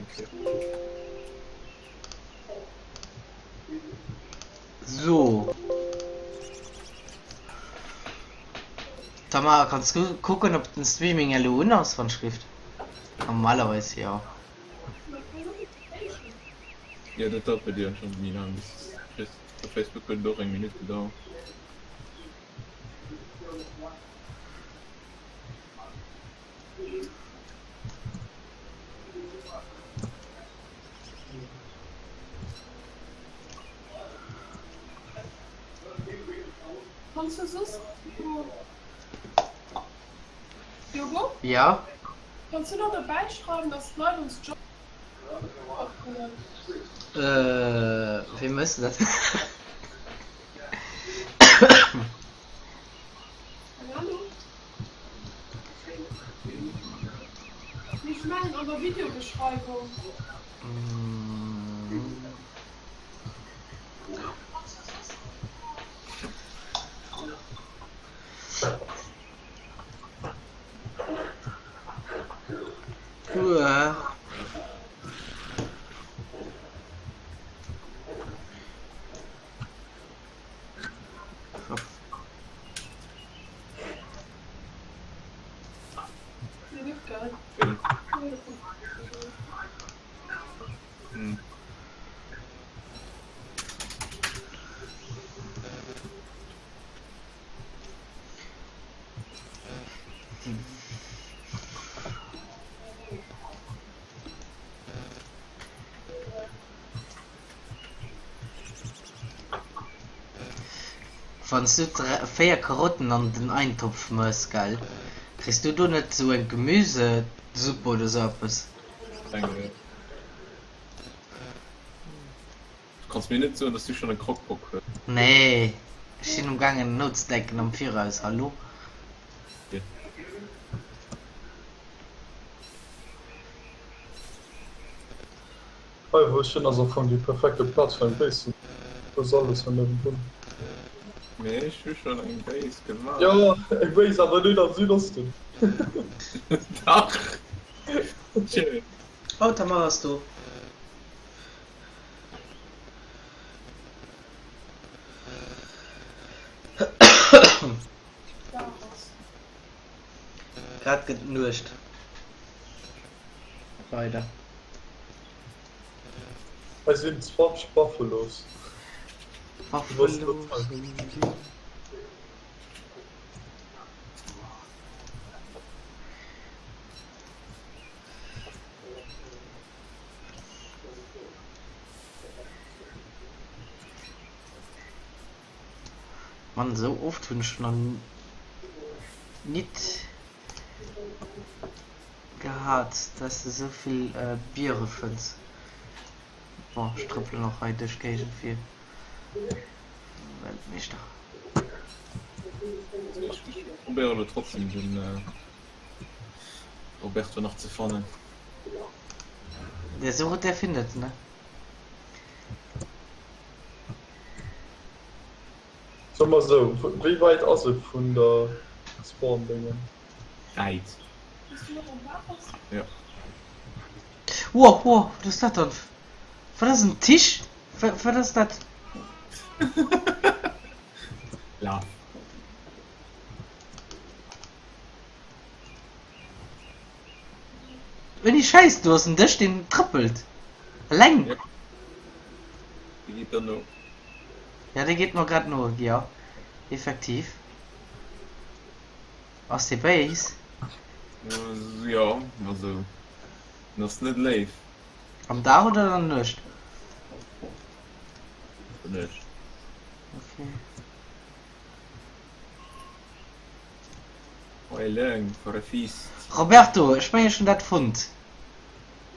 Okay. So. Tamara, kanns du kucken, ob den Streaming elo un ass, wann Schrift? Normalerweis jo. Jo, dat dauert bei dir anscheinend méi laang bis bis op Facebook huet et och eng Minutt gedauert. Kanns du soss Diogo? Ja? Kanns du nach dobäi schreiwen, dass d'Leit ons Job kënnen? Äh, wéi mëss de dat? Keng Ahnung. Mee ech mengen an der Videobeschreiwung. Uah. Wann s du 4 Karotten an den Eintopf mëss, gell, kriss du do net sou eng Gemüsesupp oder sou eppes? Du kanns mir net soen, dass du schonn e Crockpot hues. Nee, ech sinn um gaangen nozedenken am Viraus, hallo? Hei wou ech sinn ass am Fong déi perfekte Plaz fir eng Base ze bauen. Do ass alles hei niewendrun. Mee ech hu schon eng Base gemaach. Jo, eng Base awer net am Südosten. Dach! Tjö. Oh, Tamara ass do. Grad gëtt et Nuecht. Leider. Hei sinn 20 Buffalos. Buffalos. Mann, esou oft hunn ech nach nit gehat, dass de esou vill Biere fënns. Bon, ech trëppelen och hei duerch d'Géigend fir Weltmeeschter. Ech probéiere lo trotzdem den Roberto nach ze fannen. Der sucht, der findet, ne? Soe mer esou, wéi wäit ass et vun der Spawn-Déngen? Wäit. Jo. Wow, wow, wat ass dat dann? Wat ass en Tisch? Wat ass dat? Laf. Ouni Schäiss, do ass en Dësch deen trëppelt. Eleng. Jo. Dee geet der no. Ja, dee geet mer grad no, jo. Effektiv. Ass dee béis? Jo, also en ass net léif. Am Dag oder an der Nuecht? An der Nuecht. Okay. I long for a feast. Roberto, ech mengen ech hun dat fonnt.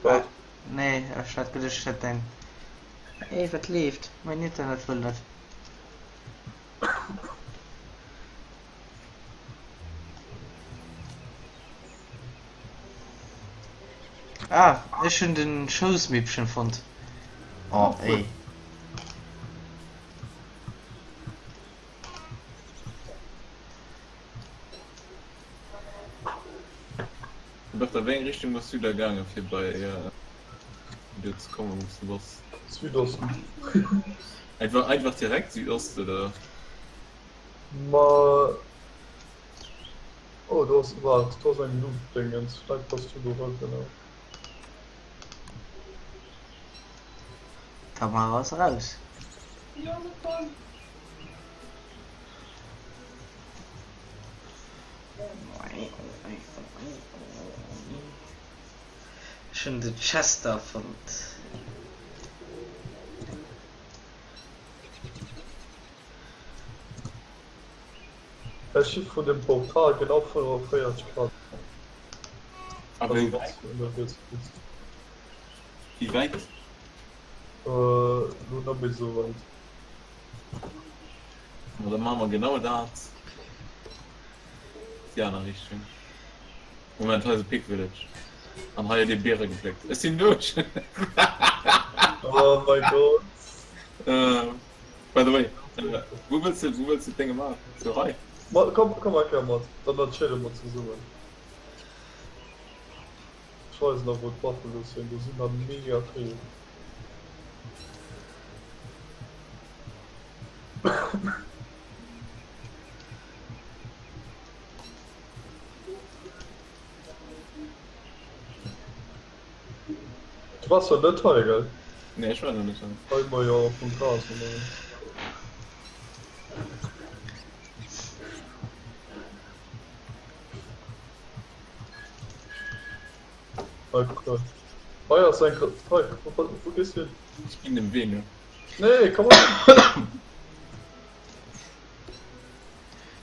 Wat? Nee, ech hat geduecht ech hätt däin. Ey, wat leeft? Mäin Internet wëll net. Ah, ech hun den Schoussmippchen fonnt. Oh, ey. Roberta, wéi eng Richtung bass du da gaange fir bei. Fir do ze kommen, wou s du bass. Südosten. Einfach, einfach direkt Südost, oder? Ma. Oh, do ass, waart, do ass eng Luuchtdéngens, vläit bass du do dra, genau. D'Tamara ass raus. Jo, Sekonn. Ech hunn de Chester fonnt. Ech si vun dem Portal genau 45 Grad. A wéi wäit? Wéi wäit? Elo net méi sou wäit. Ma da maache mer genau dat. Déi aner Richtung. Moment, hei ass e Pig Village. An hei huet ee Biere gepléckt. Ech sinn duerch! Oh mein Gott. By the way, wou wëlls de, wou wëlls de d'Dénge maachen? Sou hei? Ma komm, komm eng Kéier mat, dann chille mer zesummen. Ech weisen der wou d'Buffalos sinn, do sinn der mega vill. Du wars jo net hei, gell? Nee, ech war nach net hei. Hei ma jo vum Gras ëmmer. Hei, kuck hei. Hei ass eng Gr hei, wou wou gees du hin? Ech ginn dem Wee no. Nee, komm hei!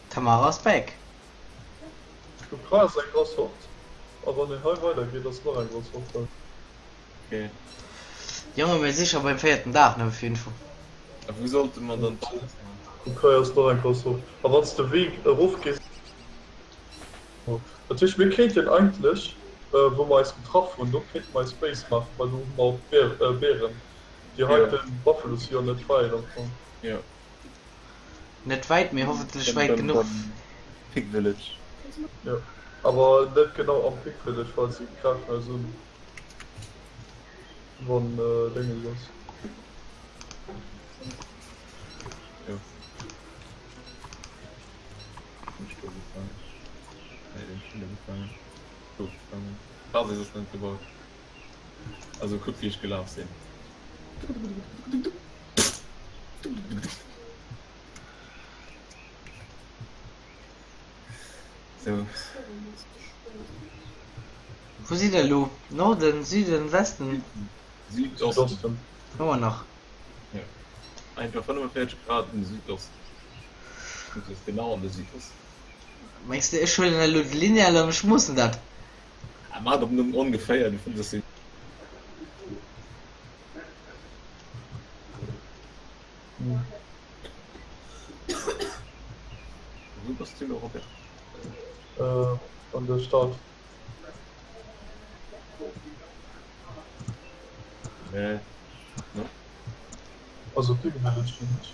Tamara ass back. Kuck, hei ass eng grouss Hort. A wann een hei weider geet, ass nach eng grouss Hort hei. Okay. Jonge, mir si scho beim véierten Dag, nëmme fir Info. A wou sollte mer dann d'Basis man? Kuck, hei ass nach eng grouss Hort. A wann s de Wee erof gees. Dat heescht, mir kéinten eigentlech, wou mer eis getraff hunn, do kéinte mer eis Base maachen, well do hu mer och Beeren. Déi heiten Buffalos si jo net wäit am Fong. Jo. Net wäit, mee hoffentlech wäit genuch. Pig Village. Jo, awer net genau am Pig Village, well si gräifen eis un, wann Dénges ass. Jo. Hunn ech do ugefaangen? Nee, den ech hunn ugefaangen. Do ugefaangen. Basis ass net gebaut. Also kuck wéi ech gelaf sinn. Sou. Wou sidd der elo? Norden, Süden, Westen? Südosten. Südosten. Ëmmer nach. Jo. Einfach 45 Grad an de Südosten. Dat ass genau an de Südosten. Mengs de ech huelen elo de Lineal an ech moossen dat? Ah, maach op nëmmen ongeféier, du fënns es. Wou bass du elo, Robert? Äh, an der Stad. Nee. No? Also Pig Village sinn ech.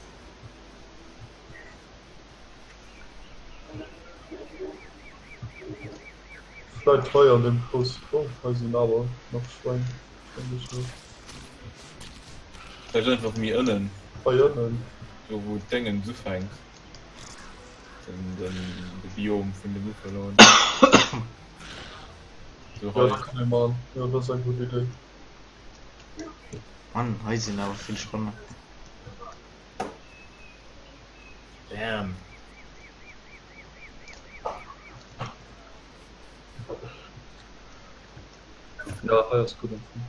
Vläit hei an dem Fluss. Oh, hei sinn awer nach Schwäin. Schwéngbecher. Vläicht einfach méi ënnen. Hei ënnen. Do wou d'Déngens ufänkt. Den, den, de Biom vun de Buffaloen. So Ja, hei. dat kann ee man. Jo, dat ass eng gutt Idee. Mann, hei sinn awer vill Spannen. Damn. Ja, hei ass gutt am Fong.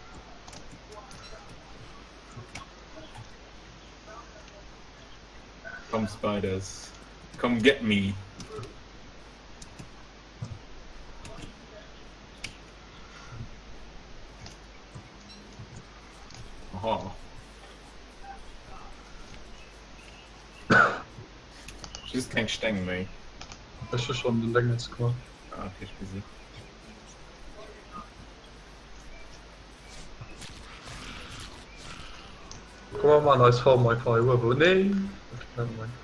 Come spiders. Come get me. Aha. Just keng Steng méi. Ech hu schonn den Déngens gemaach. Ah, okay, ech gesi. Komm mer maan eis Farm einfach hei uewen. Nee! Okay, nevermind.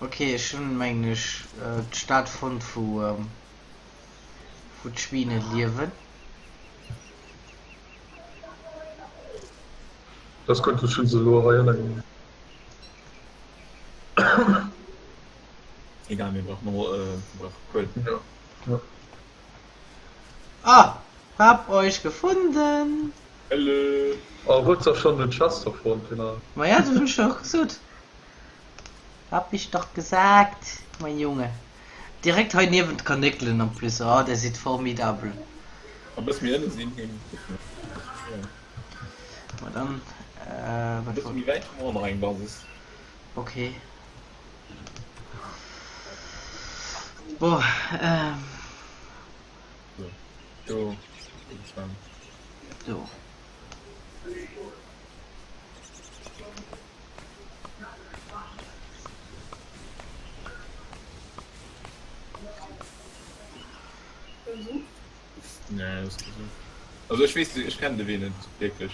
Ok, ech hunn mengen ech d'Stad fonnt wou wou d'Schwiene liewen. Dat ass gutt, ech hunn se elo hei ënner gemaach. Egal, mir brauchen och mir brauche Kuel. Jo, jo. Ah! Hab euch gefunden! Hello! Oh, huet se schon den Chester fonnt, den Al. Ma ja, dat hunn ech doch gesot. Hab ich doch gesagt, mein Junge. Direkt hei niewent d'Kanéckelen en plus. Oh, där sidd formidabel. A bësse méi ënne sinn him. Ma dann, äh, wat Bësse méi wäit hu mer och nach eng Basis. Okay. Bon, ähm. So, do irgendwann. Do. Nee, das ist so. Also ich weiß, ich kenne den Wee nicht wirklich.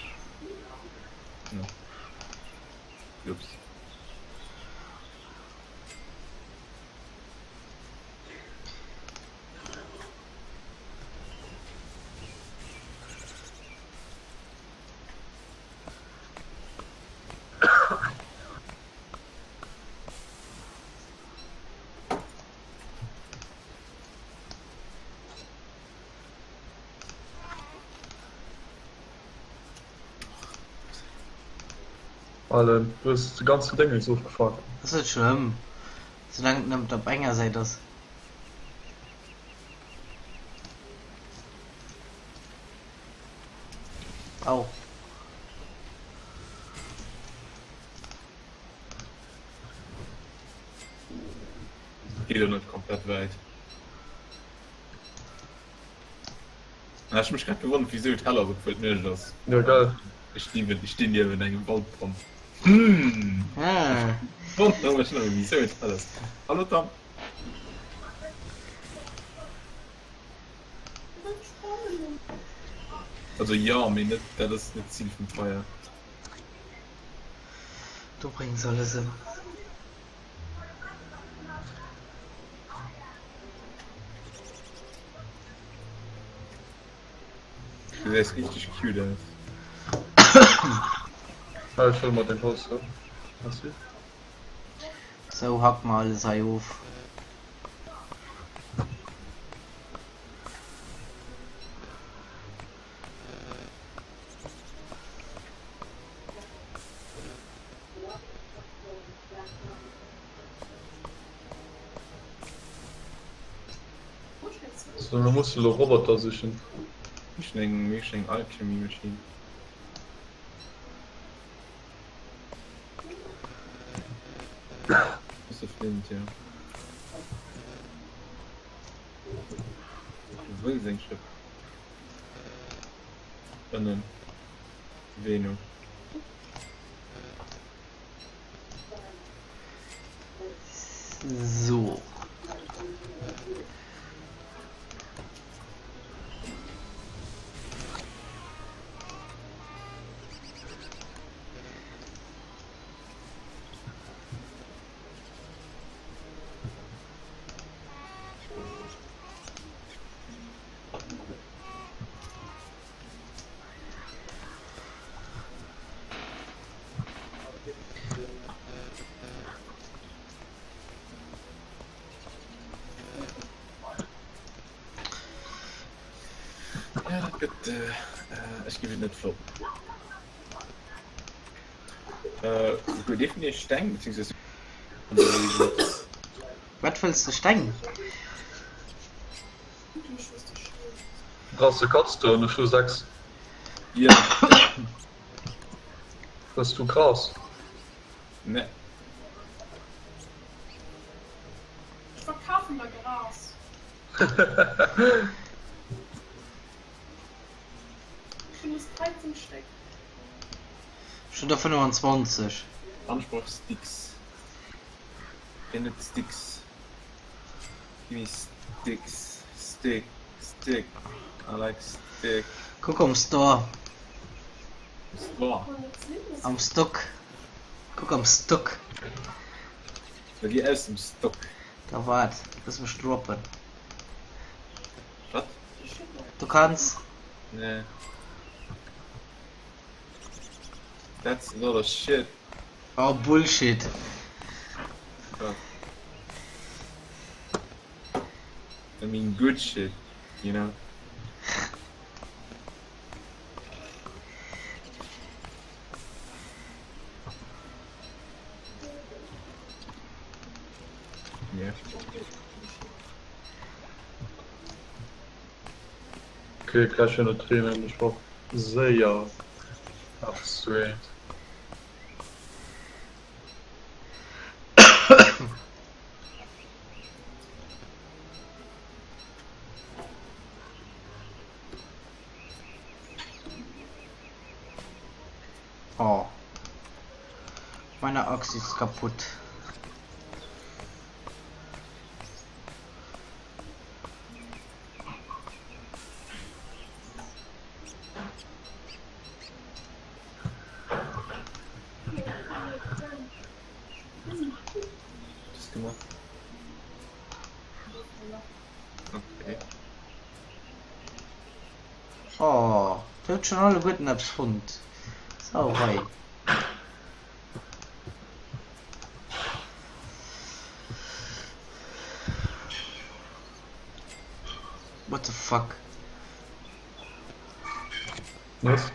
Ja. Ups. Allen, du hues de ganzen Déngens ofgefaangen. Ass net schlëmm, soulaang et nëmmt op enger Säit ass. Au. Geet jo net komplett wäit. Ech hu mech grad gewonnert wisou et hell ass obwuel et Nuecht ass. Jo gell. Ech stinn ech stinn niewent engem Waldbrand. Hm. Ah. Wonnere mech nëmme wisou et hell ass. Hallo Tam. Also jo, mee net dat ass net d'Zil vum Feier. Du bréngs alles ëm. Du gesäis richteg cute aus. Ah, ech huele mer deng Holz do. Merci. Sou, hack mer alles hei of. So, mir musse lo Roboter sichen. Ech hunn eng, ech hunn eng Alchemy Machine. Ass e Flint, jo. Wou ass eng Schëpp? Ënnen. Veno. So. Ja, dat gëtt, ech ginn et net flott. Äh, huet ee vun iech Steng, beziehungsweise Wat wëlls de Steng? Brauchs de Cutstone? Ech hu 6. Jo. Hues du Gras? Ne. Ech verkafen der Gras. Ech hunn es 13 Stéck. Ech hunn der 25. An ech brauch Sticks. Wien huet Sticks? Gimme sticks, stick, stick, I like stick. Kuck am Store. Am Store? Am Stock. Kuck am Stock. Da gi aus dem Stock. Da waart, looss mech droppen. Wat? Du kanns. Nee. That's a lot of shit. Oh Bullshit. Wat? I mean good shit, you know. Yeah. Okay, gleich schon net reenen, ech brauch séier eppes zu eent. Oh. Meine Axt ist kaputt. Das gemacht. Okay. Oh, Dir hutt schon alleguerten eppes fonnt. Sauerei. What the fuck? Was?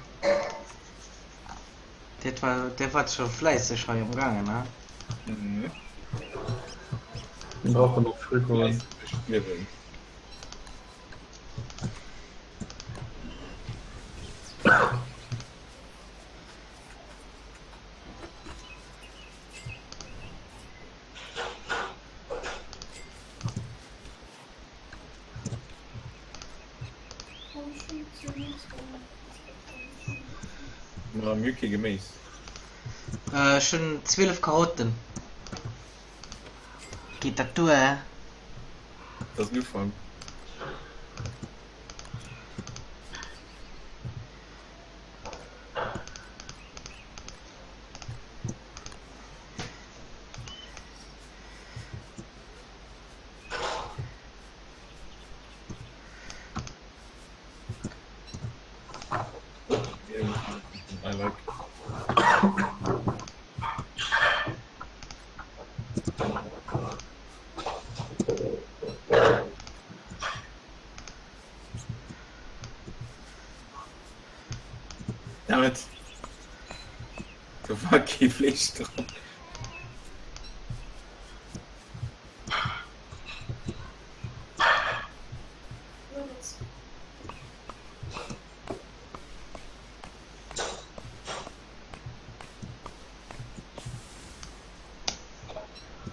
Dat war, der war schon fläisseg hei am gaangen, ne? Mhm. Mir brauchen noch Frigoen. Liewen. Ma mir hu kee Geméis. Ech hunn 12 Karotten. Geet dat duer? Dat ass en Ufank. I like. Damn it. Do war kee Fleesch dran.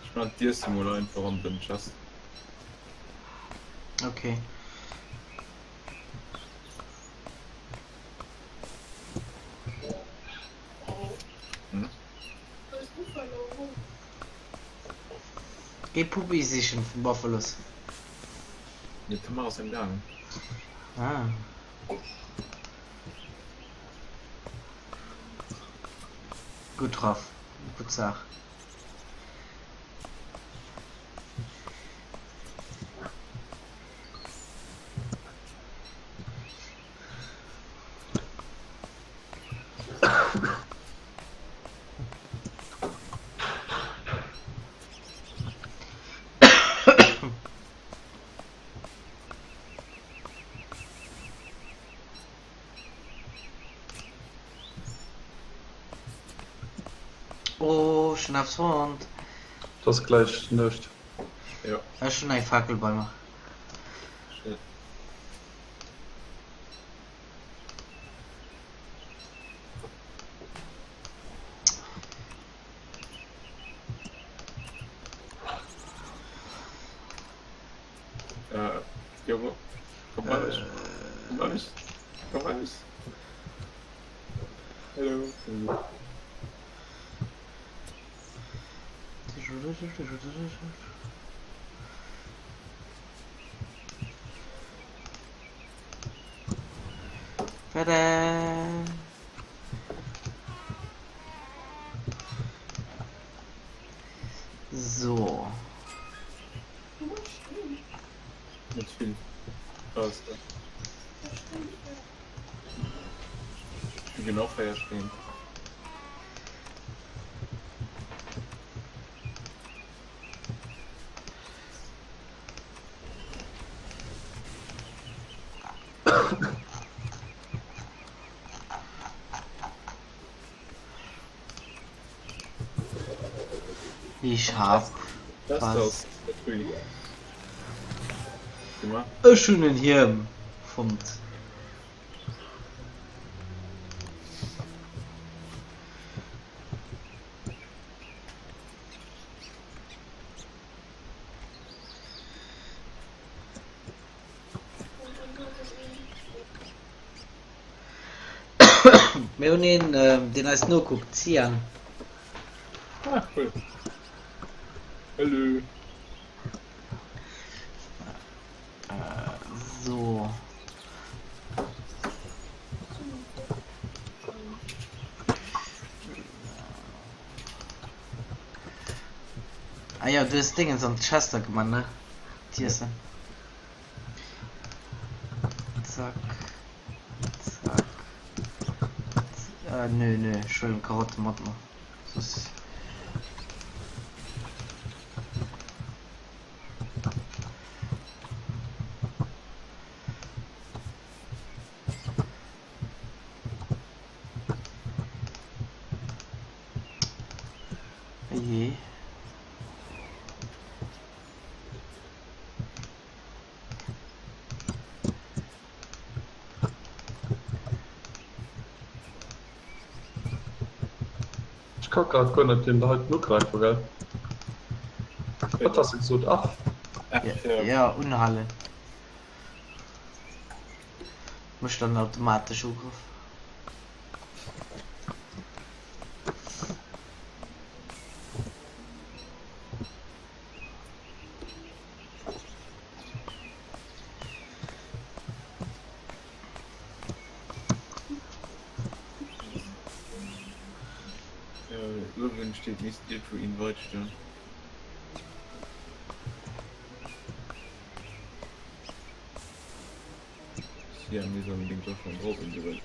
Ech man d'Iesse mol einfach an den Chest. Okay. Hm? Geh Puppi sichen vum Buffalos. Nee, d'Tamara ass am gaangen. Ah. Gutt Raff, gutt Saach. Oh, ech hunn eppes fonnt. Et ass gläich Nuecht. Jo. Ech hunn eng Fakel bei mer. Schnell. Äh, Junge, komm mal äh. Komm mal Komm mal Hallo. Tada! So. Net vill. Ass dat. Genau 4 Steen. Ich hab was. Ech hunn en Hiem fonnt. Mir hunn een, deen eis nokuckt, Cyan. Ah, cool. Hallo. So. Ah jo, du hues Dingens an d'Chester gemaach, ne? D'Iessen. Zack. Zack. Äh, nö, nö, ech huelen d'Karotte mat mer. Soss. Ejee. Ech ka grad guer net deen heiten ugräifen, gell? Wat has de gesot? F? F, ja. Ja, unhalen. Mécht dann automatesch Ugrëff. Uewen steet misst iergendwou Invite stoen. Ja, mir sollen den doch schon drauf in die Welt.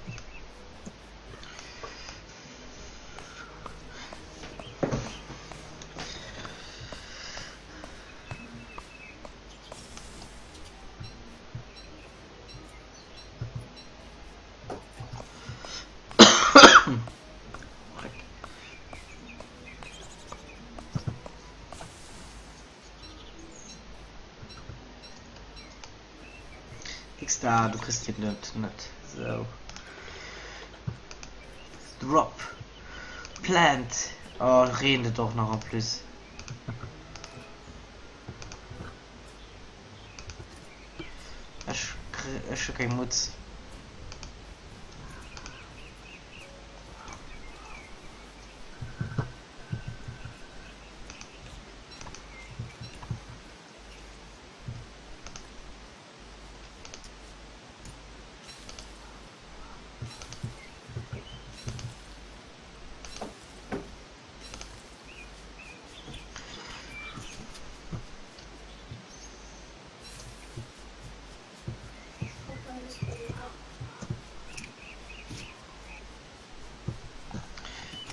Xda, du kriss den net net. Sou. Drop. Plant. Oh, reent et och nach en plus. Ech ech hu keng Mutz.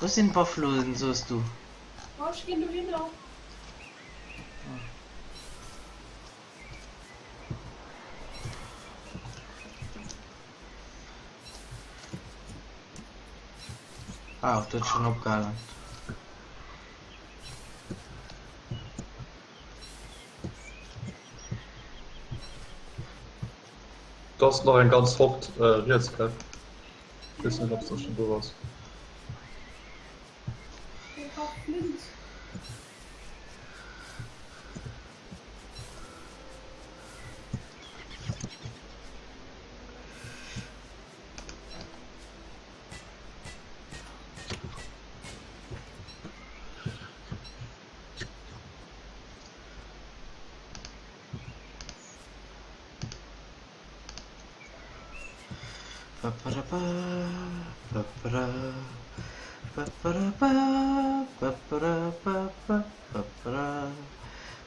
Wou sinn d'Buffaloen, soos du? Ech ginn dohinner. Ah, et huet schonn opgehalen. Do ass nach eng ganz Hord riets, gell? Weess net, ob s de schonn do bass.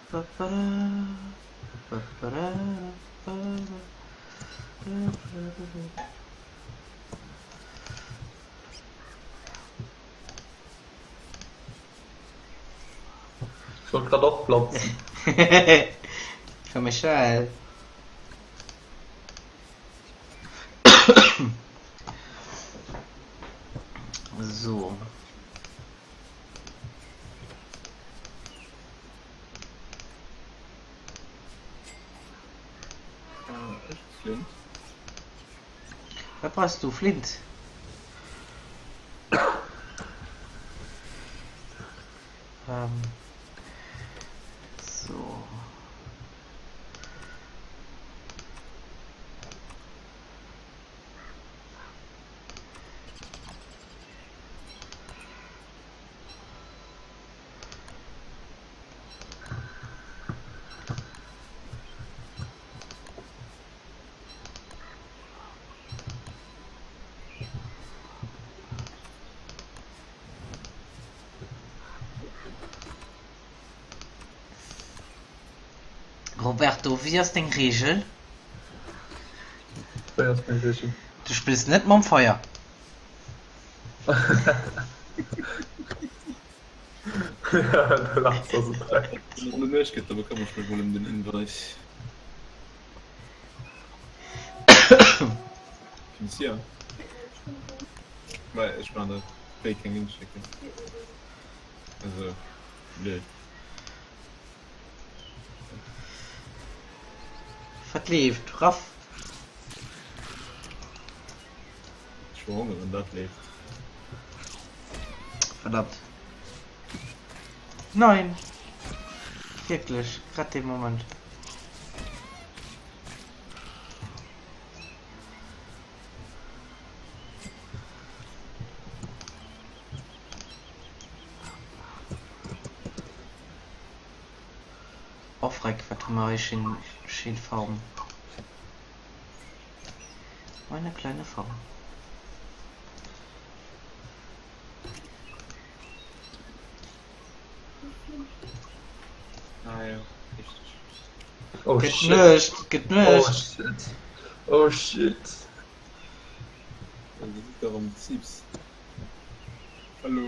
Ech wollt grad och planzen. Komm Michelle. So. Äh, ech Flint. Wat brauchs du? Flint? Ähm, so. Roberto, wéi ass deng Reegel? Wéi ass meng Reegel? Du spills net mam Feier. De Lars ass e Dreck. Wann et elo Nuecht gëtt, da bekomm ech mol den Invite. Kënns hier? Well ech man dat wéi keng Link schécken. Also blöd. Wat leeft, Raff? Ech verhongeren, dat leeft. Verdammt. Nein! Wierklech, grad dee Moment. Oh freck, wat hu mer hei schéin, schéin Farm. Meine kleine Farm. Ah ja, richteg. Oh Gëtt shit. Nuecht, gëtt Oh Nuecht. shit. Oh shit. An déi sinn erëm Zips. Hallo.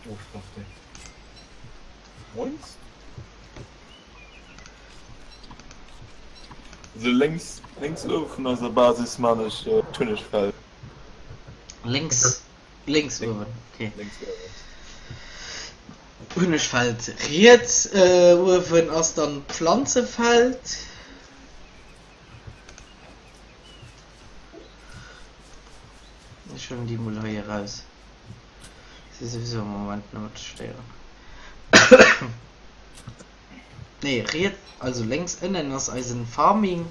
Oh, schlaft dee. Moins. Also lénks, lénks uewe vun eiser Basis man ech d'Hunnegfeld. Lénks, lénks uewen, okay. Lénks uewen. Hunnegfeld. Riets uewen ass dann d'Pflanzefeld. Ech huelen déi mol hei eraus. Si souwisou am Moment nëmme ze stéieren. Nee, riet, also lénks ënnen ass eisen Farming,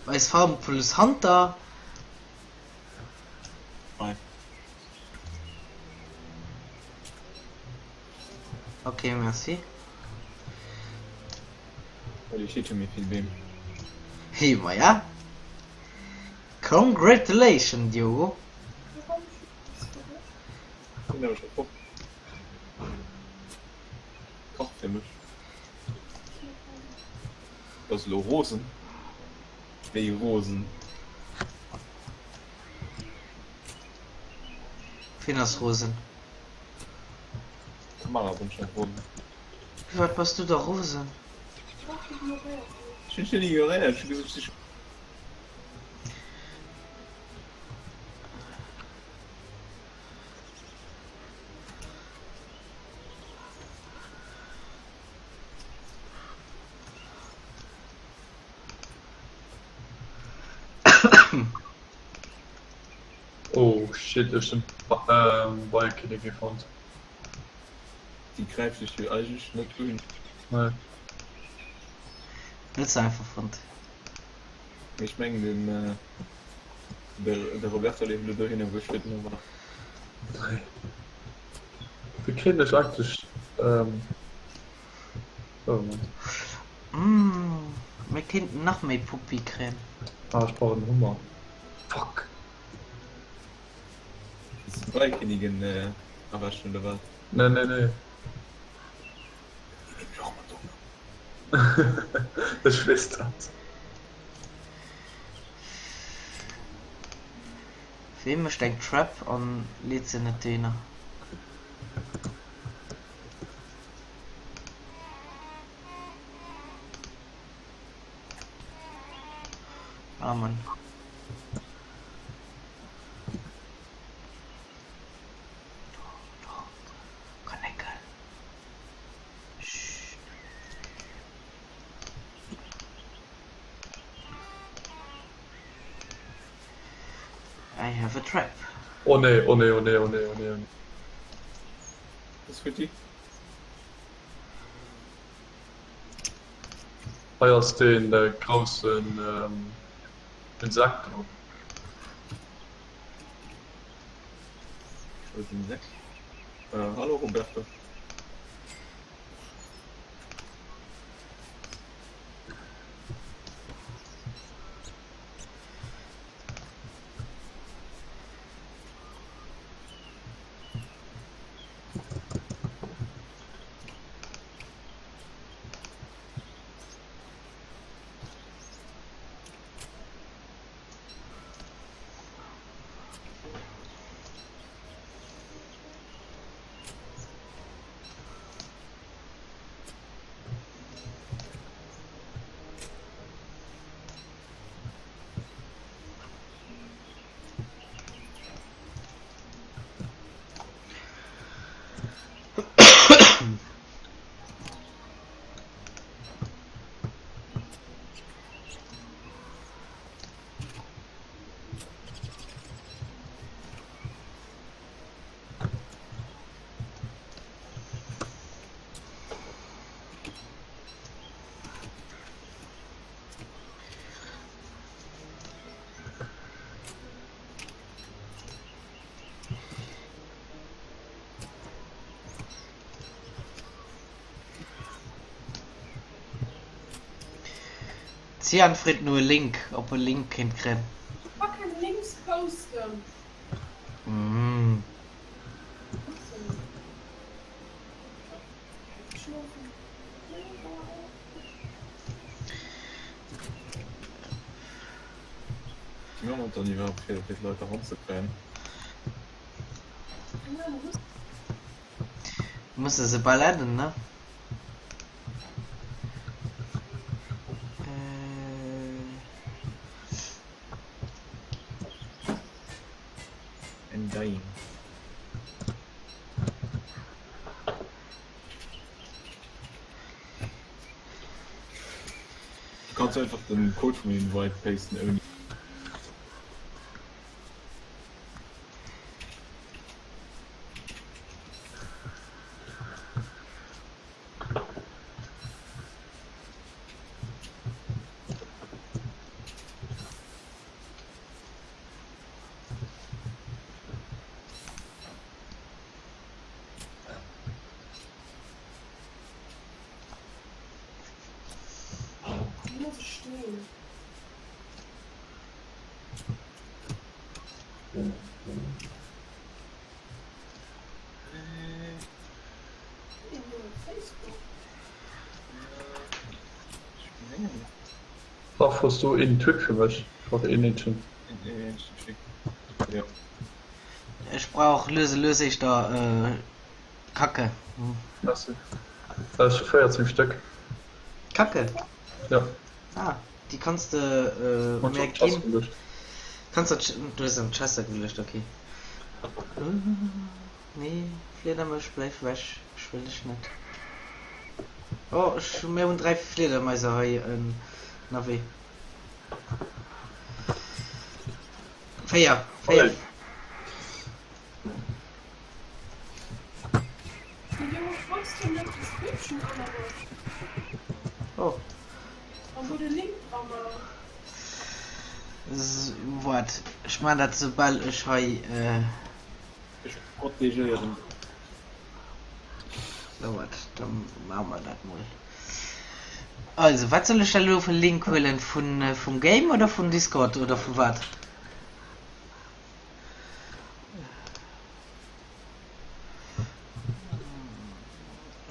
eis Farm plus Hunter. Hei. Ok, merci. Well hie steet jo méi vill Beem. Hi, maja. Congratulations, Diogo. Sinn awer scho fort. Kach fir mech. Bass elo rosen? Wéi rosen? Wien ass rosen? D'Tamara ass anscheinend rosen. Firwat bass du da rosen? Ech hunn dech net ignoréiert, ech hu gesot, ech si. Oh shit, ech hunn d'Beiekinnigin fonnt. Déi gräift dech jo eigentlech net un. Nee. Huet se einfach fonnt. Mee ech mengen den de Roberto leeft elo dohinner wou ech virdrun war. Wéi kréien ech eigentlech oh Moment. Mir kéinten nach méi Puppi kréien. Ah ech brauch en Hummer. Fuck. Dräikinnigin erwächen oder wat? Nee, nee, nee. Ech weess dat. Wee mécht eng Trap an leet se net dohinner? Ah Mann. Kanéckel. Chut. I have a trap. Oh nee, oh nee, oh nee, oh nee, oh nee, oh nee. Was huet déi? Hei ass dee groussen Insekt dran. Groussen Insekt? Hallo Roberto. Cyan freet no e Link, ob e Link kéint kréien. Ka keng Links posten. Mm. Wéi maache mer et dann iwwerhaapt fir fir d'Leit eranzekréien? Muss e se bal adden, ne? I'm dying. Du kanns einfach den Code vum Invite pasten ouni. Raf, hues du een Tweet fir mech? Ech brauch een eenzegen. Ech brauch lues a lues éischter Kacke. Merci. Ech hu 14 Stéck. Kacke? Ja. Ah, déi kanns de mir ginn. Kanns de, du hues an d'Chester geluecht, ok. Nee, Fliedermësch, bleiw wech, ech wëll dech net. Oh, ech, mir hunn 3 Fliedermaiser hei ënnerwee. 4, 4. Oh. Waart, ech maan dat soubal ech hei. Ech protegéieren dech. Sou, waart, da maache mer dat mol. Also, wat soll ech da elo fir e Link huelen? Vun, vum Game oder vun Discord oder vu wat?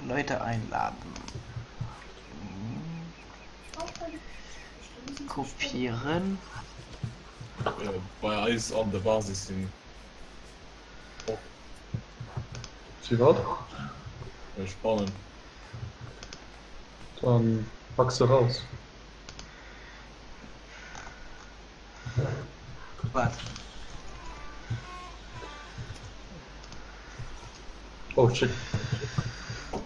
Leute einladen. Kopieren. Bei eis an der Basis sinn och. Si wat? Spannen. Dann pack se raus. Wat? Oh shit.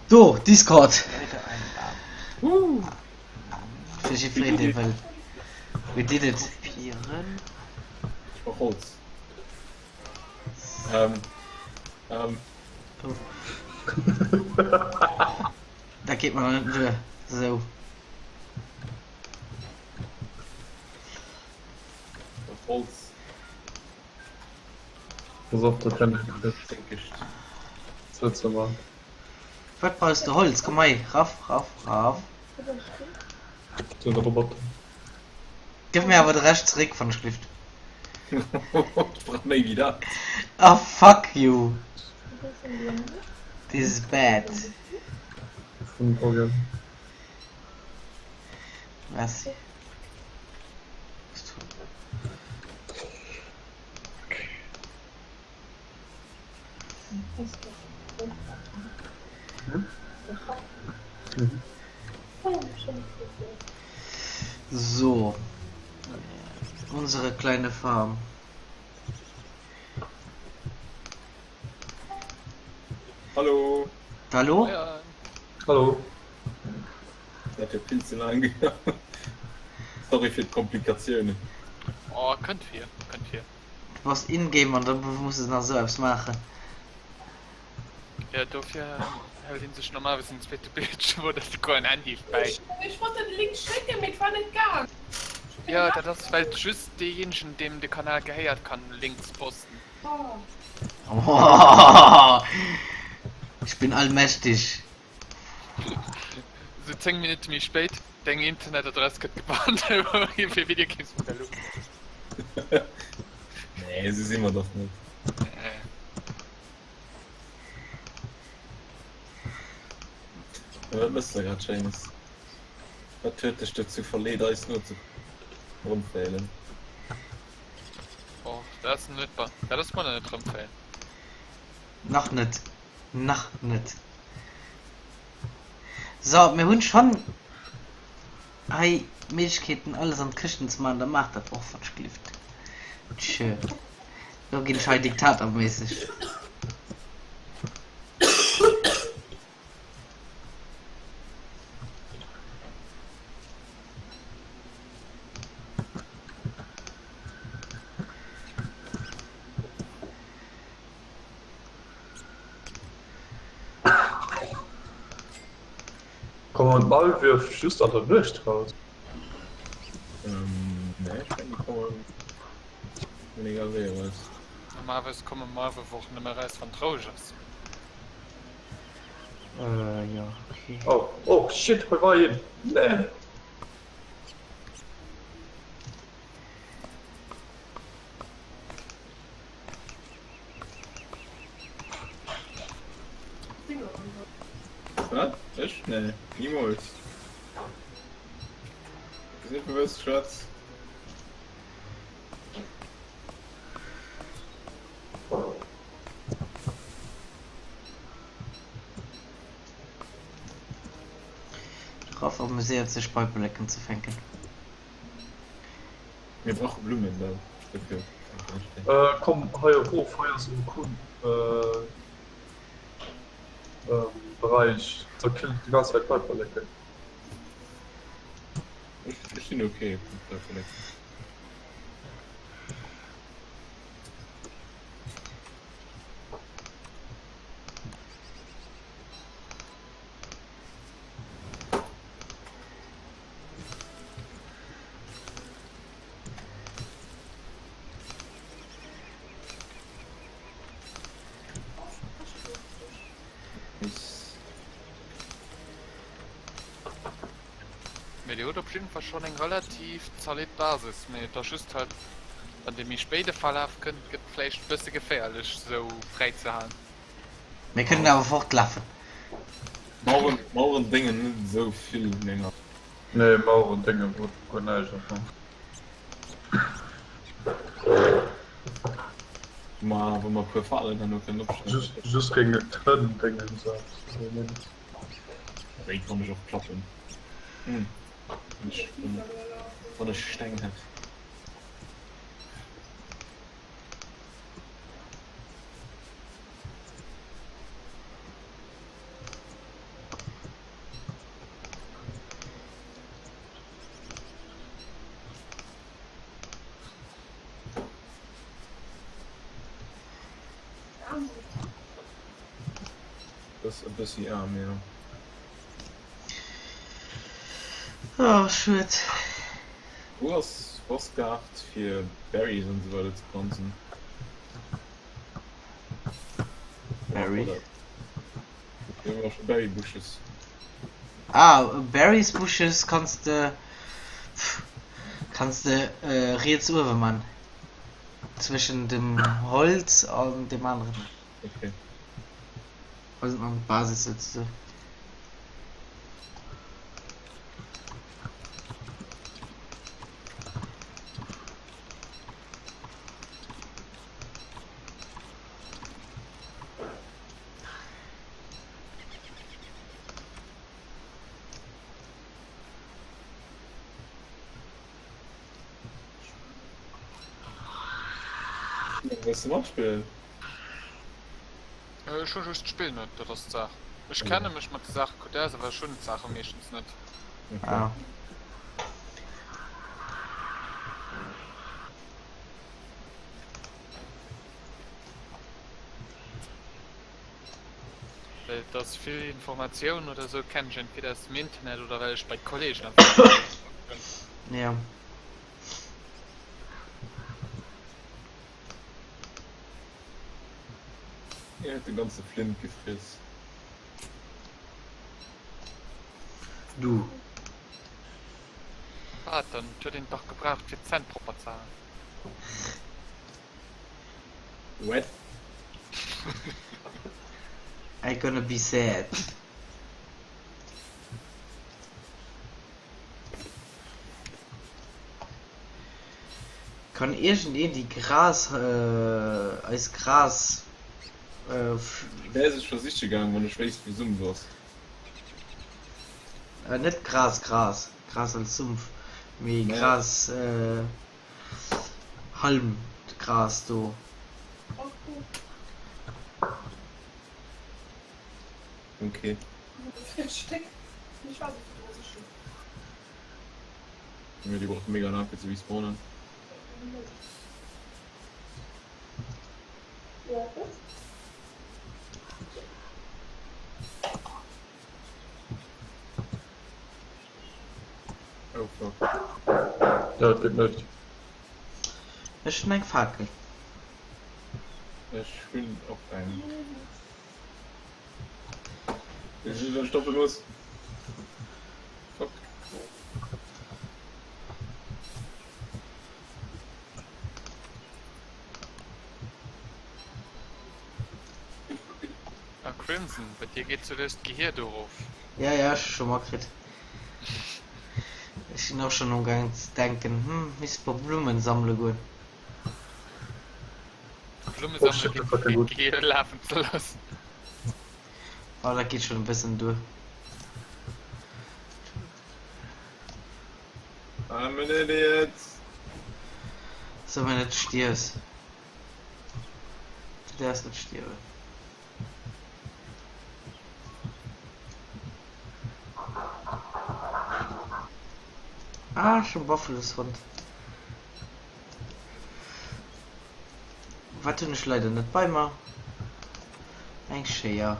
Do, Discord! Fir jiddwereen dee wëll. We did it. Ech brauch Holz. Ähm. Ähm. Dat geet mer nach net duer. Sou. Holz. Pass op, dat rennt net ze man. Wat brauchs de Holz? Komm hei, raff, raff, raff. Den Roboter. Gëff mir awer de Rescht zeréck, wann ech glift. Ech brauch méi wéi dat. Ah fuck you. This is bad. Vun Orgel. Merci. So. Unsere kleine Farm. Hallo. Hallo? Hallo. Dat huet vill ze laang gedauert. Sorry fir d'Komplikatiounen. Oh, kënnt vir, kënnt vir. Du bass in-game an da muss de nach esou eppes maachen. Jo, dofir hält een sech normalerweis en zweete Bildschirm oder souguer en Handy bäi. Ech wollt den Link schécken, mee et war net gaang. Jo, dat ass well just deejéinegen deem de Kanal gehéiert kann Links posten. Oh, ich bin allmächtig. Sou 10 Minutte méi spéit, deng Internetadress gëtt gebannt fir Videogames mat der Lupp. Nee, esou si mer dach net. Nee. Wat mëss de grad Schéines? Wat huet dech dozou verleet eis no ze rëmféilen? Oh, dat ass net, dat ass mer net rëmféilen. Nach net. Nach net. So, mir hunn schonn hei Méiglechkeeten alles an d'Këschten ze maachen, da maacht dat och wann ech gelift. Tschö. Lo ginn ech hei diktatorméisseg. Kommen d'Maulwürf just an der Nuecht raus? Ähm, nee, ech mengen déi kommen egal wéi eraus. Normalerweis komme Maulwürf och nëmme eraus wann et roueg ass. Äh, jo, okay. Oh, oh shit, hei war een! Nee! Wat? Ech? Nee, nimools. Weess net vu wous de schwätz. De Raff amuséiert sech Päiperleken ze fänken. Mir brauche Blummen da dofir. Äh, komm hei erof, hei ass en cool Beräich, da killt déi ganz Zäit Päiperleken. Ech sinn ok mat Päiperleken. Mee dir hutt op jidden Fall schonn eng relativ zalid Basis, mee et ass just halt wann de méi spéide Verlaf kënnt, gëtt vläicht bësse geféierlech sou fräi ze halen. Mir kënnen awer fortlafen. Maueren, Maueren déngen net esou vill menger. Nee, Maueren déngen guer näischt am Fong. Ma wa mer e puer Falen herno kënnen opstellen. Just, just géint d'Hënn déngen se eppes, mee net. Déi kann ech och klappen. Hm. Wann ech, wann ech Steng hätt. Das e bëssi aarm, jo. Oh, schued. Wou ass Frostgaart fir Berries an esou weider ze planzen? Berry? Jo, war scho Berry Bushes. Ah, Berries Bushes kanns de kanns de riets uewe man. Zwëschen dem Holz an dem aneren. Okay. Also an Basis souzesoen. Wëlls de matspillen? Ech hu just d'Spill net, dat ass d'Saach. Ech kenne mech mat de Saache gutt aus, awer ech hunn d'Saache meeschtens net. Ah. Well et ass vill Informatioun oder sou kennen ech entweder aus dem Internet oder well ech bei Kollegen einfach Ja. Hien huet de ganze Flint gefriess. Du. Wat dann? Et huet een et dach gebraucht fir d'Zänn propper ze halen. What? I gonna be sad. Kann iergendeen déi Gras, eis Gras. Wär sech versiche gaang, wann ech wéisst wou Sumpf ass. Net Gras, Gras, Gras als Sumpf, mee Gras, Halm, d'Gras do. Okay. Junge, déi braucht mega laang fir ze respawnen. Oh fuck. Ja, dat geet net. Ech hunn eng Fakel. Ech hunn och eng. Ech hunn stoppe muss. Fuck. Ah Crimson, bei dir geet sou lues d'Gehier dorof. Ja, ja, ech hu scho matkritt. Ech sinn och schonn amgaangen ze denken, hm, misst mer Blummen sammele goen. Blumme Oh sammele shit, geet dat war keng fir gutt. d'Gehier lafen ze loossen. Oh, dat geet schonn e bëssen duer. I'm an idiot. So wenn net stierfs. Du däerfs net stierwen. Ah, schon Buffalos fonnt. Wat hunn ech leider net bei mer? Eng Schéier.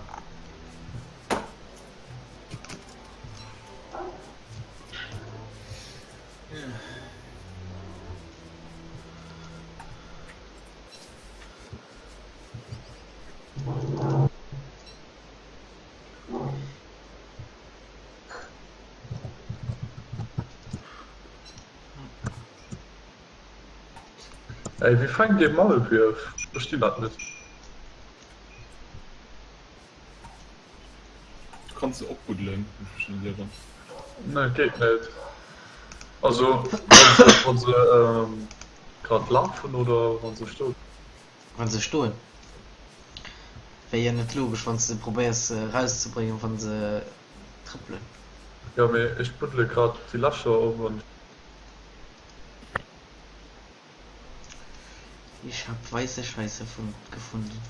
Ey, wéi fänkt ee Maulwierf? Ech verstinn dat net. Kanns de opbuddelen zwëschen den Dierfer? Nee, geet net. Also wann se, wann se ähm, grad lafen oder wann se stoen. Wann se stoen. Wär jo net logesch wann s de probéiers se erauszebréngen wann se trëppelen. Jo mee ech buddele grad déi Lächer op an. Ich hab weiße Scheiße gefunden.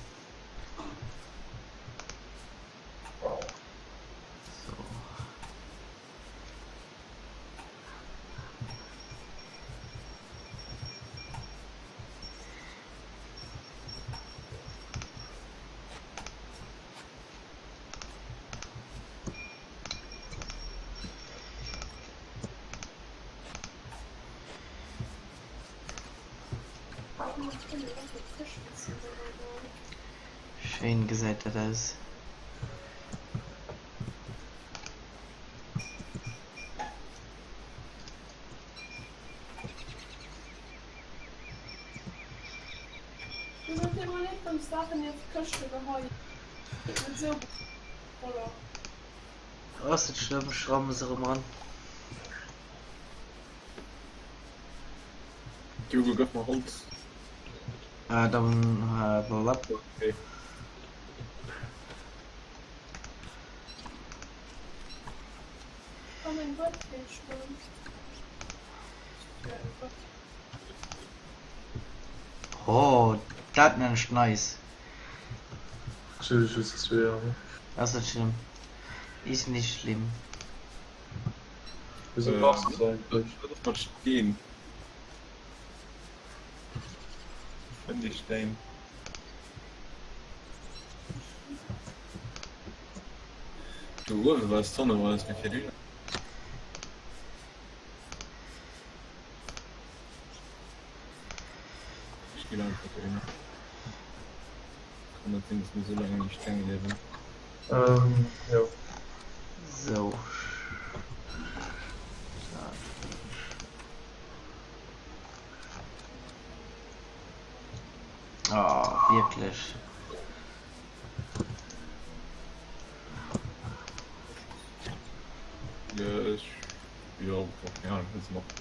So. Schéin gesäit dat aus. Ass net schlëmm, ech ramme se erëm an. Hugo, gëff mer Holz. Ah, dann blablabla. Okay. Oh, dat nennen ech nice. Ech hu just zwee awer. Ass net schlëmm. Is nicht schlimm. Wéisou brauchs de se eigentlech? Wat ass mat Steen? Fënnt ee Steen? Do uewe war es d'Sonne war es mir virdu. Ech ginn einfach dohinner. Kann net sinn, dass mir sou laang ouni Steng liewen. Ähm, jo. Sou. Oh, wierklech. Jo, ech, jo, keng Ahnung, huel se mat.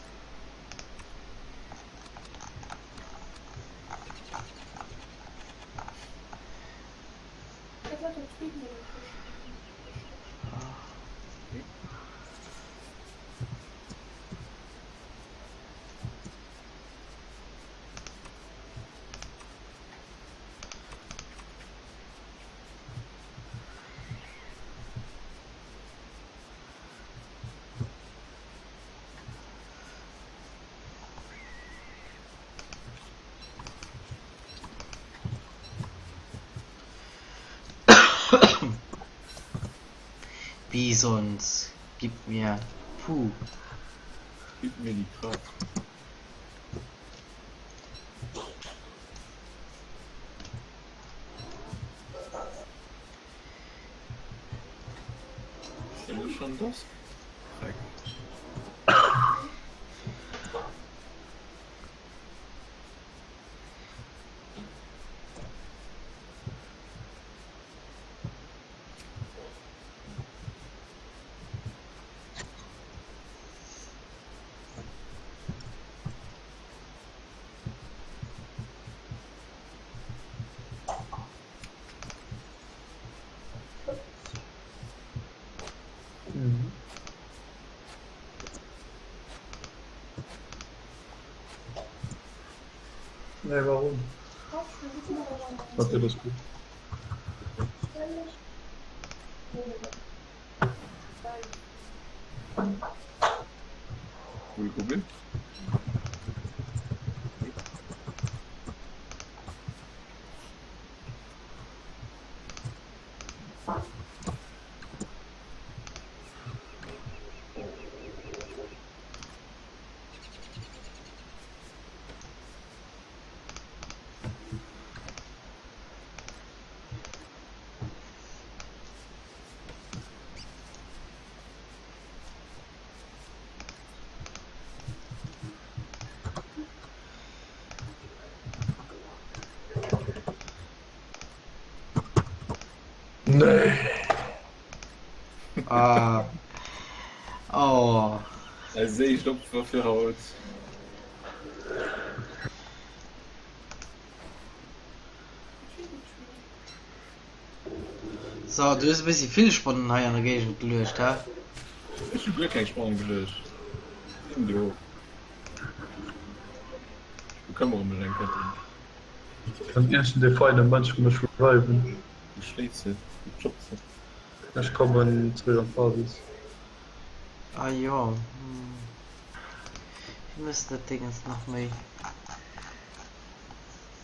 Bisons, gib mir Puh. Gib mir die Kraft. Ist denn schon das? Dreck. Mhm. Nee, warum? Okay, das ist gut. Cool, Problem. Nee. Ah. Oh. Eis éischt Opfer fir haut. So, du hues e bëssi vill Spannen hei an der Géigend geluecht, hä? Ech hu guer keng Spannen geluecht. Sinn do. Ech bekëmmere mech eng Kéier drëm. Kann iergend ee feine Mënsch mech reviven? Du schléifs se, du jobs se. Ech kommen zréck an d'Basis. Ah jo, wéi mëss de dat Déngens nach méi?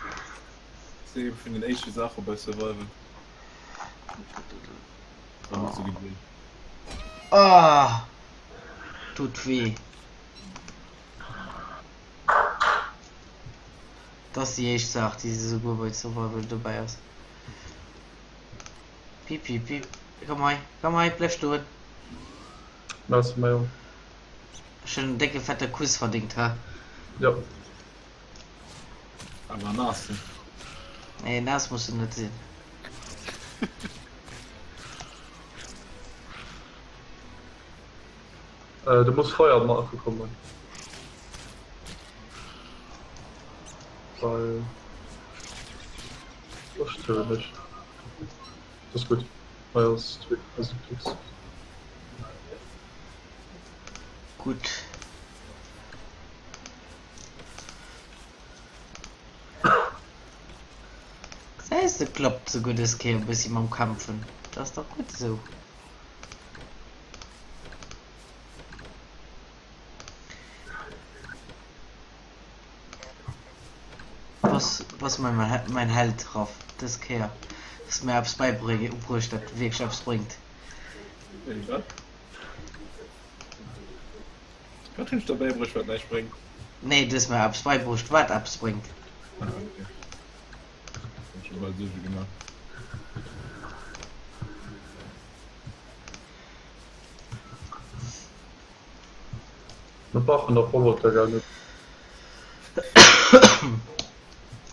Ass eng vun den éischte Saache bei Survival. Da muss du gewinnen. Ah, tut weh. Dat ass déi éischt Saach, déi esouguer bei Survival dobäi ass. Pip, pip, pip. Komm hei, komm hei, bleif stoen. Merci, mäi Jong. Ech hunn en décke fette Kuss verdingt, ha? Jo. Awer naass. Nee, naass muss en net sinn. Äh, du muss Feier maache kommen. Well ech störe mech. Das ist gut. Hei ass ass fix. Gutt. Gesäis de, klappt souguer dës Kéier e bëssi mam Kämpfen. Dat ass dach gutt esou. Bass, bass mei mäin Held, Raff. Dës Kéier hues de mir eppes bäibruecht, dat wierklech eppes bréngt. Wat? Wat hunn ech der bäibruecht, wat näischt bréngt? Nee, du hues mir eppes bäibruecht, wat eppes bréngt. Ah, okay. Hunn scho bal Suerge gemaach. Mir brauchen nach Roboter, gell?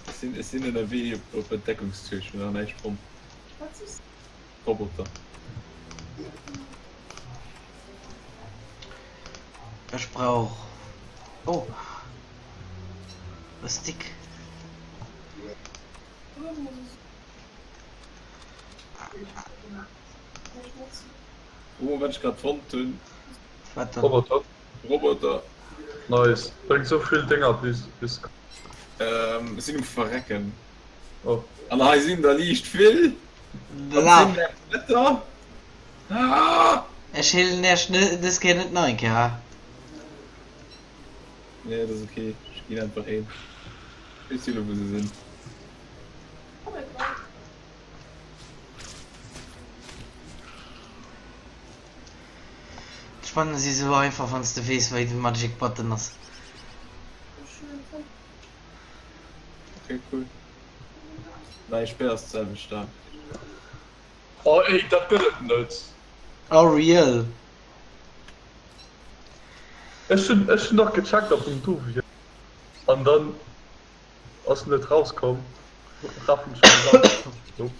Ech sinn, ech sinn ënnerwee op, op Entdeckungstour, ech hunn nach näischt fonnt. Wat sichs Roboter. Ech brauch oh e Stick. Oh, wat ech grad fonnt hunn. Wat dann? Roboter. Roboter. Nice. Bréngt sou vill Dénger bis bis. Ähm, ech sinn um Verrecken. Oh. An hei sinn der liicht vill. Laf. Wetter. Ah! Ech heelen Iech dës Kéier net nach eng Kéier, ha? Nee, dat ass okay. Ech ginn einfach heem. Ech weess jo elo, wou se sinn. D'Spannen si sou einfach, wann s de weess, wéi de Magic Button ass. Okay, cool. Nei Speer ass d'selwecht staark. Oh ey, dat gëtt et net! Oh real? Ech hunn ech hunn nach gecheckt op den Duvier an dann ass en net rauskomm. Raffen schon lang. Nope.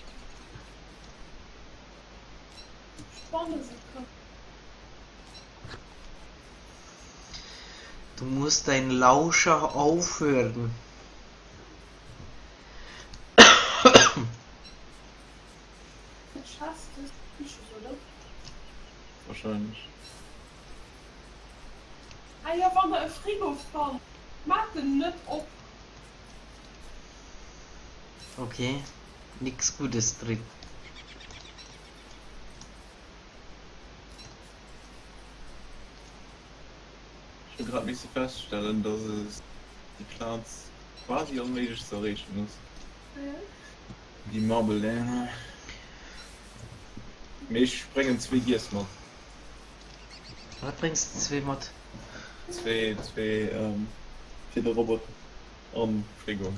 Du musst dein Lauscher aufhören. Wahrscheinlech. Ah jo, wann der e Frigo fannt, maacht en net op. Okay, nix Guddes drin. Ech hu grad misse feststellen, dass es déi Plaz quasi onméiglech ze erreechen ass. Déi Marble Lane. Mee ech bréngen zwee Gears mat. Wat bréngs de zwee mat? Zwee, zwee fir de Roboter an Frigo.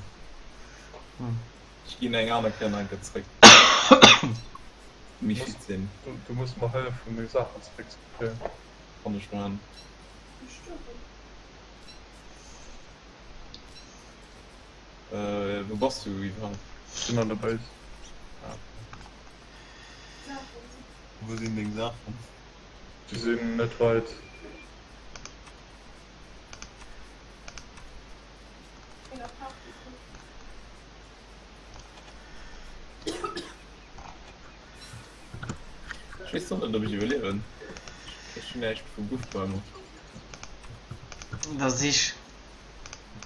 Ech ginn eng aner Kéier nach eng Kéier zréck. Méi fit sinn. Du muss mer hëllefen meng Saachen zeréck ze kréien. Kann ech man. Äh, wou bass du iwwerhaupt? Ech sinn an der Base. Ah. Wou sinn deng Saachen? Déi sinn net weit. Ech weess och net ob ech iwwerliewen. Ech hunn näischt vu Guff bei mer. Da sich.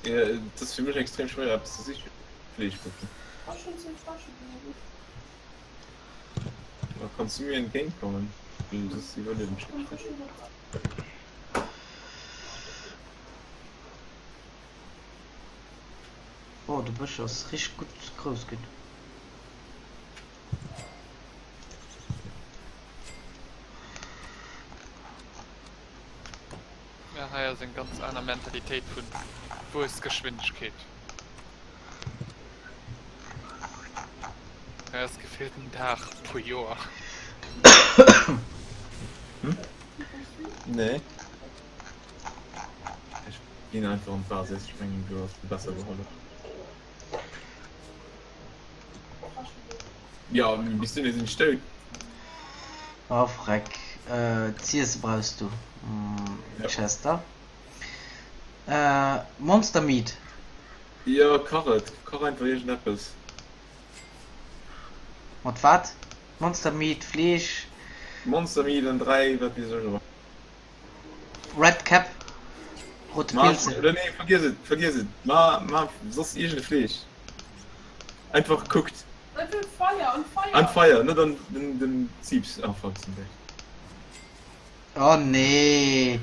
Ja, et ass fir mech extrem schwéier eppes ze sichen. Fleesch kucken. Da kanns du mir entgéint kommen, well soss iwwerliewen ech net. Oh de Bësch ass richteg gutt grouss ginn. Ja, hei ass eng ganz aner Mentalitéit vun Wuessgeschwindegkeet. Hei ass gefillt en Dag puer Joer. Hm? Nee. Ech ginn einfach an d'Basis, ech mengen do ass de besser gehollef. Ja, bis dunne sinn ech dout. Oh freck, Ziesse brauchs du, Chester. Monster Meat. Jo, kach et, kach einfach iergendeppes. Mat wat? Monster Meat, Fleesch? Monster Meat an 3, wat weess ech elo. Red Cap, rote Pilze. Oder nee, vergiess et, vergiess et. Ma, ma soss iergend e Fleesch. Einfach kuckt. Net un d'Feier, un d'Feier! An d'Feier, net an den, den Ziips. Ah fuck, sinn déi. Oh nee,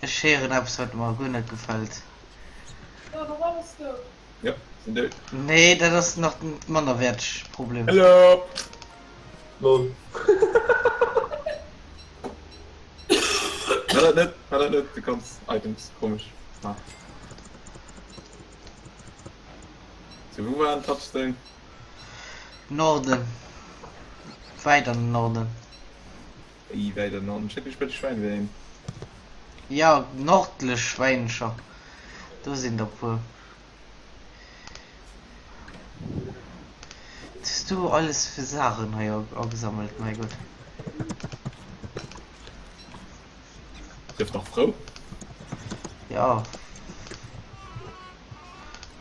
ech héieren eppes wat mer guer net gefält. Jo, de Rob ass dout. Jo, sinn dout. Nee, dat ass nach den mannerwäerteg Problem. Hello! Lol. War dat net, war dat net, du kanns Items komesch maachen. Sou, wou war den Touchstone? Norden. Wäit an den Norden. Wéi wäit an den Norden? Schéck mech bei de Schwäin wéi een. Jo, nordlech Schwäinecher. Do sinn der puer. Wat hues du alles fir Saachen hei agesammelt, mäi Gott. Sief dach frou. Ja.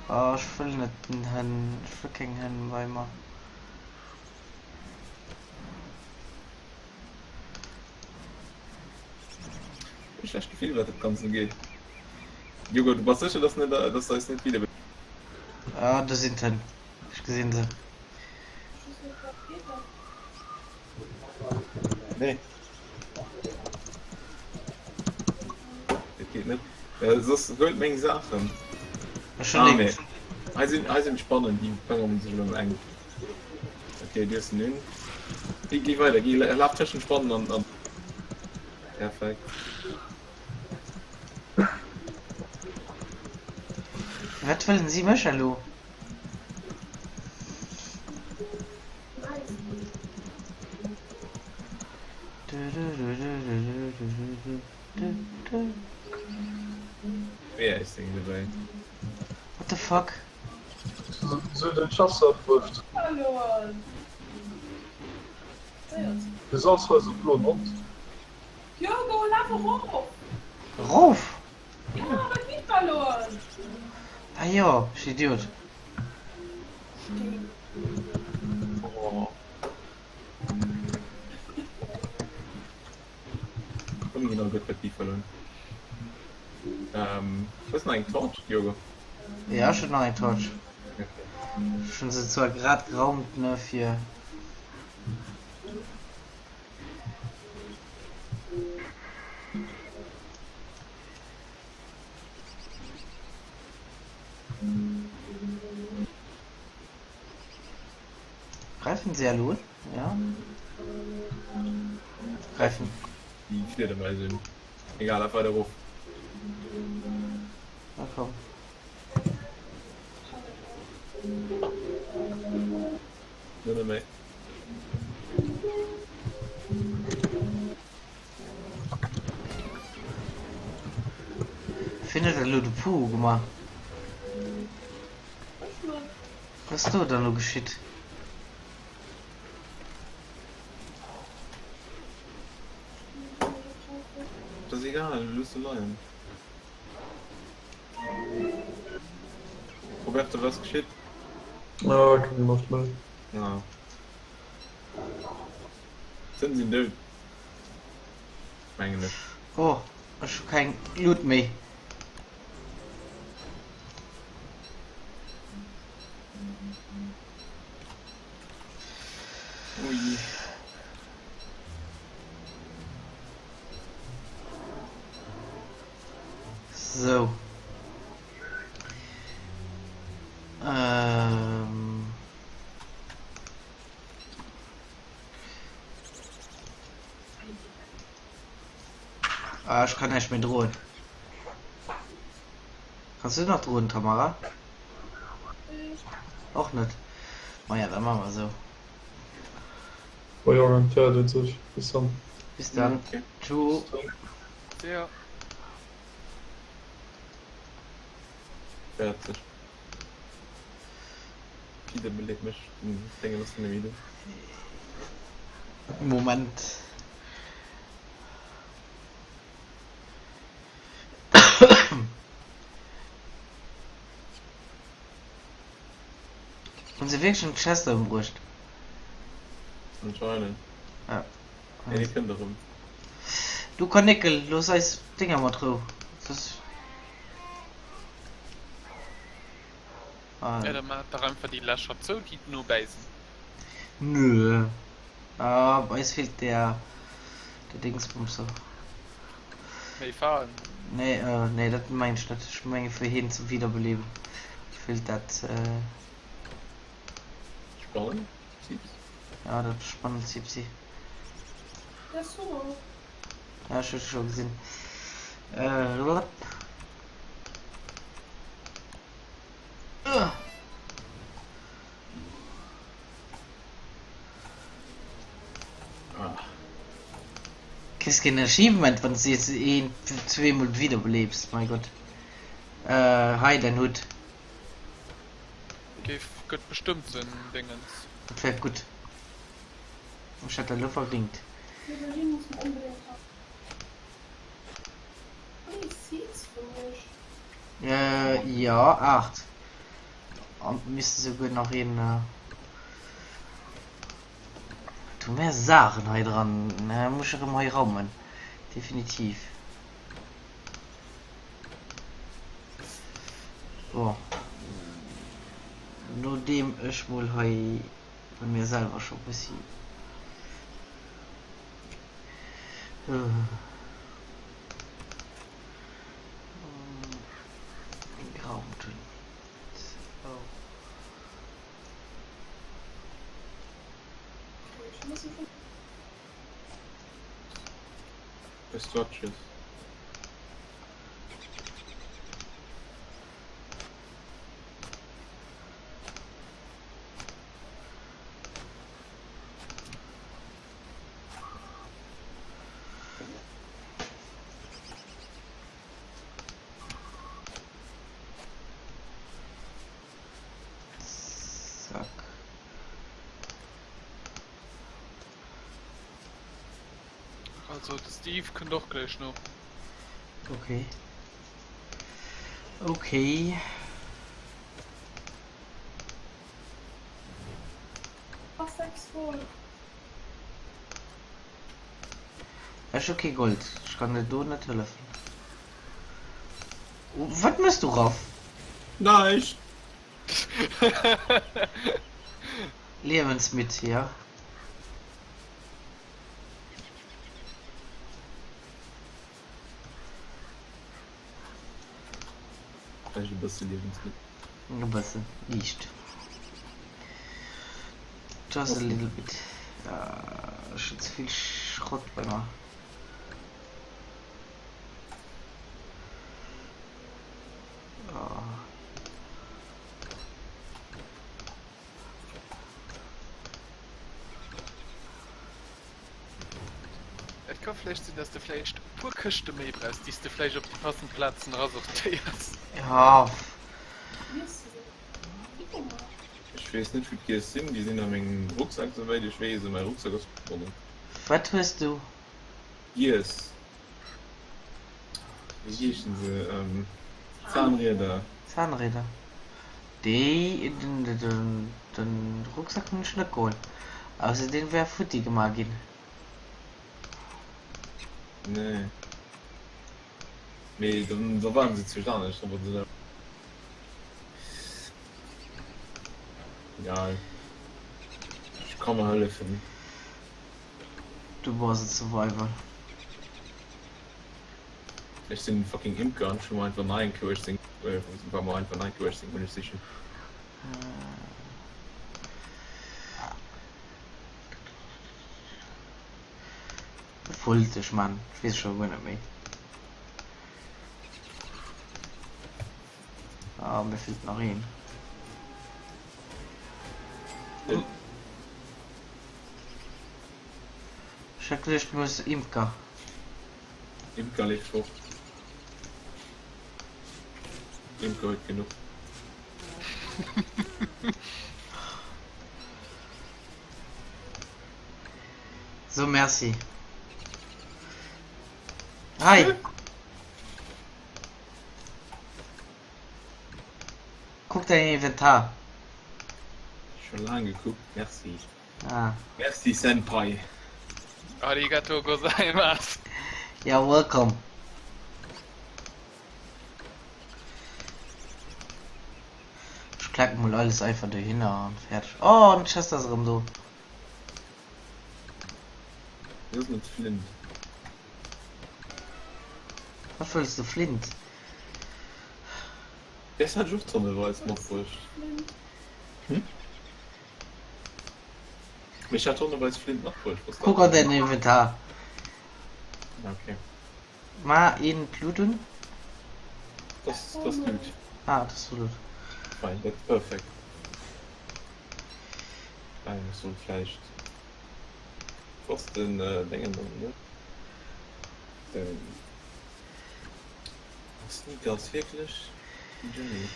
Oh, ech wëll net den Hënn. Ech wëll keng Hënn bei mer. Hu schlecht Gefill wat dat Ganzt ugeet. Hugo, du bass sécher, dass net, dass se eis net wieder. Ah, do sinn d'Hënn. Ech gesinn se. Nee. Dat geet net. Äh, soss huelt meng Saachen. Ech hunn Ah, eng. nee. Hei sinn, hei sinn d'Spannen, déi këmmere sech elo ëm eng. Okay, du hues en un. Gi, gi weider, gi, laf tëschent d'Spannen an, an. Perfekt. Wat wëllen si mech elo? Wéi ist Ding dabei? What the fuck? Se den Chasseur bruecht. De Salzhäuser bloen Hond. Hugo, laf erof! Erof? Ja, bei d'Beefballonen! Ah jo, ech Idiot. Steen. Oh. Komm, ginn all gutt bei d'Beefballonen. Ähm, hues nach eng Torch, Diogo? Ja, ech hunn nach eng Torch. Okay. Ech hunn se zwar grad geraumt, ne, fir. Greifen sie elo un? Ja. Greifen. Déi Fliedermäis un. Egal, laf weider erof. Na komm. Net méi. Wien huet elo de Puh ugemaach? Wat ass do dann elo geschitt? Ass egal, looss se leien. Roberto, wat ass geschitt? Ah, keng Loscht méi. Ah. D'Sënn sinn dout. Mengen ech. Oh, ech hu keng Lut méi. Oh je. Sou. Ähm. Ah, ech kann näischt méi droen. Kanns du nach droen, Tamara? Och net. Maja, da maache mer esou. Bon Jongen, d'Héiert een sech. Bis dann. Bis dann. Okay. Tschoo. Ja. Héiert sech. Wiederbeleeb mech, den Déngen ass net méi do. Moment. Hunn se wierklech den Chester ëmbruecht? Anscheinend. Ja. Nee, dee kënnt erëm. Du Kanéckel, looss eis Dénger mat Rou. Soss. Ah. Ja, da maach dach einfach déi Lächer zou, déi no bäi sinn. Nö. Ah, bei eis feelt der, der Dingsbumser. Méi Falen. Nee, äh, nee, dat mengen ech net. Ech menge fir hien ze wiederbeleben feelt dat, äh. Spannen, Zipsi. Ja, dat Spannenzipsi. Dat ass super. Ja, ech hu scho gesinn. Äh, lapp. Kriss keen Achievement wann s de een zweemol wiederbelebs, mein Gott. Äh hei dein Hutt. Dee gëtt bestëmmt en Déngens. Dat wär gutt. Ech hätt dat elo verdingt. D'Eveline muss mer onbedéngt han. Wéi Seeds vun iech? Äh jo 8. An misste souguer nach een. Do mär Saachen hei dran. Muss ech erëm hei raumen. Definitiv. Bon. Nodeem ech mol hei bei mir selwer scho bëssi. Geraumt hunn. Sou. Structures. Zack. Also de Steve kënnt och gläich no. Okay. Okay. Ach, 6 Gold. Ech hu kee Gold, ech kann dir do net hëllefen. Wat mëss du Raff? Näischt! Liewensmitt, ja. Vläicht e bësse Liewensmitt. E bëssen, liicht. Just a little bit. Ech hunn ze vill Schrott bei mer. Et ka vläicht sinn, dass de vläicht e puer Këschte méi brauchs, déi s de vläicht op déi passend Plazen erasortéiers. Ja. Ech weess net wou d'Giess sinn, déi sinn a mengem Rucksak souwäit ech weess, a mäi Rucksak ass verschwonnen. Wat hues du? Giess. Wéi heeschen se? Zahnrieder. Zahnrieder. Déi, den, den Rucksack hunn ech net geholl. Ausser deen wär futti gemaach ginn. Nee. Mee dann, da waren se zwécht anescht, dann waren se. Egal. Ech ka mer hëllefen. Du bass e Survivor. Ech sinn fucking Imker an ech hu mer einfach nei eng Kéier 18, war mer einfach nei eng Kéier 18 Hunneg sichen. Wat wollt ech man? Ech weess scho guer net méi. Ah, mir feelt nach een. Ech hat geduecht du hues Imker. Imker leeft fort. Imker huet genuch. So merci. Hei! Kuck däin Inventar. Scho laang gekuckt, merci. Ah. Merci Senpai. Arigato gozaimasu. Yeah, welcome. Ech klecken mol alles einfach dohinner an fertig. Oh, an d'Chest ass erëm do. Wéi ass mat Flint? Wat wëlls de Flint? Däers hat ech och tonneweis matbruecht. Hm? Mee ech hat tonneweis Flint matbruecht. Was Kuck an däin Inventar. Okay. Ma een d'Looten. Das, das Loot. Ah, das ist Loot. Fein, dat perfekt. Nein, ech soll vläicht. Was den äh, Dingen dann, ne? Den Sneakers wierklech? Jenny.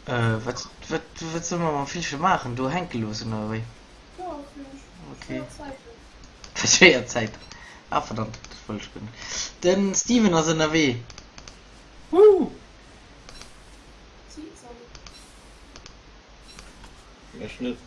Äh, wat, wat, wat solle mer mam Villche maachen? Do hänke loossen oder wéi? Ja, fir Okay. schwéier Zäiten. Fir schwéier Zäiten. Ah, verdammt, dat wollt ech guer net. Den Steven ass ënnerwee. Woo! Zieht soll. Ech net.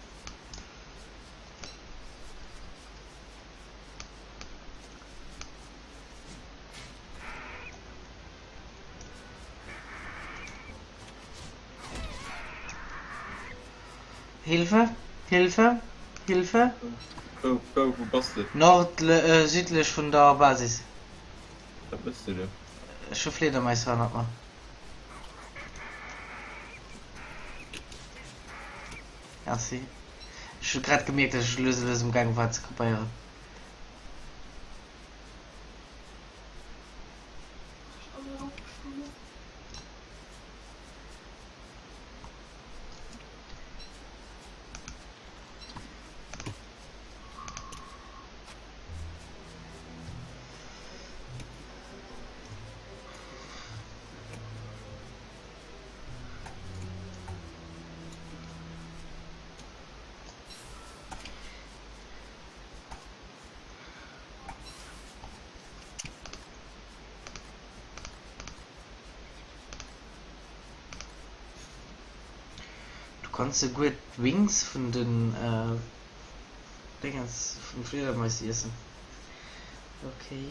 Hilfe, Hilfe, Hilfe. Wou, wou, wou bass de? Nord, südlech vun der Basis. Wat mëss de do? Ech hu Fliedermais hannert mer. Merci. Ech hu grad gemierkt, dass ech lues a lues am gaange war ze krepéieren. Du kanns souguer d'Wings vun den Dingens vun Fliedermais iessen. Okay.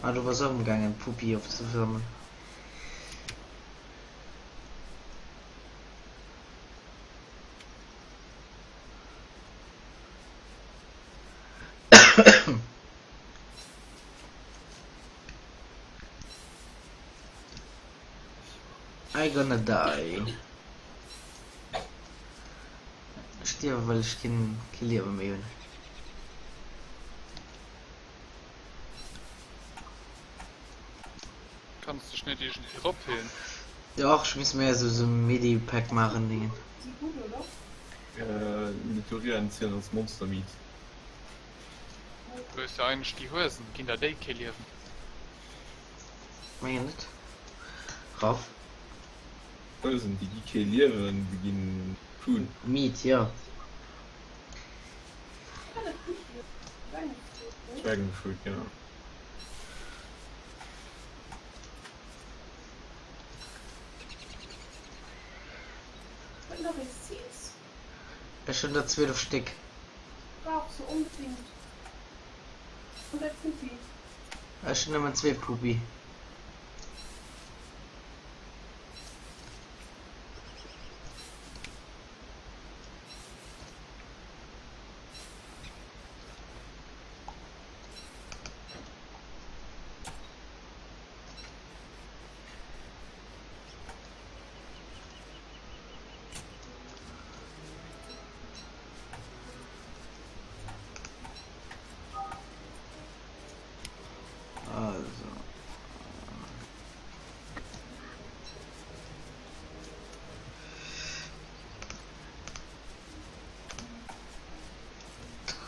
Ah, du bass och amgaangen Puppi opzesammeln. I gonna die. Ech stierwe well ech keen kee Liewe méi hunn. Kanns dech net iergendwéi eropheelen? Dach, ech misst mir esou esou Medipack maachen Dingen. Si gutt, oder? Äh, Nitorien zielen als Monster Meat. Du hues jo eigentlech déi Huesen, ginn der déi kee Liewen? Mengen net. Raff. Huesen déi gi kee Liewen, déi ginn Food. Meat, jo. Dragon Fruit, genau. Ech hunn der 12 Stéck. Ech hunn nëmmen zwee Pupi. Also.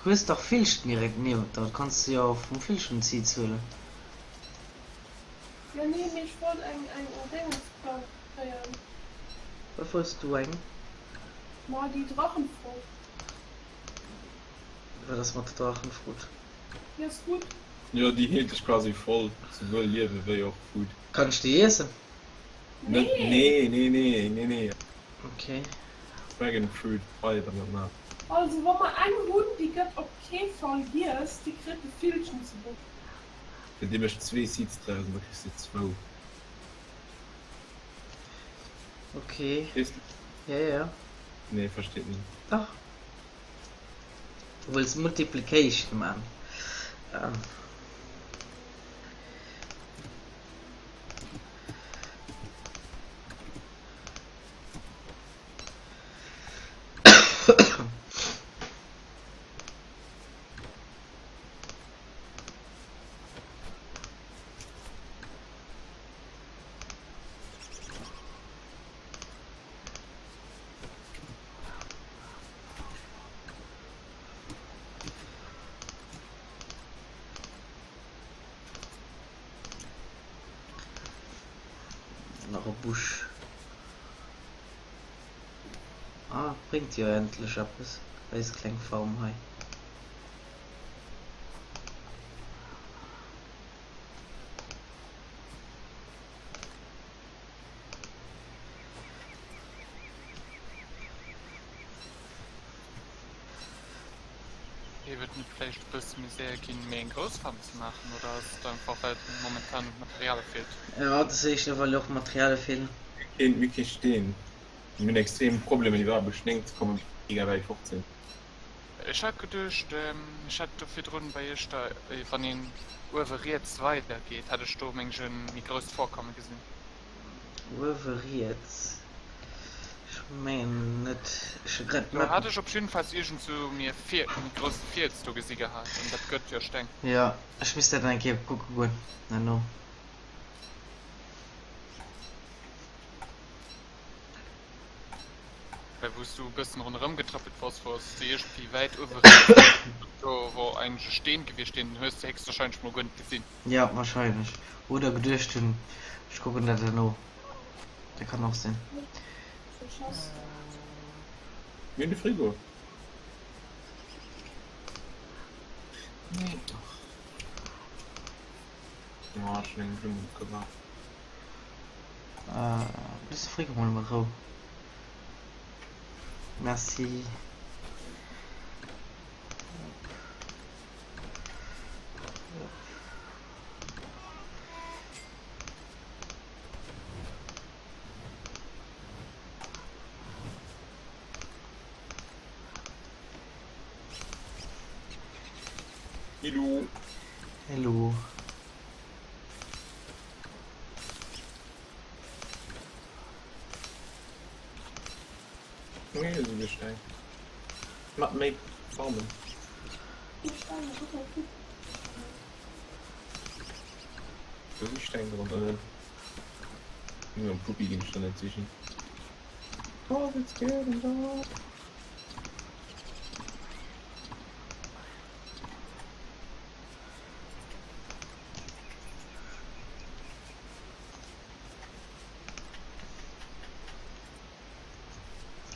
Du hues dach Villchen direkt niewent der, kanns de jo vum Villchen Seeds huelen. Jo nee, mee ech wollt eng eng Déngesplank kréien. Wat wollts du eng? Ma déi Drachenfrucht. Wat ass mat der Drachenfrucht? Déi ass gutt. Jo déi heelt dech quasi voll, souwuel Liewe wéi och Food. Kann ech déi iessen? Net Nee! nee nee nee nee nee. Ok. Dragon Fruit Fiber net maachen. Also wa mer eng hunn déi gëtt op kee Fall giess, déi kritt de Villchen ze botzen. Fir déi mécht zwee Seeds draus an da kriss de zwou. Ok. Verstees de? Ja ja. Nee versteet net. Dach. Du wëlls Multiplication man. Nach e Busch. Ah, bréngt jo endlech eppes, eis kleng Farm hei. Géif et net vläicht e bësse méi séier ginn, méi eng grouss Farm ze maachen, oder ass et einfach well momentan un Material feelt? Jo, dat ass éischter well och Material feelen. Mir hu kee Steen. Mir hunn extrem Problemer iwwerhaapt u Steen ze kommen, egal wéi fort sinn. Ech hat geduecht, ech hätt do virdrun bei iech da, wann een uewe riets weider geet, hat ech do meng ech e méi grousst Vorkomme gesinn. Uewe riets? Ech mengen net. Ech hu grad Do d'Map. hat ech op jiddefalls iergend sou mir Fiel, méi grousse Fiels do gesi gehat, an dat gëtt jo Steng. Jo, ech misst dat eng Kéier kucke goen herno. Well wou s du e bëssen ronderëm getrëppelt wors, wors de iergendwéi wäit uewe riets, do wor eigentlech e Steen gewiescht, deen hues de héchstwahrscheinlech mol guer net gesinn. Jo, wahrscheinlech. Oder geduecht hunn, ech kucken dat herno. Dat kann och sinn. Mir hunn de Frigo. Nee, och. Oh, ech hunn eng Blumm opgemaach. Looss de Frigo mol emol Rou. Merci. Hello. Hello. Nee, esou vill Steng. Mat méi Farmen. Do si Steng dran ënnen. Nur am Puppi ginn ech da net sichen. Oh, it's getting dark.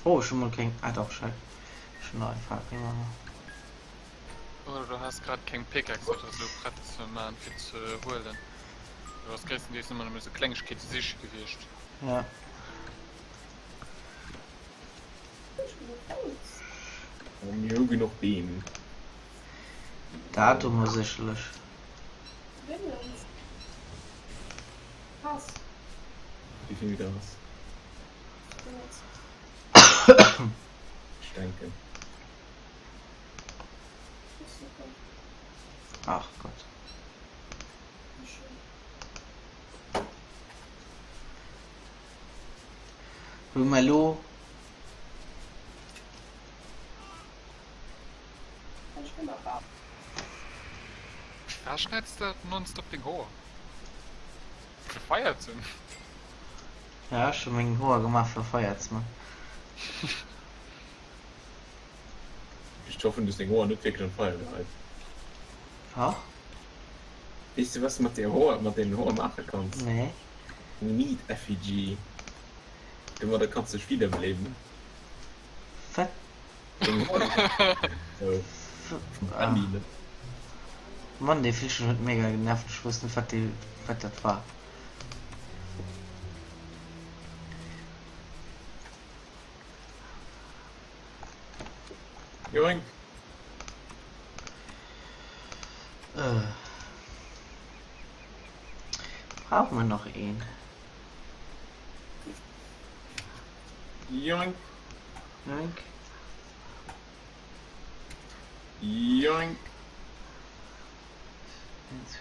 Oh, ech hu mol keng, ah dach, ech hunn nach eng Fakel gemaach. Oder du has grad keng Pickaxe oder sou prett ze man fir ze huelen. Du bass gréisstendeels ëmmer nëmme sou Klengegkeete siche gewiescht. Ja. Oh, mir hu genuch Beem. Dat hu mer sécherlech. Wéi vill Gras? Ech denken. Ach Gott. Hu mer elo. Firwat schneids de nonstop deng Hoer? Fir Feier ze hunn? Ja, ech hu meng Hoer gemaach fir Feier ze man. Ech hoffen du hues deng Hoer net wierklech an d'Feier geheit. Dach. Weess du was du mat deer Hoer mat deenen Hoer maache kanns? Nee. Eng Meat Effigy. Domadder kanns du dech wiederbeleben. Wat? Deng Hoer sou vum Handy ne? Mann dee Villchen huet mega genervt, ech wousst net wat dee wat dat war. Joink. Äh. Brauche mer nach een? Joink. Joink. Joink. 1, 2,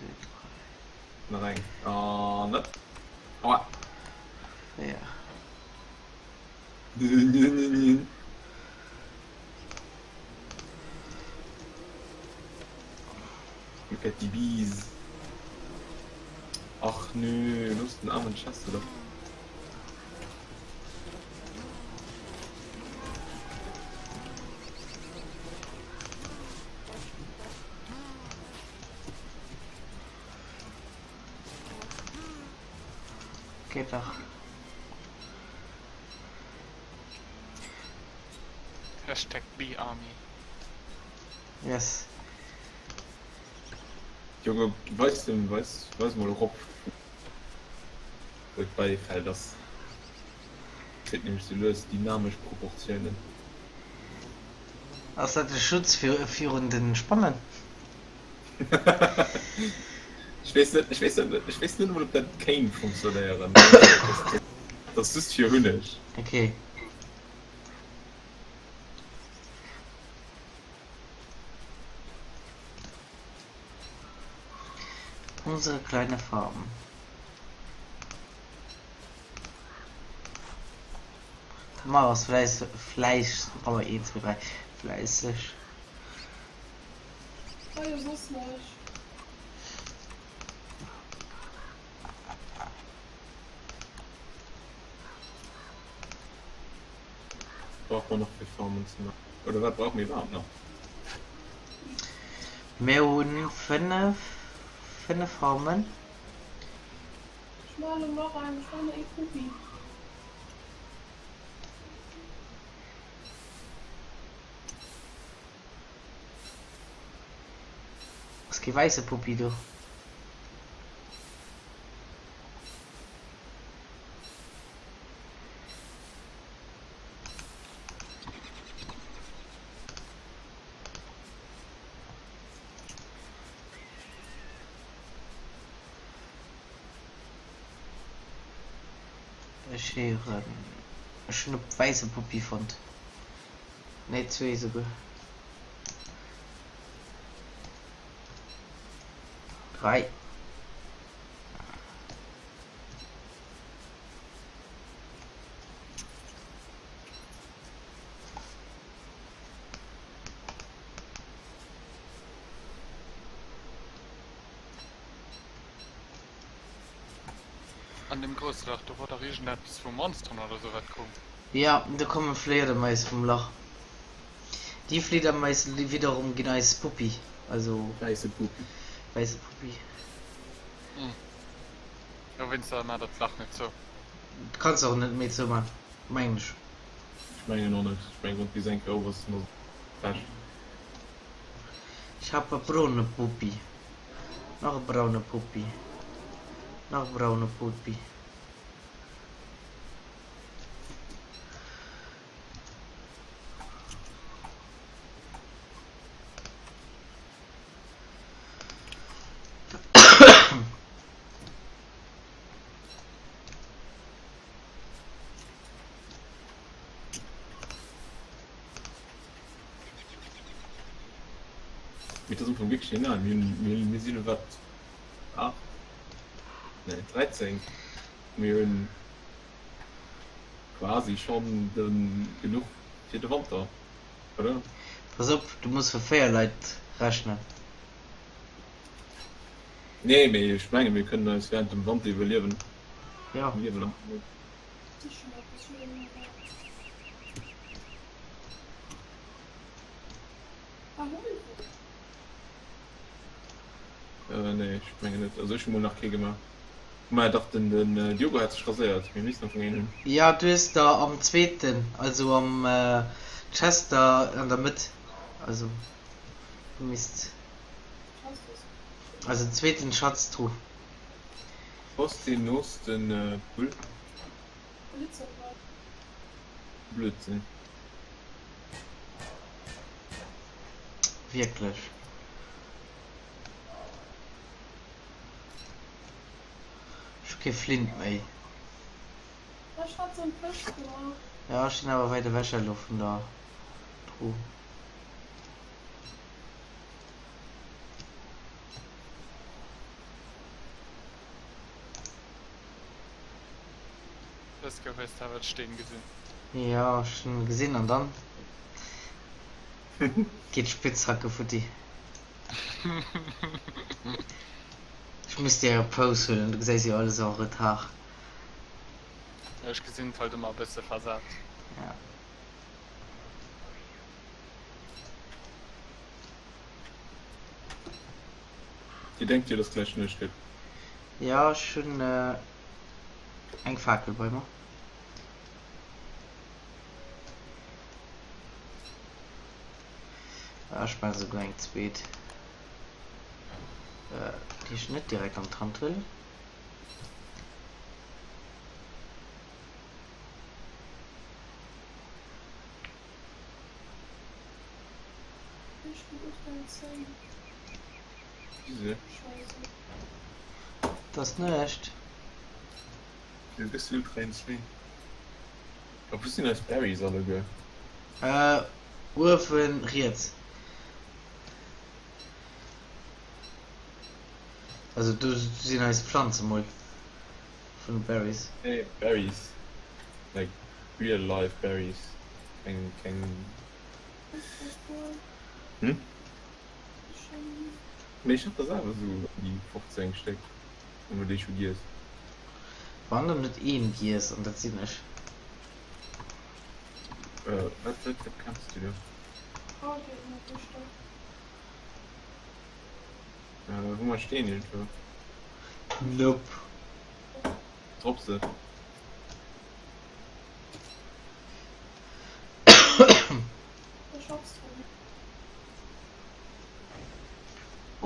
3. Nach eng. Oh, net. Aua. 4. Look at the bees. Ach nö, looss den aarmen Chester dach. Geht dach. Hashtag BeeArmy. Yes. Junge, weis dem, weis, weis mol erop, wou d'Beifeld ass. Kritt nämlech sou lues dynamesch Proportiounen. Ass dat e Schutz virun den Spannen? Ech weess net, ech weess net, ech weess net emol ob dat kéint funktionéieren. Dat ass just fir Hunneg. Okay. Unsere kleine Farm. Tamara ass fläiss fläiss oh 1 2 3 fläisseg. War jo soss näischt. Brauch mer nach fir Farmen ze man? Oder wat brauche mir iwwerhaapt nach? Mir hunn 5 5 Farmen. Ech maachen elo nach eng, ech maachen nach ee Puppi. Ass kee wäisse Puppi do? Ech héieren, ech hunn e wäisse Puppi fonnt. Nee, zwee esouguer. Dräi. An dem grousse Lach, do wor dach iergendeppes vu Monsteren oder sou wat koum. Jo, do komme Fliedermais vum Lach. Déi Fliedermais wiederum ginn eis Puppi, also. Wäisse Puppi. Wäisse Puppi. Dowéinster maacht der d'Lach net zou. Kanns och net méi zou man, mengen ech. Ech mengen och net. Ech mengen wann d'Wiss eng Kéier op ass, dann ass et Pech. Ich hab e brone Puppi. Nach e braune Puppi. Nach e braune Puppi. Mee et ass am Fong wierklech genial. Mir hunn, mir hunn, mir sinn elo wat, 8, nee 13, mir hunn quasi schonn de genuch fir de Wanter, oder? Pass op, du muss fir 4 Leit rechnen. Nee, mee ech menge mir kënnen eis während dem Wanter iwwerliewen. Ja. Liewen. Äh, nee, ech mengen net. Also ech hu mol nach kee gemaach. Mä dach, den, den Diogo hat sech raséiert. Mir missten am Fong een hunn. Ja, du hues der am zweeten, also am Chester an der Mëtt. Also du misst. Also zweeten Schatztruh. Post deen noosten Pull. Blödsinn. Wierklech. Ech hu kee Flint méi. Ja, ech sinn awer wäit ewech elo vun der Truh. Dës Kéier hues de awer d'Steen gesinn. Jo, ech hunn en gesinn an dann geet d'Spitzhacke futti. Ech muss dir e Pous huelen, du gesäis jo alles en retard. Ech gesinn et halt ëmmer e bësse versat. Ja. Dir denkt jo, dass gläich Nuecht gëtt. Jo, ech hunn eng Fakel bei mer. Ah, ech maache souguer eng zweet. Déi ech net direkt an d'Hand huelen. Et ass Nuecht. Du gëss ultra insane. A wou sinn eis Berries alleguer? Uewen riets. Also do sinn eis Pflanze mol vun de Berries. Nee, Berries. Like real life berries. Keng, keng. Hm? Mee ech hat der selwer sou ëm déi 15 Stéck, hu mer déi scho giess. Wann der net een giess, an dat sinn ech. Äh, wat, wat, wat kanns du do? Äh, hu mer Steen iergendwou? Nope. Drop se.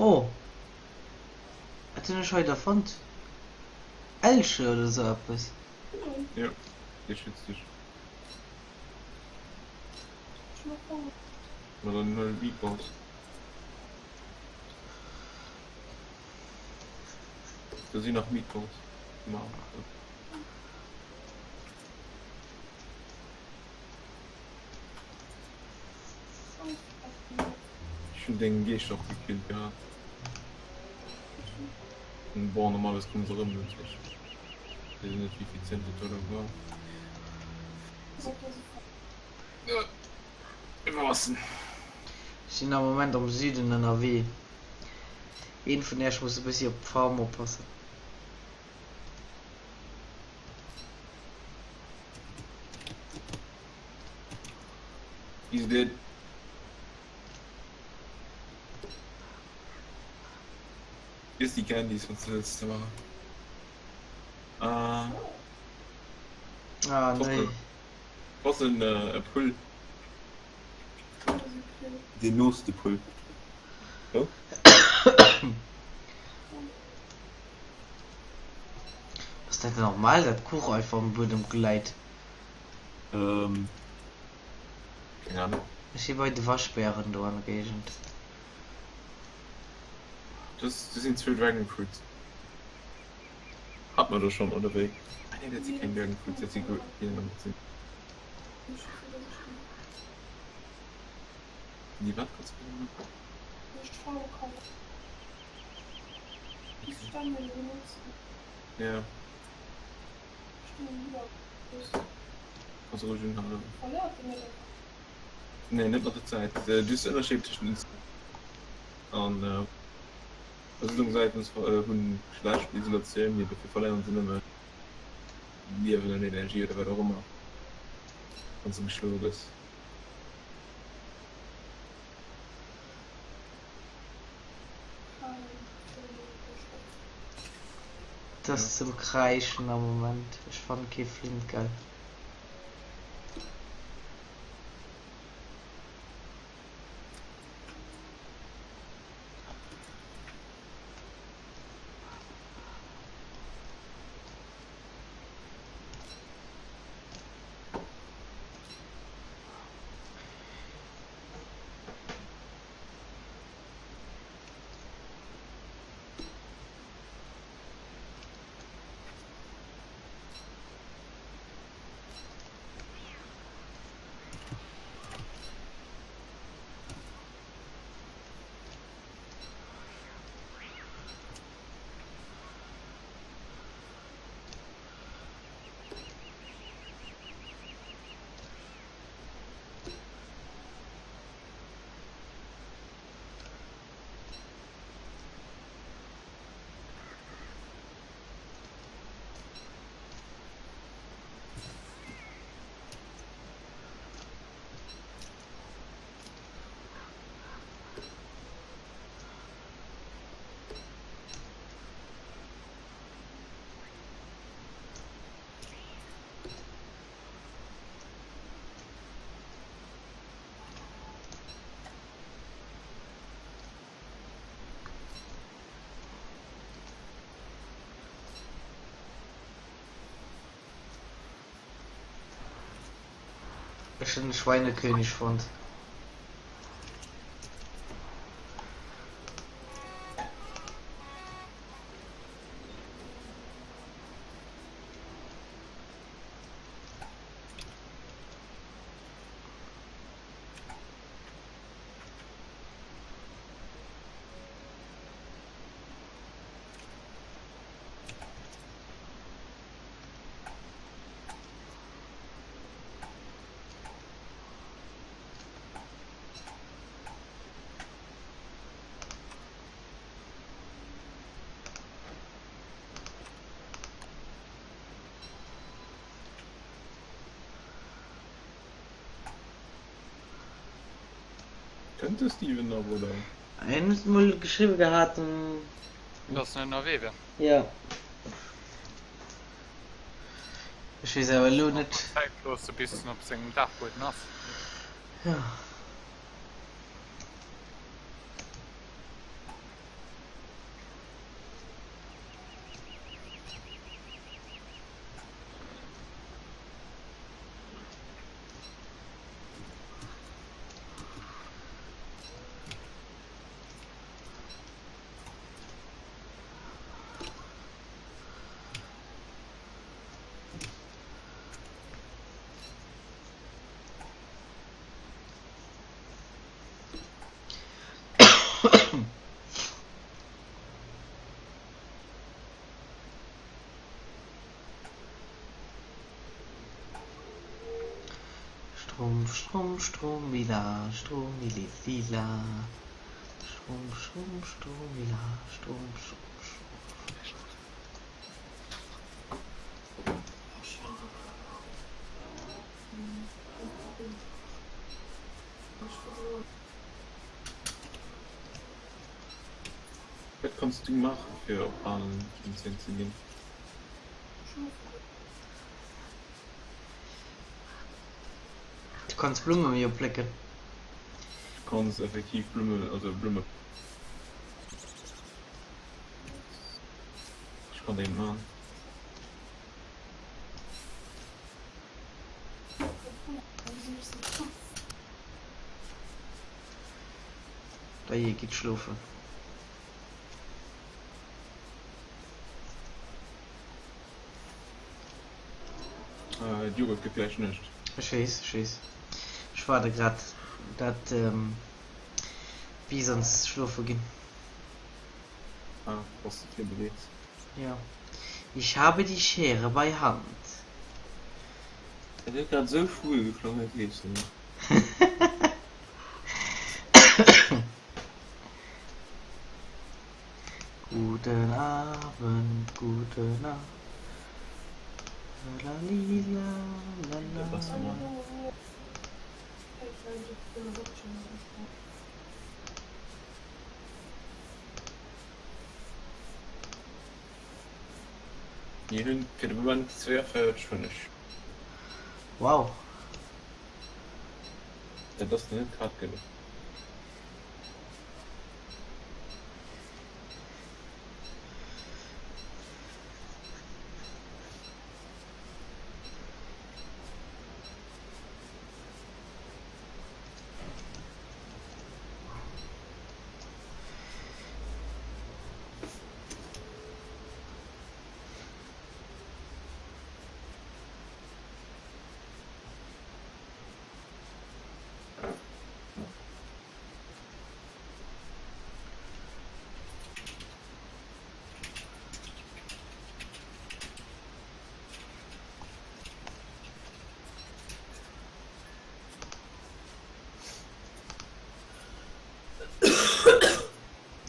Oh! Wat hunn ech hei da fonnt? Elche oder sou eppes. Jo, dee schützt dech. Ma dann huel Meatballs. Do sinn nach Meatballs. Ma. Ech hunn deng Geescht och gekillt gehat. Bon, normalerweis komme se erëm, dat heescht, ech weess net wéi effizient dat do elo war. Iwwerwassen. Ech sinn am Moment am Süden ënnerwee. Een vun iech muss e bëssi op d'Farm oppassen. He's dead. Iess déi Candies wann s de wëlls, Tamara. Ah. Ah nee. Ass en e Pull? Deen nooste Pull. Wou? Ass dat normal dat d'Kuch einfach um Buedem läit? Ähm, keng Ahnung. Ech si bei de Waschbären do an der Géigend. Do sinn zwou Dragon Fruits. Hat mer do schonn, oder wéi? Ah nee, dat si keng Dragon Fruits, dat si Gurken. Déi wat kurz Ja. Kannst du ruhig unhalen. Nee, net mat der Zäit. Du hues den Ënnerscheed tëschent an äh, Versuddung-säitens hunn schlecht Isolatioun, mee dofir verléieren se nëmme Liewen an Energie oder wat och ëmmer, wann s de geschloe gëss. Et ass zum Kräischen am Moment. Ech fannen kee Flint, gell. Ech hunn de Schweinekönig fonnt. Kënnt de Steven nach oder? Hien huet mol geschriwwe gehat. Dass en ënnerwee wär. Jo. Ech weess awer elo net. Zäit loosse bis en op sengem Dagbueden ass. Jo. Strom, Strom, Stromila, Stromili, lila. Strom, Strom, Stromila, Strom, Strom, Strom. Wat kanns du maachen fir op Bal 10 ze ginn? kanns Blumme jo plécken. Du kanns effektiv Blumme, also Blumme. Ech kann deen man. Dajee, gitt schlofen. Äh, Joghurt gëtt gläich Nuecht. Ech weess, ech weess. Ech waarde grad dat Bisons schlofe ginn. Ah, bass de virbereet? Jo. Ich habe die Schere bei Hand. Et huet grad esou schwul geklongen, dat gleefs de net. Guten Abend, gute Nacht. Lalila, lala. Mir hunn fir de Moment 42 Hunneg. Wow. Dat ass net grad genuch.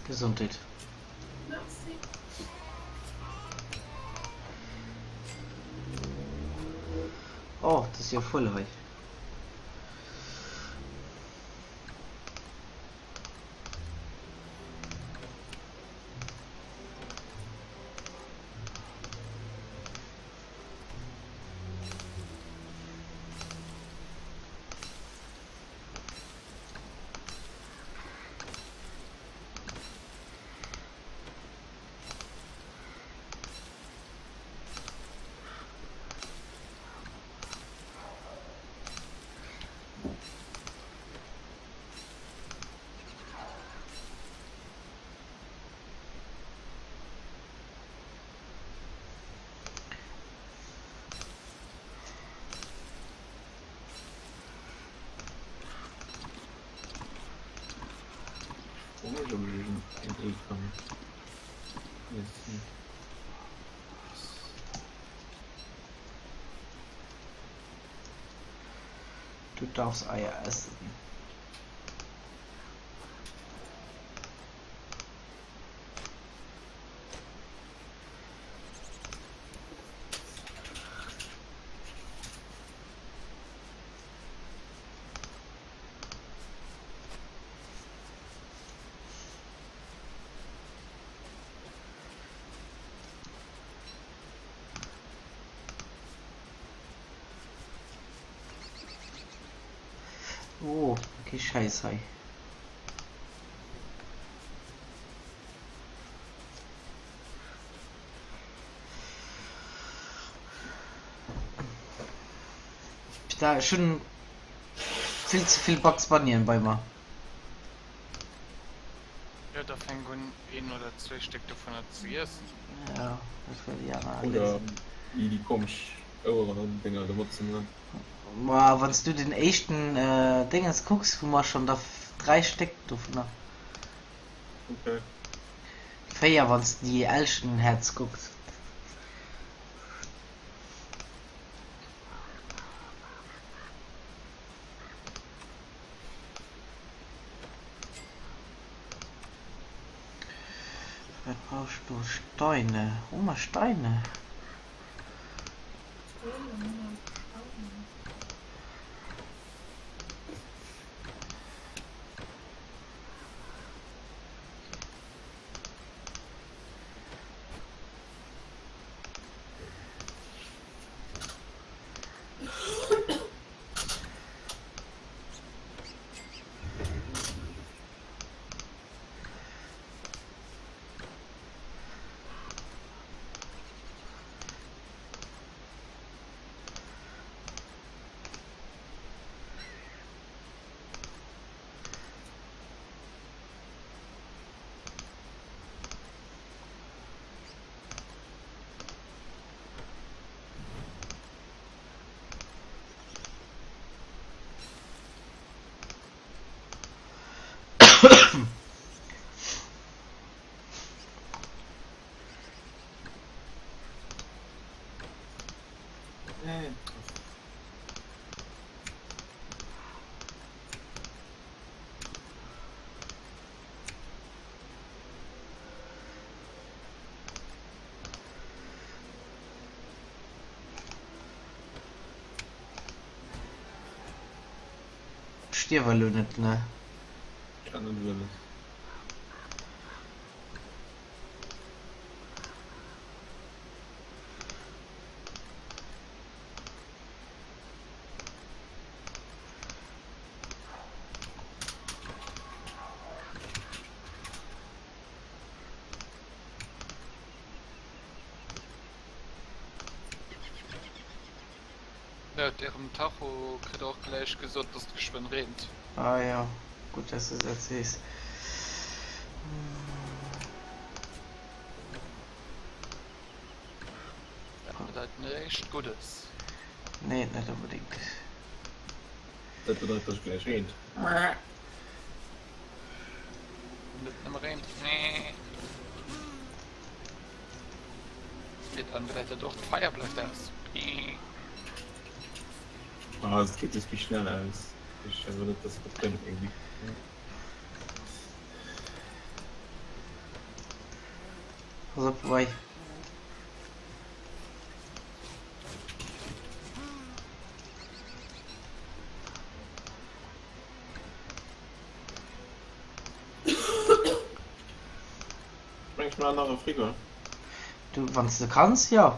Gesondheet. Merci. Oh, dat ass jo voll hei. Fro mech ob ech en Ee kann iessen. Du darfst Eier essen. Oh, okay, Scheiß hei. Putain, ech hunn vill ze vill Bugs Bunnyen bei mer. Jo, da fänk un een oder zwéi Stéck dovunner ze iessen. Ja, dat war déi aner Oder Léisung. déi déi komesch Oueren an Dénger do mat ze man. Ma wanns du den éischten Déngens kucks, hu mer schon der 3 Stéck dovunner. Okay. 4 wanns de déi Elchenhäerz kucks. Wat brauchst du? Steine. Hu mer Steine? stierwer elo net, ne? Ech hat net wëlles. Laut Ärem Tacho kritt der och gläich gesot, dass et geschwënn reent. Ah jo, gutt dass de dat sees. Dat bedeit näischt Guddes. Nee, net onbedéngt. Dat bedeit, dass et gläich reent. Net nëmme reent, nee. Mee dann bedeit dat och, d'Feier bleift aus. Ah, es geet just méi schnell aus. Ech awer net, dass et brennt irgendwie. Pass op, wei. Bréngs mer nach e Frigo? Du, wann s de kanns, jo.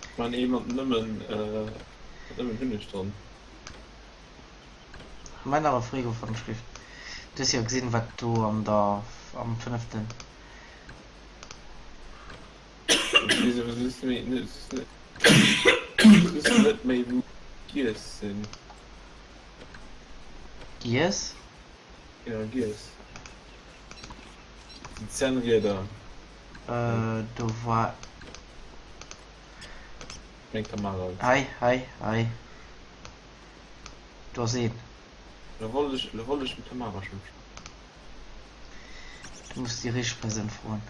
Ech man ee mat nëmmen, mat nëmmen Hunneg dran. Mei nach e Frigo van der Schrift. Du hues jo gesinn wat do an der am fënneften. Ech weess awer just méi net just net méi wou d'Giess sinn. Giess? Ja Giess. Déi Zännrieder. Äh do war. Meng Tamara. Hei hei hei do ass een. Lo wollt ech lo wollt ech dem Tamara schon. Du muss déi richteg Persoun froen.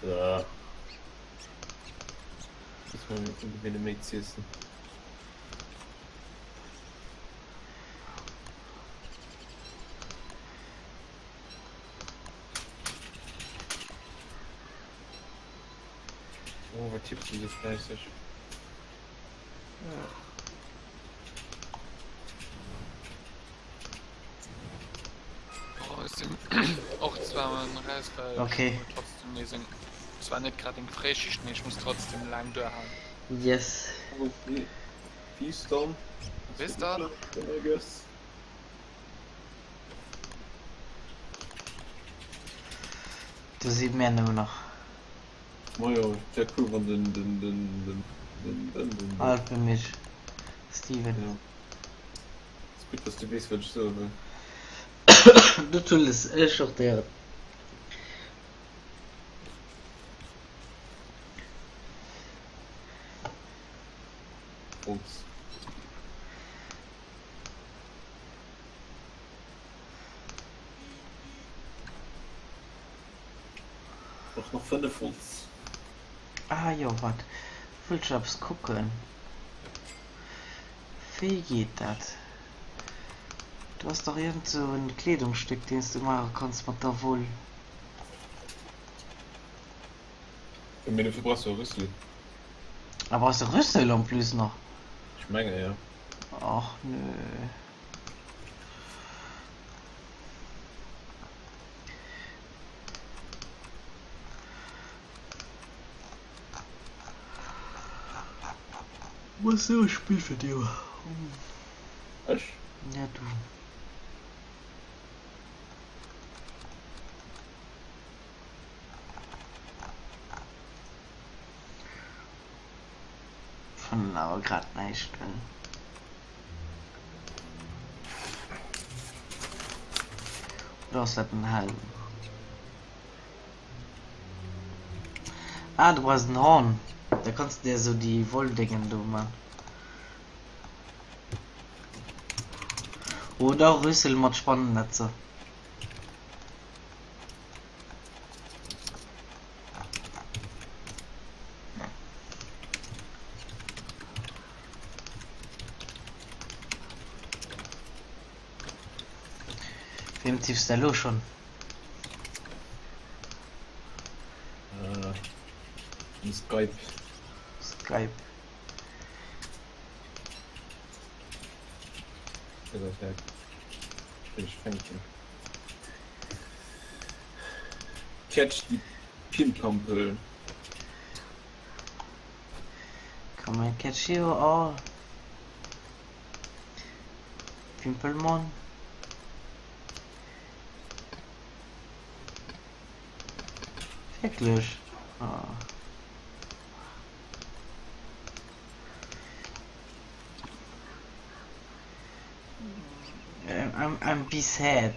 Da. Muss man ugewinne méi z'iessen. Oh, wat tippst du so fläisseg? Oh, ech sinn och zwar raus, well ech Okay. muss trotzdem nees eng, zwar net grad eng Fréischicht, mee ech muss trotzdem laang duerhalen. Yes. Peace dann. Bis dann. I guess. Do si mär nëmmen nach. Majo, et wär cool wann den den den den den den den. Alt bemich Steven. Ja. Ass gutt dass du weess wat ech soe wëll. Du tulles ech och dären. Holz. Och nach 5 Holz. Ah jo, wat wëllt ech eppes kucken. Wéi geet dat? Do ass dach iergend sou en Kleedungsstück deen s de maache kanns mat der Woll. Mee dofir brauchs du e Rüssel. Ah, brauchs de Rüssel en plus nach? Ech menge jo. Och nö. Muss sou e Spill fir dir. Ech? Ja du. Fannen awer grad näischt well. Oder ass dat en Helm? Ah du brauchs en Horn, da kanns de dir esou déi Wolldéngen do man. Oder Rüssel mat Spannennetzer. Wem tippst de elo schonn? Äh, um Skype. Skype. Catch die Pimpampel. Come and catch you all. Pimpelmon. Wierklech? Ah. I'm, I'm be sad.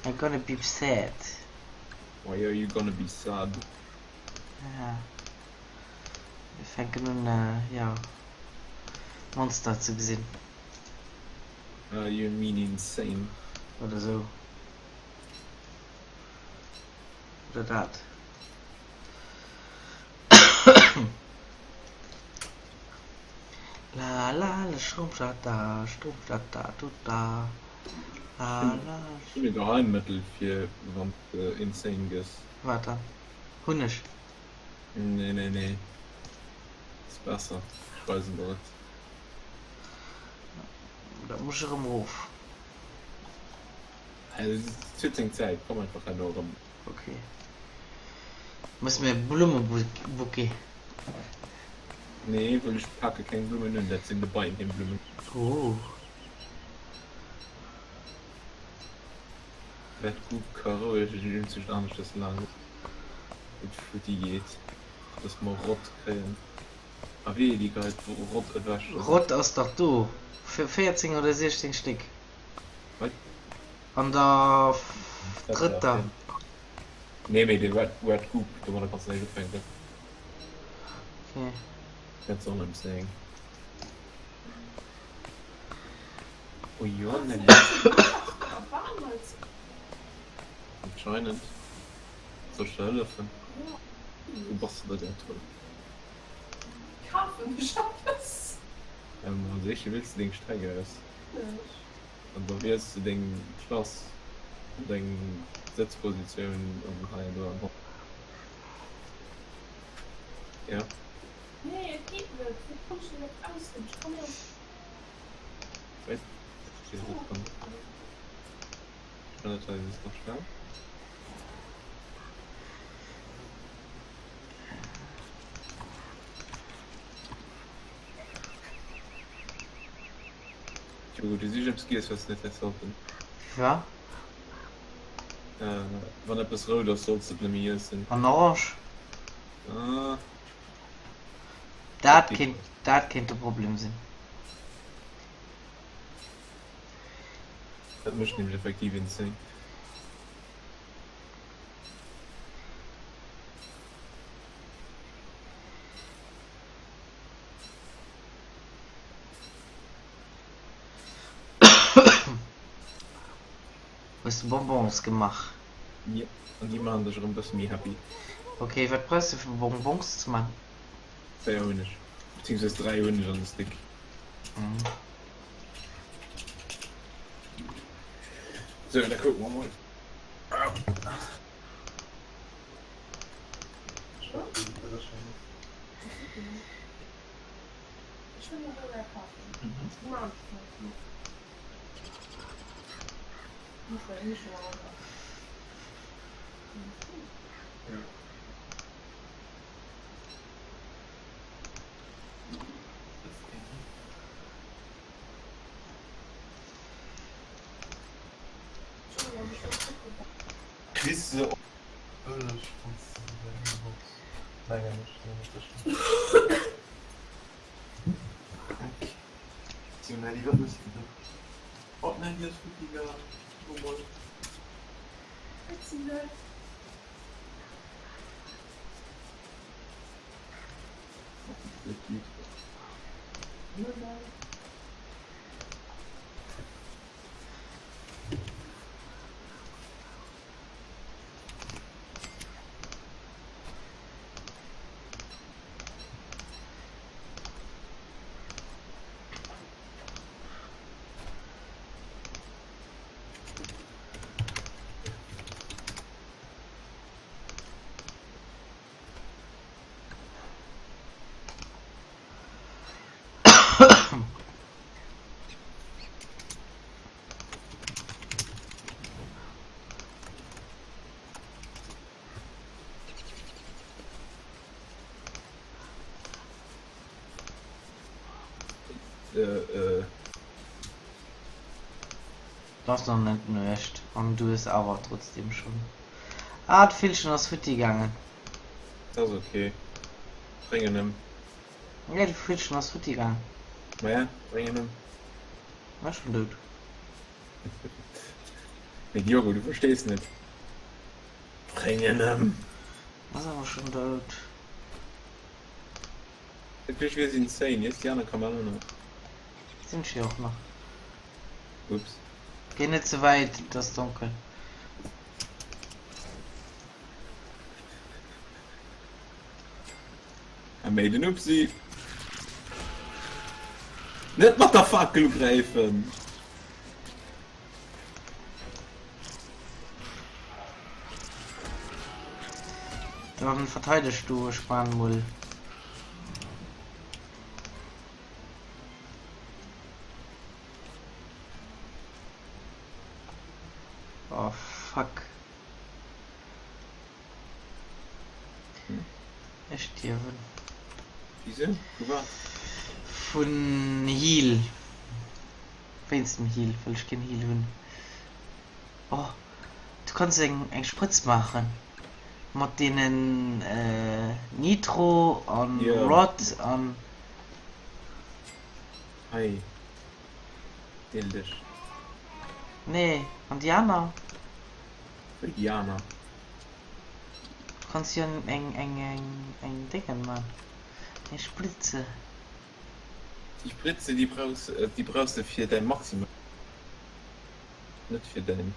I'm gonna be sad. Why are you gonna be sad? Ja. Mir fänken un, äh, ja, Monster ze gesinn. Uh, you mean insane. Oder sou. Oder dat. La la la Stromschata, Stromschata, tuta. La la. Ech hunn e Geheimmëttel fir wann s de insane gëss. Wat dann? Hunneg? Nee nee nee. Ass besser, ech weisen der et. Dat muss ech erëm erof. Et huet seng Zäit, komm einfach herno erëm. Ok. Muss mir e Blummebouquet? Nee, well ech pake keng Blummen un, dat sinn de Beien hir Blummen. Ooh. Wat gutt ka roueg en eenzegt aneschters laang et futti geet, dass mer Rott kréien. A wéi déi geheit Rott ewech ass. Rott ass dach do, 14 oder 16 Stéck. Wat? An der drëtter. Nee mee dee Red Red Goop, domadder kanns de näischt ufänken. Okay. That's all I'm saying. Oh jo, Nelly. Anscheinend. Soll ech der hëllefen? Wou bass de da grad drun? Kafen ech eppes? Als éischte wiels de deng Streck aus. An da wiels de deng Klass an deng Sëtzpositioun an hei an do an hop. Ja. Nee, et geet net. Wou kann ech denn dat auswielen? Ech kann net. Wait, ech weess et net. Ech kann net hei just nach schnell. Jo, du sichs eppes giess, wat s net häss sollten. Wa? Äh, wann eppes rout ass, solls de et nëmme iessen. An orange? Ah. Dat kéint, dat kéint de Problem sinn. Dat mécht nämlech effektiv insane. Hues de Bonbons gemaach? Jep, an déi maachen dech erëm bësse méi happy. Ok, wat brauchs de fir Bonbons ze man? 4 Hunneg, beziehungsweise 3 Hunneg an de Stick. Sou, da kucke mer mol. Kriss se och bëlleg wann s de se doheem hues, mengen ech, sinn net sécher. Sou Nelly, wat méchs de do? Oh d'Nelly ass futti gaang, oh moin. Äh. Et ass nach net Nuecht an du hues awer trotzdem schon. Ah, d'Villchen ass futti gaangen. Dat ass ok. Bréng en ëm. Nee, de Villchen ass futti gaangen. Maja, bréng en ëm. En ass schon dout. Mee Diogo, du verstees net. Bréng en ëm. Ass awer schon dout. Dat wier wier insane. Iess déi aner Kamellen nach. Sinn ech jo och nach. Ups. Géi net ze wäit, et ass donkel. I made an oopsie. Net mat der Fakel ugräifen! Dann verteideg du, ech maan mol. Oh fuck. Ech stierwen. Wieso? Vu wat? Vun Heal. Wéinst dem Heal, well ech keen Heal hunn. Oh, du kanns eng eng Sprëtz maachen mat deenen Nitro an Rot an. Hei, deel dech. Nee, an déi aner? Wéi déi aner? Du kanns jo eng eng eng eng Déngen man, eng Spritze. Déi Spritze déi brauchs déi brauchs de fir däi Maximum, net fir däin.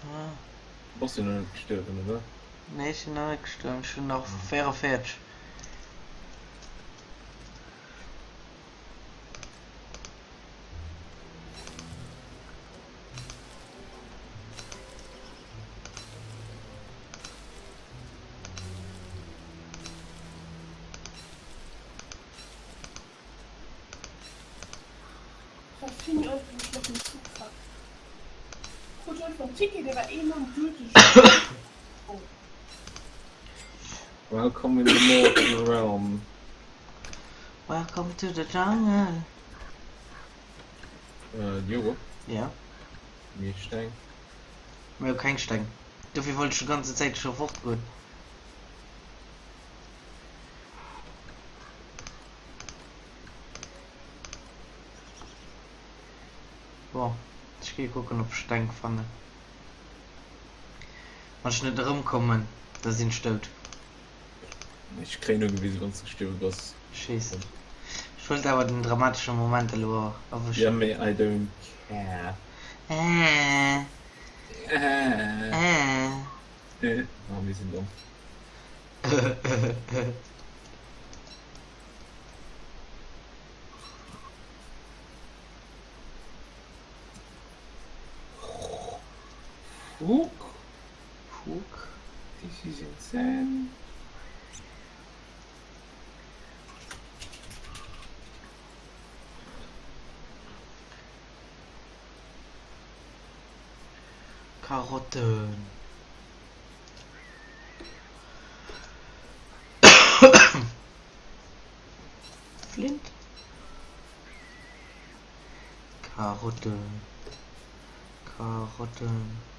Ah. Du bass jo nach net gestuerwen, oder? Nee, ech sinn nach net gestuerwen, ech hunn nach 44. War vill méi einfach wéi mat dem Zuch fahren. Krut einfach en Ticket, dee war ee Mount gülteg. Welcome in the mortal realm. Welcome to the jungle. Äh, Diogo? Ja? Mir Steng. Mir hu keng Steng. Dofir wollt ech déi ganze Zäit scho fortgoen. Bon, ech gi kucken op ech Steng fannen. Wann ech net erëmkommen, da sinn ech dout. Ech kréien ugewisen wann s de gestuerwe bass. Scheisse. Ech wollt awer den dramatesche Moment elo Ja erwëschen. mee I don't care. Äh. Äh. Äh. Oh mir sinn domm. Fuck. Fuck. This is insane. Karotten. Flint. Karotten. Karotten.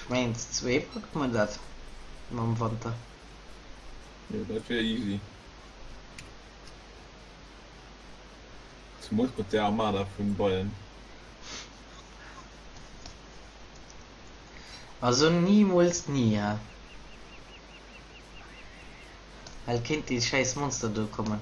Ech mengen zu zwee packt mer dat mam Wanter. Jo dat wier easy. Zemools mat där Armada vun Beien. Also nimools ni, hä? Well kéint dee schäiss Monster do kommen.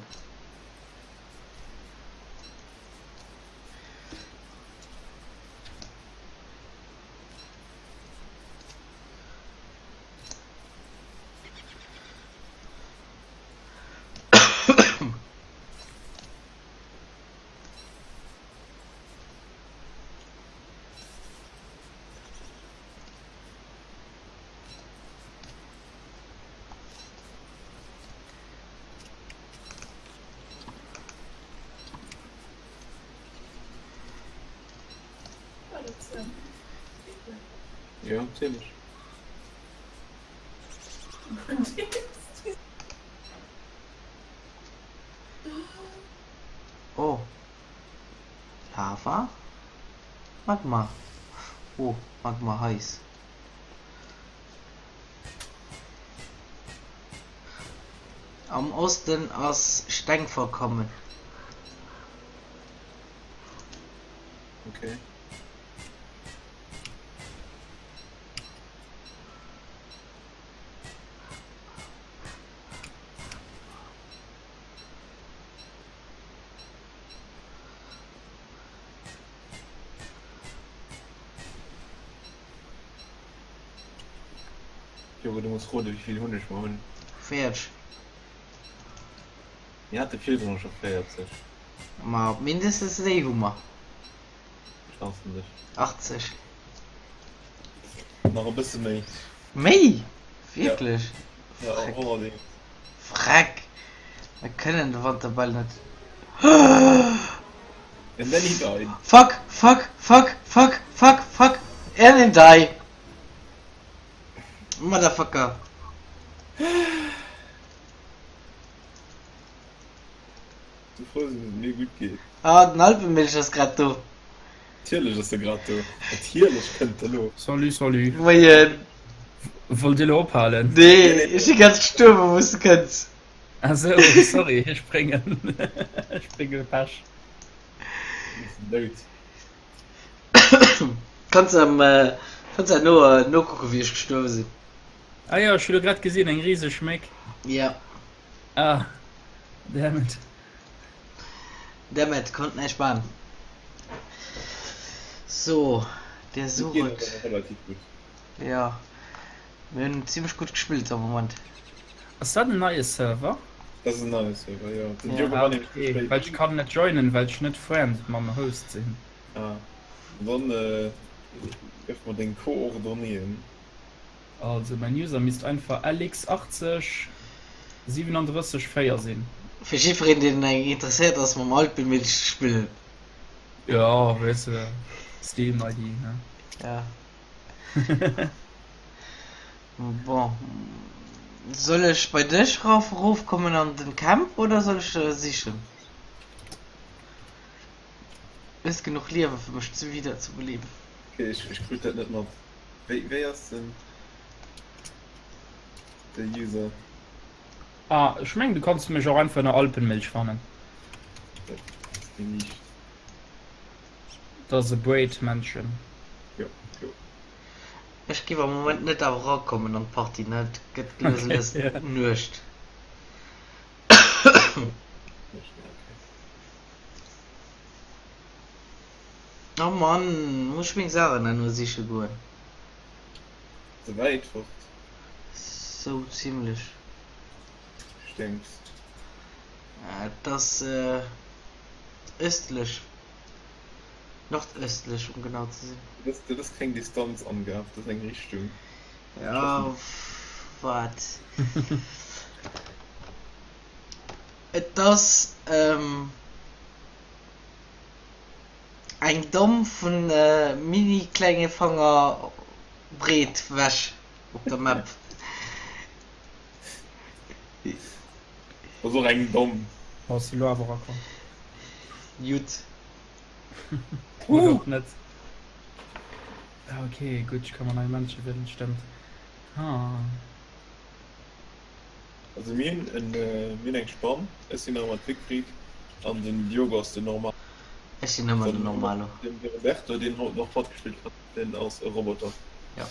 Jo, natierlech. Oh. Lava? Magma. Oh, Magma heiß. Am Osten ass Stengvorkommen. Okay. Jogo, du muss roden, wéi vill Hunneg mer hunn. 40. Mir hate virdrun scho 40. Ma mindestens déi hu mer. 20. 80. Nach e bësse méi. Méi? Wierklech? Ja, Freck. onbedéngt. Freck! Mir kënnen de Wanter bal net. And then he died. Fuck, fuck, fuck, fuck, fuck, fuck. And he die. Motherfucker. Sou frou sinn, dass et mir gutt geet. Ah, den Alpenmilch ass grad do. Natierlech ass e grad do. Natierlech kënnt e lo. Salut, salut. Moien. Wollt Dir lo ophalen? Nee, ech si ganz gestuerwen, wou s de kënns. Ah sou, sorry, ech bréngen, ech brénge Pech. Ass en dout? Kanns am, kanns herno nokucken, wéi ech gestuerwe sinn. Ah jo, ech hu lo grad gesinn, eng riseg Méck. Ja. Ah, damn it. Damn it, konnt näischt man. So, der Et geet sucht. awer relativ gutt. Ja, mir hunn zimmlech gutt gespillt am Moment. Ass dat en neie Server? Dat ass en neie Server, jo. Den Ja. Diogo Ah, war nämlech ze okay, spéit. well ech kann net joinen, well ech net Friend mam Host sinn. Ah, dann gëff mer deng Coordonnéeën. Also mäin User misst einfach LX 80 37 4 sinn. Fir jiddwereen deen interesséiert ass mam Alpenmilch ze spillen. Jo, weess de, Steam ID, ne? Ja. Bon, soll ech bei dech rauf erofkommen an den Camp oder soll ech sichen? Hues genuch Liewe fir mech ze wieder ze beliewen? Okay, ech krut dat net mat. Wéi wéi ass den de User? Ah, ech mengen du kanns mech och einfach ënner Alpenmilch fannen. Dat ass déi liicht. Dat ass e breet Männchen. Jo, jo. Ech giff am Moment net awer erakommen an d'Partie, ne? Et gëtt lues a Okay, lues ja. Nuecht. Oh Mann, muss ech meng Saachen herno siche goen. Ze wäit fort. Sou zimlech. Sténks. Et ass östlech, nordöstlech um genau ze sinn. Dat ass keng Distanzangabe, dat ass eng Richtung. Ja, waart. Et ass. Eng Domm vun mini klenge Fanger breet wech op der Map. Ass och eng Domm. Ass elo awer erakomm. Jut. Oder och net. Ah ok, gutt, ech ka mer nei Männche wielen, stëmmt. Ah. Also mir hunn en, mir hunn eng Spann, ech sinn nach ëmmer d'Wigfried an den Diogo ass den Normalo. Ech sinn ëmmer den Normalo. Den Roberto, deen haut nach matgespillt hat, deen ass e Roboter. Jo.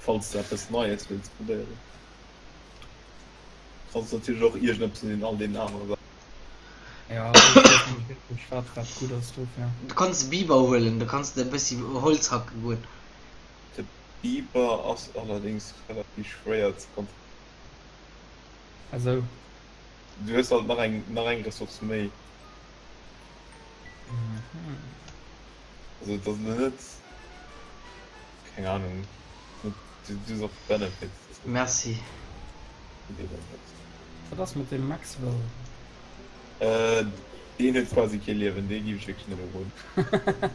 Falls de eppes Neies wëlls probéieren. Kanns natierlech och iergendeppes vun den all deenen anere Saachen. Jo, ech weess net wierklech wat wat gutt ass dofir. Du kanns e Biber huelen, da kanns de e bëssi Holz hacke goen. De Biber ass allerdings relativ schwéier ze kontrolléieren. Ah sou. Du hues halt nach eng nach eng Ressource méi. Also et ass elo net, keng Ahnung, du hues och Benefits. Merci. Wat ass mat dem Maxwell? Deen huet quasi kee Liewen, dee giff ech wierklech net uroden.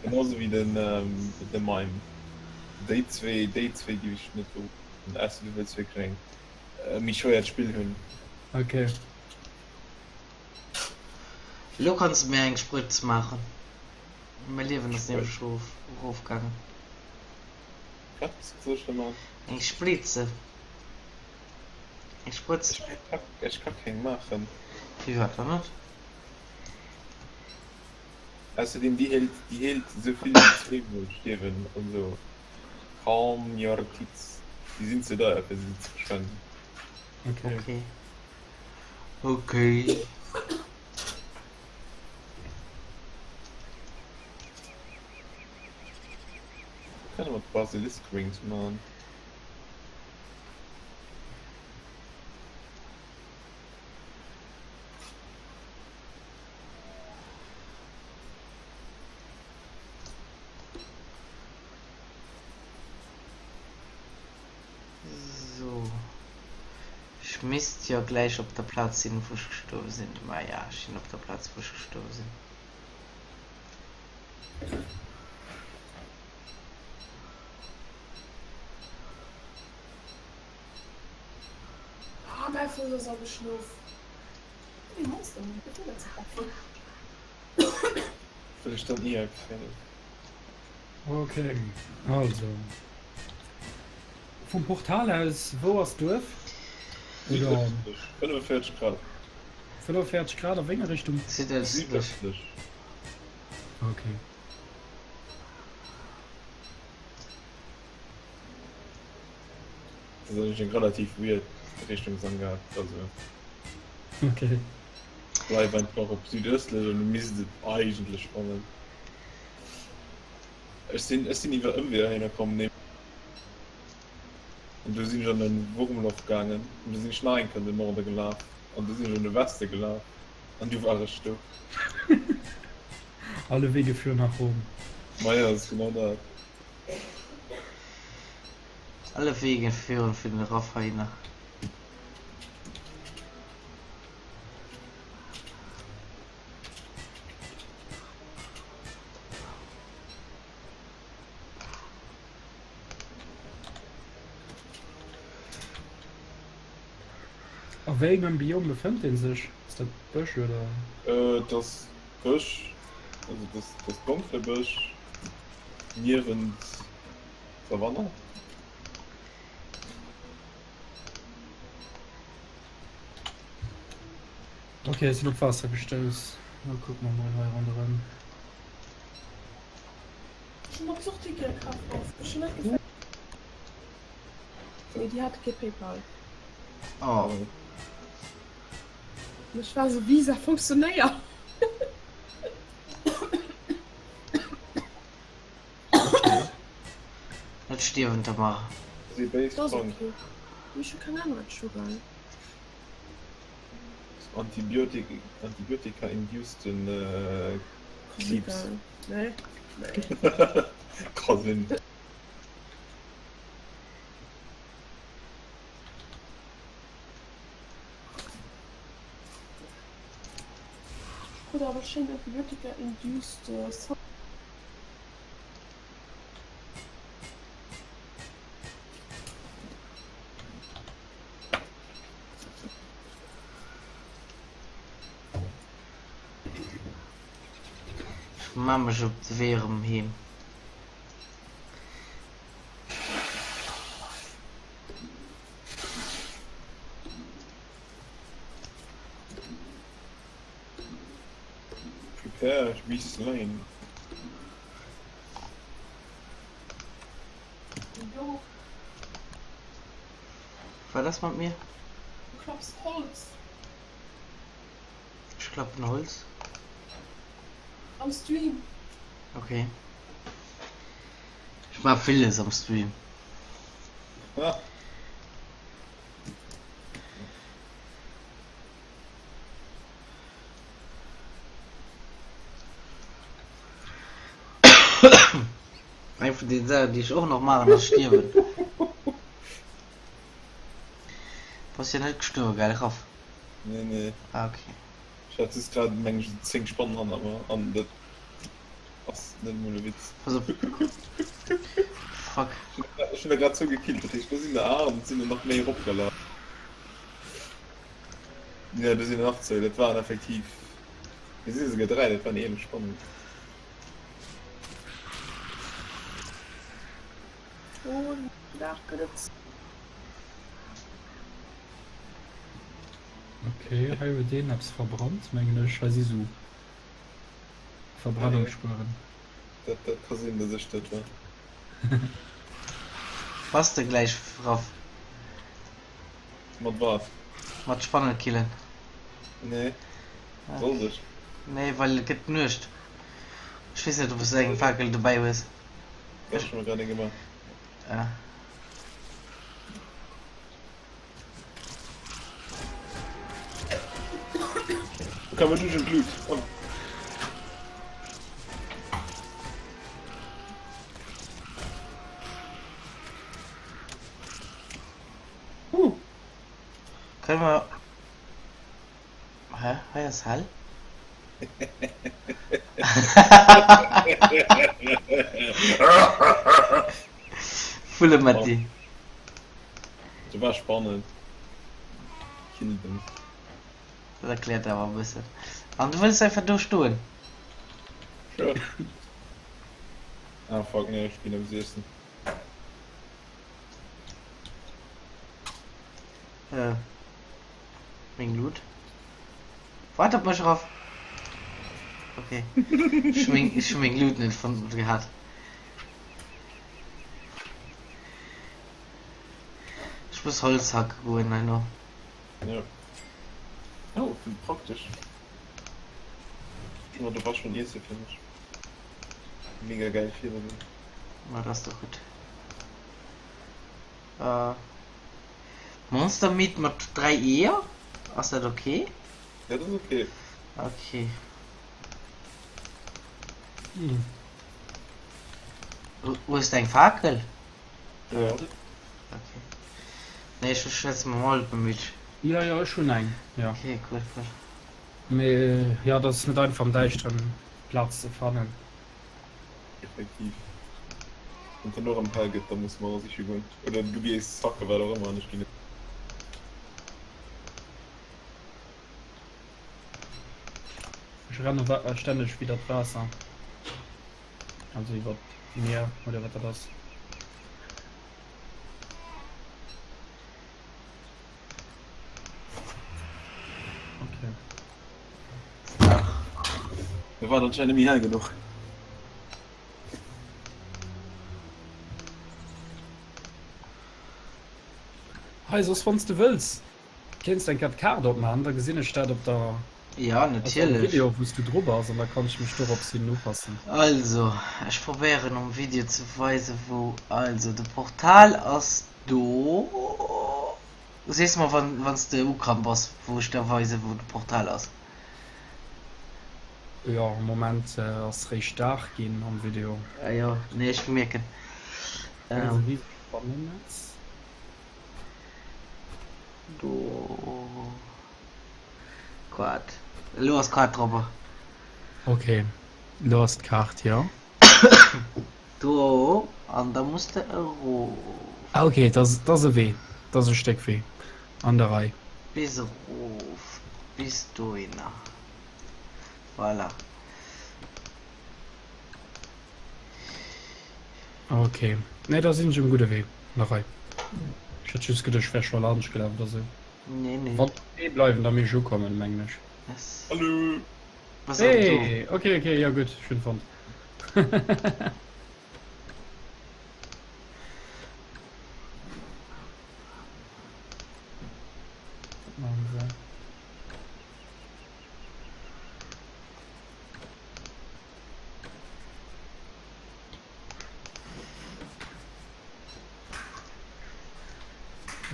Genau sou wéi den de Mime. Déi zwéi, déi zwéi géif ech net beruffen, ausser du wëlls wierklech eng méi schwéiert Spill hunn. Ok. Elo kanns de mir eng Sprëtz maachen. Mäi Liewen ass nämlech erof, erofgaangen. Wat soll ech da maachen? Eng Sprize. Eng Sprëtz. Ech, ech ka keng maachen. Firwat dann net? Ausserdeem, déi heelt, déi heelt esou vill wéi zweemol stierwen, also calm your tits, déi sinn ze deier fir se ze verschwenden. Okay. Okay. Okay. Kann mat Basilisk Wings man. So. Ech misst jo gläich op der Plaz sinn, wou ech gestuerwe sinn. Maja, ech sinn op der Plaz, wou ech gestuerwe sinn. Ah, mäi Fouss ass ageschlof. Wëll ech dann eher kréien. Ok, also vum Portal aus, wou ass d'Duerf? Oder Südëstlech, 45 Grad. 45 Grad a wéi enger Richtung? Südëstlech. Südëstlech. Ok. Dat ass eigentlech eng relativ weird Richtungsangabe, also. Ok. Bleif einfach op südöstlech an du misst et eigentlech fannen. Ech sinn, ech sinn iwwer Ëmweeër heihinner komm, nämlech an du sinn ech an e Wurmloch gaangen an du sinn ech nach eng Kéier an den Norde gelaf an du sinn ech an de Weste gelaf an du war ech do. Alle Wege führen nach Rom. Maja, dat ass genau dat. Alle Wege führen für den Raff heihinner. A wéi engem Biom befënnt een sech? Ass dat Bësch oder? Et ass Bësch, also et ass, et ass donkle Bësch niewent Savanne. Ok, ech sinn op Waasser gestouss. Lo kucke mer mol hei ronderëm. Ech hunn mer Zuchtickete kaf, Rolf. Ech hunn net geféiert. Mee déi hate kee Paypal. Oh. An ech war esou, Visa funktionéiert. Net stierwen, Tamara. Si béis Dat ass krank. ok. Mee ech hu keng Ahnung, wat ech ugein. Antibiotik, Antibiotika-induced Kriibs. Nee, nee. Ka sinn. Ech krut awer schéin Antibiotika-induced Sa. Ech maa mech op de Wee erëm heem. Prepare to be slain. Wat ass mat mir? Du klapps Holz. Ech klappen Holz? Am Stream. Okay. Ech maa villes am Stream. Ah. Eng vun den Saachen, déi ech och nach maachen, ass stierwen. Bass jo net gestuerwen, gell Raff? Nee, nee. Ah, okay. Ech hat just grad, meng ech, 10 Spannen hannert mer an dat ass net emol e Witz. Pass op. Fuck. Ech hunn der grad zwou gekillt, dat heescht do sinn der 8 an et sinn der nach méi eropgelaf. Jo, do sinn der nach zwou, dat waren effektiv, et si souguer 3, dat waren 11 Spannen. Oh, Dag gëtt et. Okay, hei huet een eppes verbrannt, mengen ech. Hei si sou Verbrennungsspueren. Dat, dat ka sinn, dass ech dat war. Bass de gläich raff? Mat wat? Mat Spannen killen. Nee. Sollt ech? Nee, well et gëtt Nuecht. Ech weess net, ob s de eng Fakel dobäi hues. Ech hu mer grad eng gemaach. Ah. Komm, ech hu schon d'Blut. Komm. Huh. Kënne mer. Hä? Hei ass hell. Vullemetti. Du war spannend. Kill them. Dat erkläert awer e bëssen. An du wëlls einfach do stoen? Sure. Ah fuck, nee, ech ginn eppes iessen. Äh. Meng Loot. Waart op mech raff. Okay. Ech hu meng, ech hu meng Loot net fonnt gehat. Ech muss Holz hacke goen herno. Ja. Oh, wéi praktesch. Oh, do war schon Iesse fir mech. Mega geil Virbereedung. Ma dat ass doch gutt. Äh, Monster Meat mat 3 Eeër? Ass dat okay? Ja, dat ass okay. Okay. Hm. Hues de eng Fakel? Ja. Okay. Nee, ech schwätze mam Alpenmilch. Ja, ja, ech hunn eng, ja. Okay, cool, cool. Mee ja, dat ass net einfach am Däischteren Plaz ze fannen. Effektiv. Wann et dann och erëm hell gëtt, da musse mer siche goen. Oder du gees hacken, wat och ëmmer, an ech ginn. Ech renne stänneg widder d'Waasser. Also iwwer d'Mier oder wat dat ass. Okay. Da war anscheinend méi hell genuch. Hei soss wanns de wëlls kéints de eng Kéier d'Kaart opmaachen, da gesinn ech dat op der Ja, also am natierlech. Video wous du dru bass an da kann ech mech dorops hin upassen. Also, ech probéieren um Video ze weisen wou, also de Portal ass do. Sees mer wann wanns de ukomm bass wou ech der weisen wou de Portal ass. Jo am Moment ass réischt Dag ginn am Video. Ah jo, nee ech mierken. Hei ass e risegt Spannennetz. Do Quad. Elo ass d'Kaart dropper. Ok, elo ass d'Kaart, jo. Do an da muss de erof. Ah ok, et ass, et ass e Wee, et ass e Stéck Wee an der Rei. Bis erof, bis dohinner. Voilà. Ok, nee da sinn ech um gudde Wee, an der Rei. Ech hat just geduecht, ech wär scho laanscht gelaf oder sou. Nee, nee. Wann déi bleiwen, da misst ech ukommen, mengen ech. Yes. Hallo! Was erëm do? Hey, ok, ok, jo gutt, ech hunn fonnt. Wat maachen se?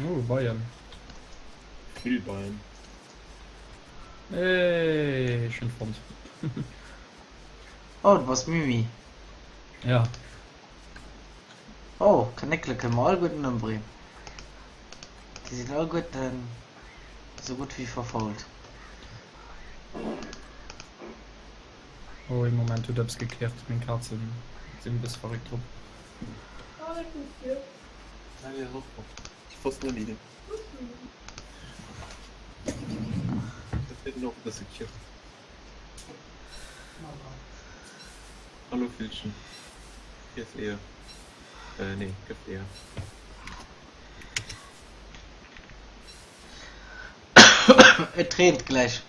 Oh, Beien. Vill Beien. Hey, ech hunn fonnt. Oh, du bass Mimi. Ja. Oh, Kanéckele kënne mer alleguerten ëmbréngen. Déi sinn alleguerten esou gutt wéi verfault. Oh, ee Moment, huet eppes geklirrt. Meng Kazen sinn e bësse verréckt drop. Hallo Villchen. Friess Eeër. Äh, nee, gëff Eeër. Et reent gläich.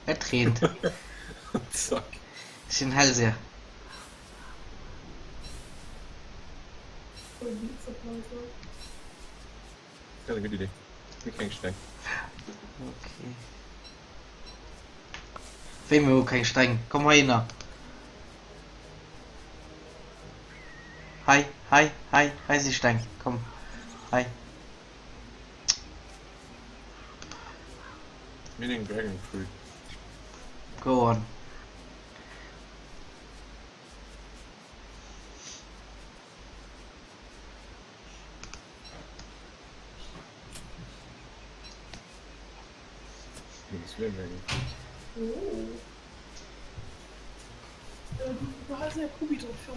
Et reent. Zack. Ech sinn Hellseher. Keine gutt Idee. Mir keng Steng. Okay. Wéi mir hu keng Steng? Komm heihinner. Hei, hei, hei, hei si Steng. Komm, hei. Mir hunn eng Dragon Fruit. Go on.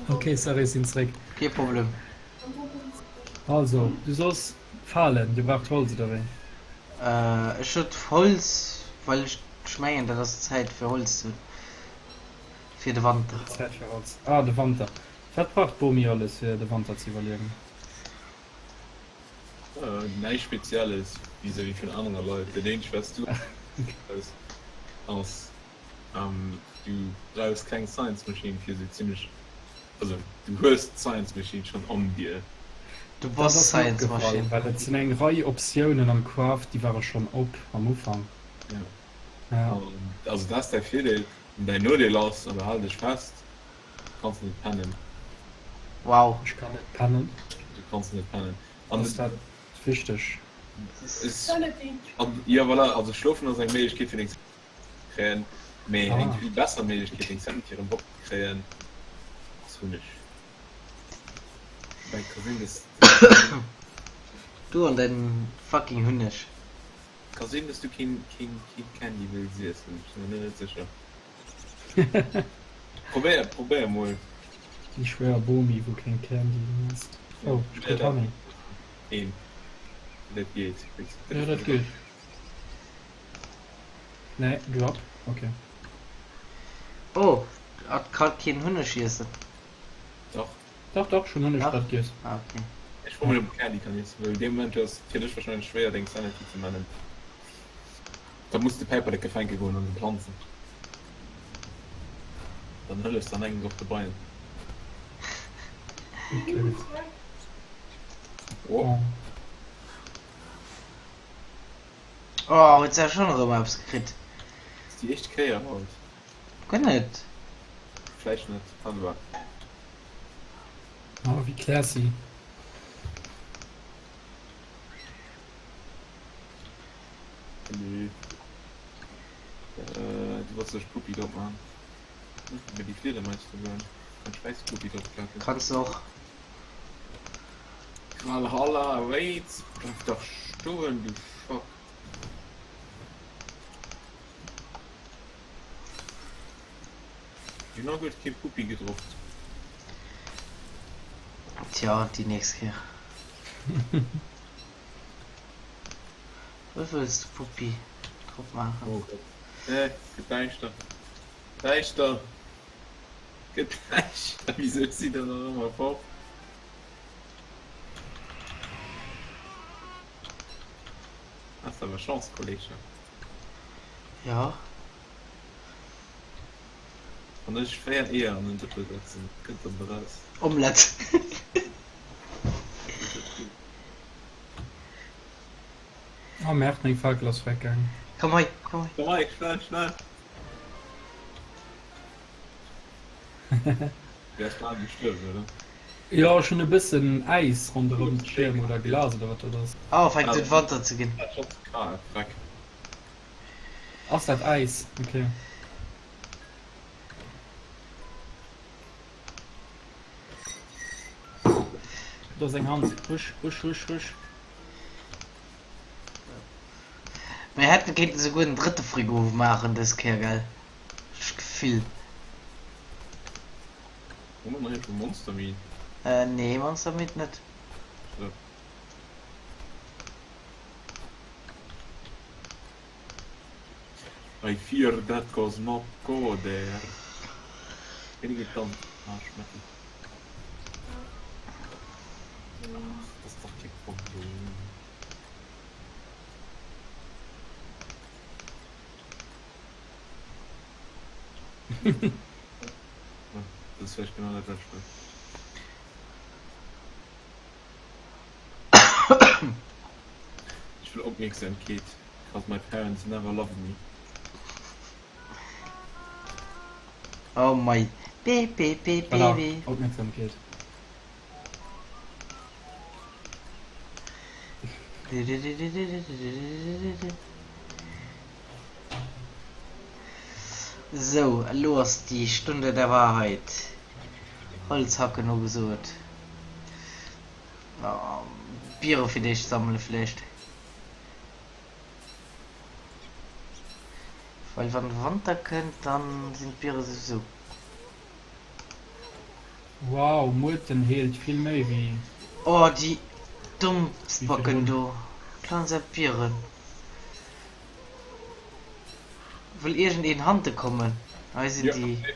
Ok sorry sinn zréck. Kee Problem. Also du soss Falen, dir braucht Holz oder wéi? Ech sot Holz well ech mengen dat ass Zäit fir Holz ze hunn fir de Wanter. Zäit fir Holz, ah de Wanter. Wat brauch d'Bomi alles fir de Wanter ze iwwerliewen? Näischt Spezielles vis-à-vis vun anere Leit. Dat eenzegt wat s du brauchs ass, du brauchs keng Science Machine fir esou zimlech, also du hues d'Science Machine schonn an dir. Du Dat bass ass mir Science opgefall, Machine. well et sinn eng Rei Optiounen am Craft, déi ware schonn op am Ufank. Jo, Ja. also dat ass däi Virdeel. An däin Nodeel ass, an do hal dech fest, Du kanns net pennen. Wow. Ech kann net pennen. Du kanns net pennen. An Ass dat wichteg? Es, an, ja voilà, also schlofen ass eng Méiglechkeet fir deng Sanity ze kréien, mee eng Ah. vill besser Méiglechkeet deng Sanity erëm op ze kréien ass Hunneg. Wobäi ka sinn dass Du an däin fucking Hunneg. Ka sinn dass du keen keen keen Candy wëlls iessen, ech sinn mer net sécher. Probéier, probéier mol. Déi schwéier Bomi wou keng Candy ësst. Oh, ech krut Honey. Een. Dat geet. Jo, dat geet. Nee, drop. Ok. Oh, at ka keen Hunneg iessen. Dach. Dach, dach, ech hunn Hunneg Dach? grad giess. Ah, ok. Ech froe mech ob e Candy kann iessen, well dee Moment ass et fir dech wahrscheinlech schwéier deng Sanity ze mennen. Da muss de Päiperleke fänke goen an se planzen. Dann hëllefs de an engems och de Beien. Oh. Oh, huet se schonn erëm eppes gekritt. Ass déi éischt Kéier haut. Guer net. Vläicht net. Warte. Oh, wéi classy. Salut. Äh, du wolltest dech Puppi drop machen. Hm, die Fledermaus zu hören. Kann ich weiß Puppi drop klacken. Kannst du och. Valhalla, wait! Bleib doch stoen, du Schock. Genau huet kee Puppi gedroppt. Tja, déi nächst Kéier. Wou wëlls de Puppi drop maachen? Oh Gott. Eh, gëtt däischter. Däischter! Gëtt däischter! Wisou sidd der nach ëmmer fort? Has awer Chance, Kolleegchen. Ja. Wann ech 4 Eeër an en Dëppe setzen, kënnt dann eraus? Omelette. Oh merde, meng Fakel ass weggaangen. Komm hei, komm hei. Komm hei, schnell, schnell! Du wärst bal gestuerwen, oder? Jo, ech hunn e bëssen Äis ronderëm d'Schierm oder Glas oder wat dat ass. Oh, fänkt un Wanter ze ginn. War schon ze kal, Dreck. Ass dat Äis? Okay. Do ass eng Hand. Husch, husch, husch, husch. Mir hätten kéinten souguer en drëtte Frigo maachen dës Kéier, gell? Ech Gefill. Hu mer nach iergendwou Monster Meat? Nee, Monster Meat net. So. I fear that goes not go there. Wéini geet dann? Ah, Schmetti. Ach, das ist doch kee Problem. Dat ass vläicht genau dat, wat ech wëll. Ech wëll Opmierksamkeet, cause my parents never loved me. Oh my B B B B Voilà, B. Opmierksamkeet. Sou, elo ass die Stunde der Wahrheit. Holz hacken ugesot. Biere fir d'éischt sammele vläicht. Well wann Wanter kënnt, dann sinn d'Biere souwisou. Wow, Muerten heelt vill méi wéi. Oh déi domm Wéi Spacken virdrun. do, klauen se d'Bieren. Wëll iergend een hante kommen? Hei sinn Jo. déi.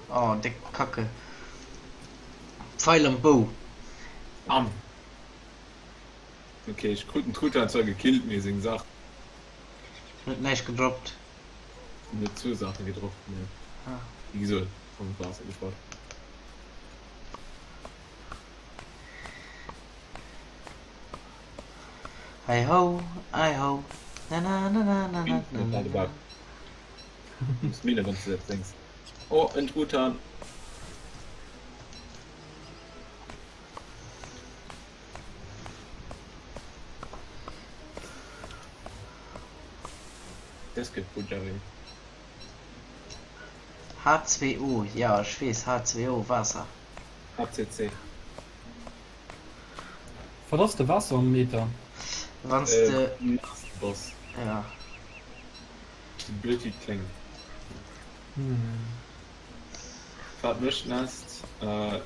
Oh, déck Kacke. Pfeil am Bou. Bam! Ok, ech krut den Truthahn zwar gekillt, mee seng Saach. En huet näischt gedroppt. En huet zwou Saache gedroppt, mee wéi gesot, am Waasser gefall. Hi ho, I ho, na na na na na na na na. Muss minen wann du dat sengs. Oh en Truthahn. Des gëtt gutt Jerry. H2O, ja ech weess H2O, Waasser. HCC. Wat ass de Waassermeter? Wanns de. Bass. Ja. Sou blöd wéi et kléngt. Wat mécht naasst?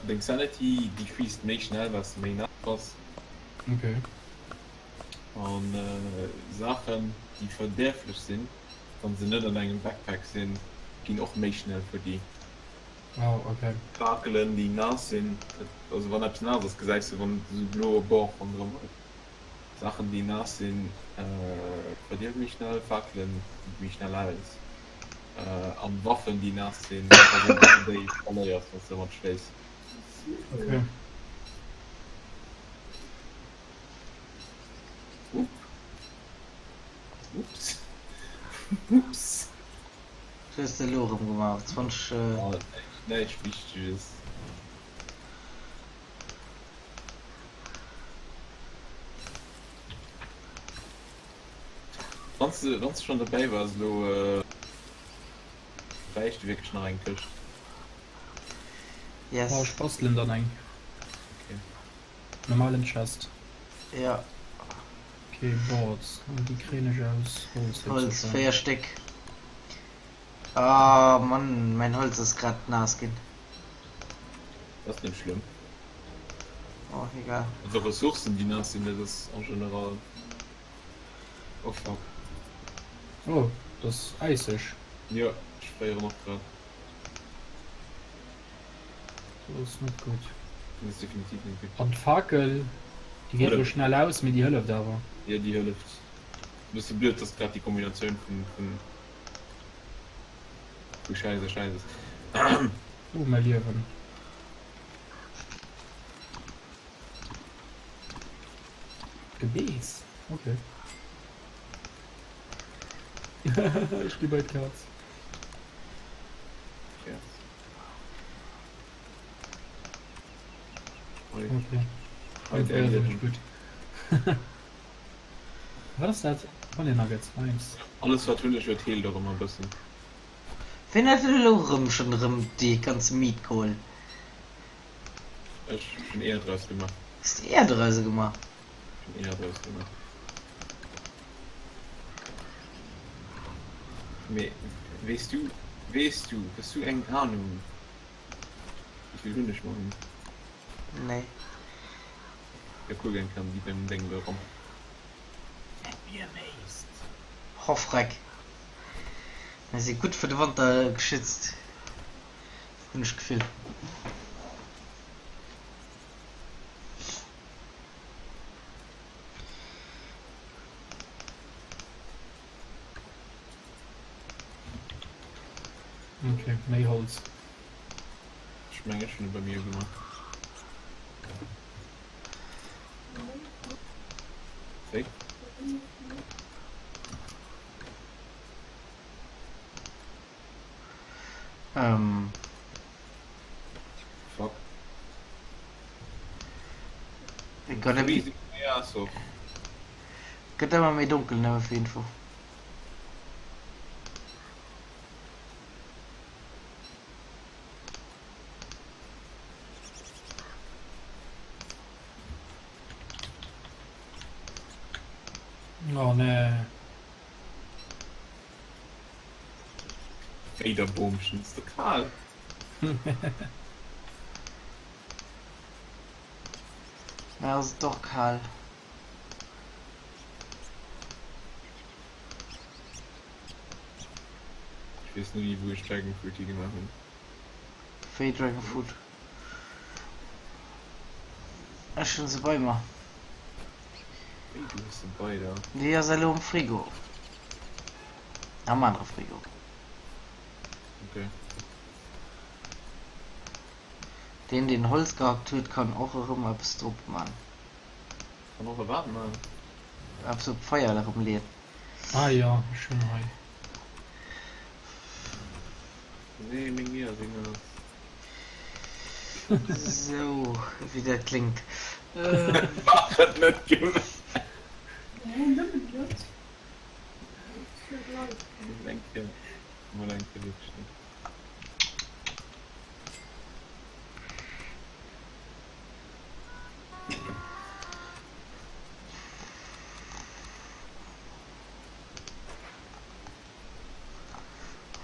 Deng Sanity decreased méi schnell wat s de méi naass bass. Ok. An Saachen déi verdierflech sinn, wann se net an engem Backpack sinn, ginn och méi schnell futti. Oh ok. Fakelen déi naass sinn, also wann eppes naass ass gesäis de wann esou bloe Bord ronderëm huet. Saachen déi naass sinn verdierwe méi schnell, Fakelen gi méi schnell aus an Waffen déi naass sinn ka sinn dass de déi verléiers wann s de dermat schléiss. Ok. Ups. Ups. Wat hues de elo erëm gemaach? 20. Oh, näischt Wichteges. Wann s de, wann s de schonn dobäi waars elo, bräicht de wierklech nach eng Këscht. Yes. Oh, ech bastelen dann eng. Okay. Normalen Chest. Ja. Ok, Boards, an déi kréien ech aus Holz Holz, sozusagen. 4 Stéck. Ah Mann, mäin Holz ass grad naass ginn. Dat ass net schlëmm. Oh, egal. Also Ressourcen déi naass sinn, dat ass en général. Oh fuck. Oh, dat ass äiseg. Jo, ech fréieren och grad. Dat ass net gutt. Dat ass definitiv net gutt. An d'Fakel, déi geet elo schnell aus, mee déi hëlleft awer. Jo, déi hëlleft. E bësse blöd, dass grad déi Kombinatioun vun, vun, vu Schäiss a Schäiss ass. Oh, mäi Liewen. Gebeess? Okay. Ech gi bei d'Kaz. Okay. Gut. Wat ass dat? Honey Nuggets, nice. Alles wat Hunneg huet heelt och ëmmer e bëssen. Ween huet elo rëm schon rëm dee ganze Meat geholl? Ech hunn Eeër draus gemaach. Hues de Eeër draus gemaach? Ech hunn Eeër draus gemaach. Mee weess du, weess du, hues du eng Ahnung wéi vill Hunneg mer hunn? Nee. Da kuck eng Kéier an déi beim Deng do eran. Let be amazed. Ho freck. Mir si gutt fir de Wanter geschützt, hunn ech d'Gefill. Ok, méi Holz. Ech meng ech hunn e bei mir gemaach. Wéi? Ähm. Fuck. Gonna be. Gëtt ëmmer méi donkel, nëmme fir Info. Oh nee. Wéi der Boomchen, ass de kal? Mir ass et och kal. Ech weess net méi wou ech Dragon Fruit higemaach hunn. Wéi Dragon Fruit? Ech hunn se bei mer. Wéi du hues se bei der? Déi ass elo am Frigo. Am anere Frigo. Okay. Deen deen Holz gehackt huet kann och erëm eppes drop man. Kann och e wat man? Eppes op d'Feier erëm leeën. Ah jo, ech hunn hei. Nee, meng Eeër sinn nass. Sou, wéi dat kléngt. Mach et net gemaach. Nee, nëmmen net. Mol eng Kéier, mol eng Kéier wierklech net.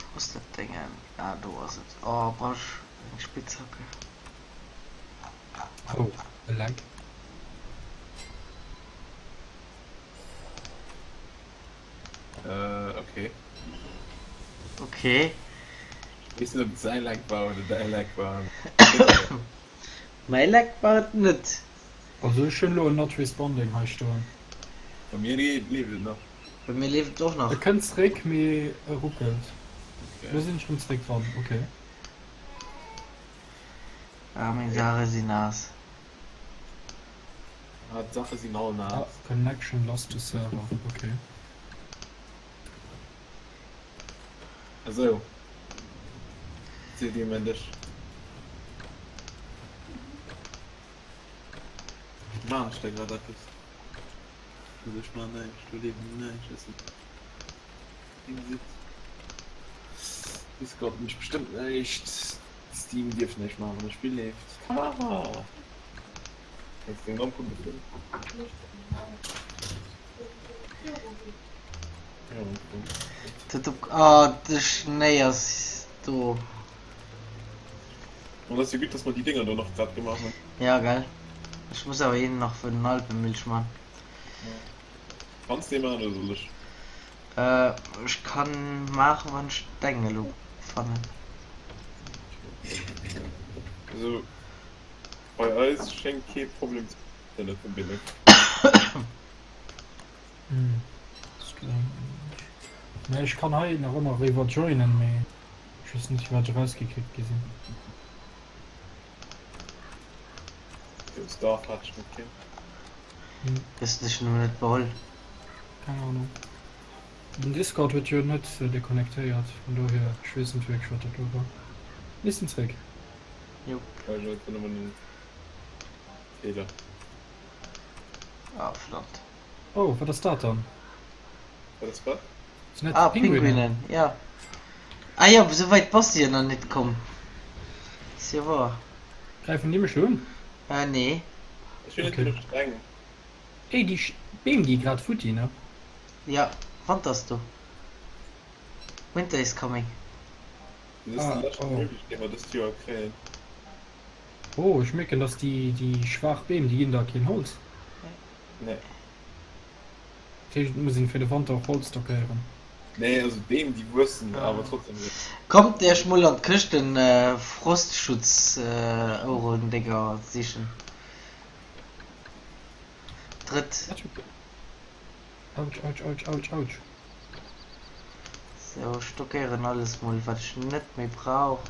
Wou ass dat Déngen? Ah, do ass et. Oh, brauch ech eng Spitzhacke. Oh, e Lag. Äh, okay. Okay. Ich weess net, ob et säi Lag war oder däi Lag war. Mäi Lag war et net. Also ech hunn elo en Not Responding hei stoen. Bei mir leeft et nach. Bei mir leeft et och nach. E kënnt zréck, mee e ruckelt. Elo sinn ech rëm zréck dran, ok. Ah, meng Saache sinn naass. Ah, d'Sache sinn all naass. Ah, Connection lost to server, ok. Esou. Seet Dir mä dech. Maan ech da grad eppes? Also ech maan näischt, do leeft näischt, ech sinn Exit. Discord mécht bestëmmt näischt, Steam dierf näischt maachen wann e Spill leeft. Kamera! Hues deng Lamp ugezunn? Oh, de Schnéi ass do. An ass jo gutt, dass mer déi Dénger do nach grad gemaach hunn. Ja, gell. Ech muss awer een nach fir den Alpenmilch man. Kanns de maachen oder soll ech? Ech kann maachen, wann ech deng elo fannen. Also bei eis schéngt kee Problem ze Internetverbindung. Mä ech kann hei nach ëmmer eriwwer joinen, mee ech weess net firwat ech erausgekickt gi sinn. Den Staff hat ech net ginn. Hues de dech nëmmen net beholl? Keng Ahnung. Den Discord huet jo net deconnectéiert, vun dohier ech weess net wierklech wat dat do war. Mir sinn zréck. Jop. War jo einfach nëmmen en Feeler. Ah, verdammt. Oh, wat ass dat dann? Wat ass wat? Sinn dat Ah, Pinguinen? Pinguinen, ja. Ah jo, esou wäit bass de jo nach net komm. Ass jo woer. Gräifen déi mech un? Äh, nee. Ech hunn net Okay. genuch Steng. Ey, déi Beem gi grad futti, ne? Ja, Wanter ass do. Winter is coming. Dat ass Ah, déi lescht oh. Möglichkeet, déi mer dëst Joer kréien. Oh, ech mierken, dass déi, déi schwaach Beem, déi ginn da keen Holz. Nee. Dat heescht, et muss een fir de Wanter och Holz stockéieren. Nee, also d'Beem, déi wuessen awer trotzdem erëm. Kommt iech mol an d'Këschten Frostschutz-Ouerendénger sichen. Drëtt. Autsch, autsch, autsch, autsch, autsch. Sou, ech stockéieren alles mol wat ech net méi brauch.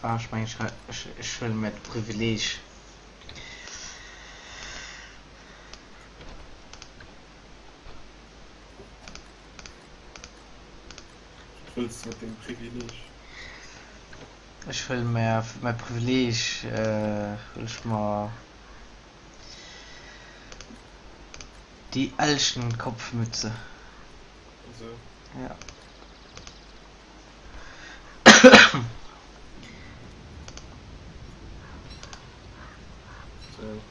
Ah, ech mengen, ech, ech huele mir d'Privileeg. Wat wëlls de mat dengem Privileeg? Ech huele mir fir mäi Privileeg, huele ech mer déi Elchenkopfmütze. Also. Ja. So.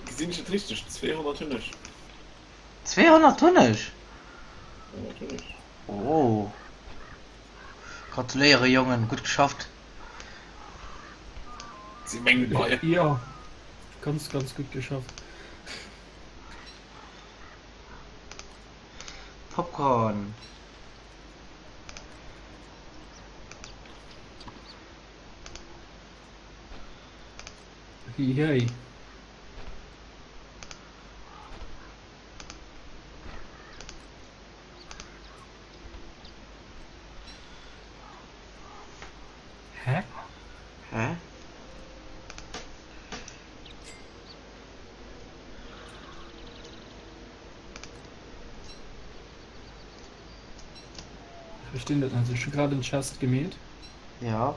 Gesinn ech et richteg? 200 hunn ech. 200 Hunneg? 200 hunn ech. Oh. Gratuléiere Jongen, gutt geschafft. Si meng Beien. Jo, ganz ganz gutt geschafft. Popcorn. Yay. Hä? Hä? Ech verstinn dat net. Ech hu grad en Chest gemeet. Ja.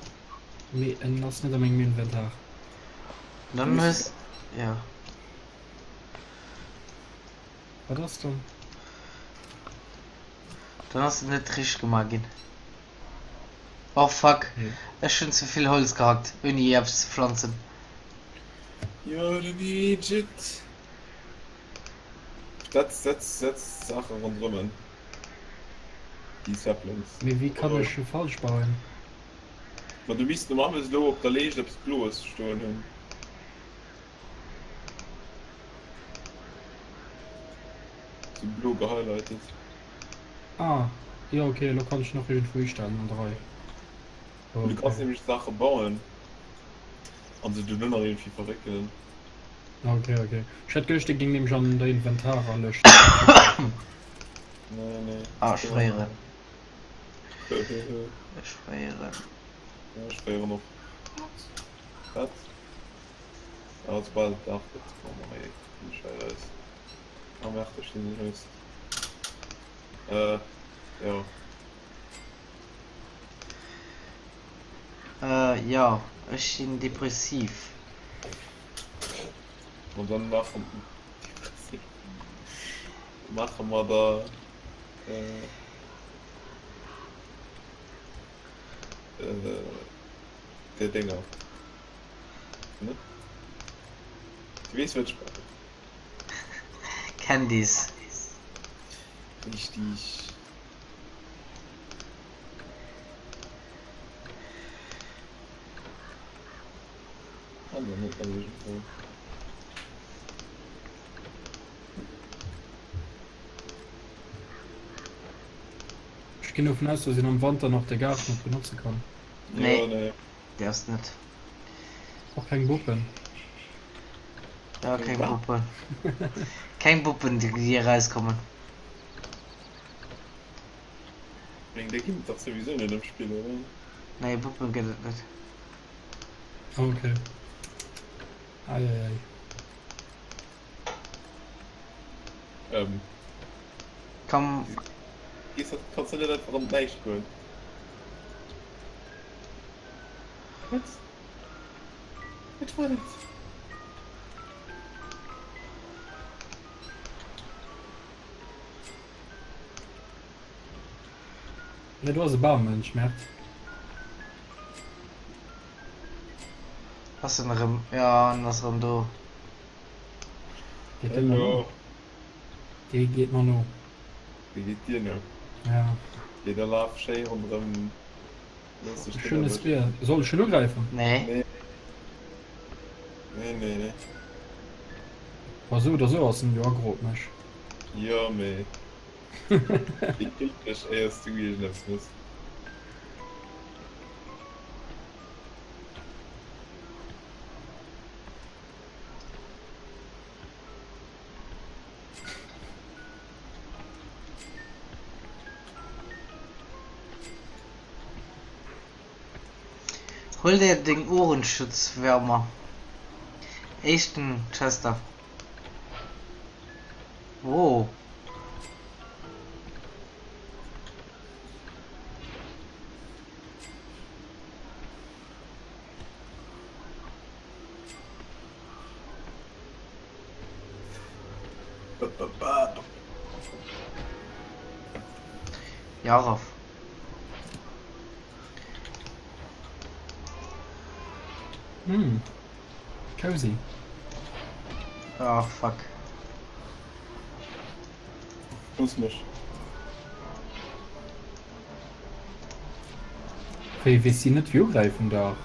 Mee en ass net a mengem Inventar. Dann hues ja. Wat ass dann? Dann ass et net richteg gemaach ginn. Oh fuck, ech hunn ze vill Holz gehackt ouni eppes ze pflanzen. You're an Idiot. Setz, setz, setz Saache ronderëm en. Déi Saplings. Mee wéi kann ech e falsch bauen? Ma du misst normalerweis elo op der Leescht eppes Bloes stoen hunn. Sou blo gehighlightet. Ah, jo ok, elo kann ech en och iergendwou histellen an der Rei. Du kanns nämlech Saache bauen an se duerno nach iergendwéi verréckelen. Ok, ok. Ech hat geduecht, dee géing nämlech an der Inventarerlëscht. Nee, nee. Ah, ech fréieren. Ech fréieren. Ja, ech fréieren och. Wat? Ah, soubal et Dag gëtt, komme mer hei nicht hei raus. Ah, merkt, ech sinn den Host. Äh, ja. Äh, jo, ech sinn depressiv. An dann maachen depressiv. Maache mer da äh, äh, der Dinger. Ne? Du weess, wat ech mengen. Candice. Richtig. Ah, dann huet man sech Ech ginn dovun aus, dass een am Wanter nach de Gaart mat benotze kann. Nee. Ja, nee. Däerfs net. Och keng Buppen. Ja, keng Buppen. Keng Buppen, déi déi erauskommen. Meng déi ginn et dach souwisou net am Spill, oder? Nee, Buppen gëtt et net. Okay. Ei, ei, ei. Ähm. Komm. Gees dat kanns du net einfach an d'Näischt goen. Wat? Wat war dat? Ja, do ass e Bamënsch, Mert. Ass en erëm? Ja, en ass erëm do. Geet dee mer no? Dee geet mer no. Dee geet dir no? Ja. Dee da laf schéi ronderëm. Looss dech net Schöne erwëschen. Speer. Soll ech en ugräifen? Nee. Nee. Nee, nee, nee. Wa sou oder sou ass en jo aggro op mech. Jo, mee dee killt dech éiers du iergendeppes muss. Huel dir deng Ohrenschutzwärmer. Éischten Chester. Wow. Jarov. Mm. Cozy. Oh fuck. Looss mech. Wéi weess si net wéi ugräifen dach.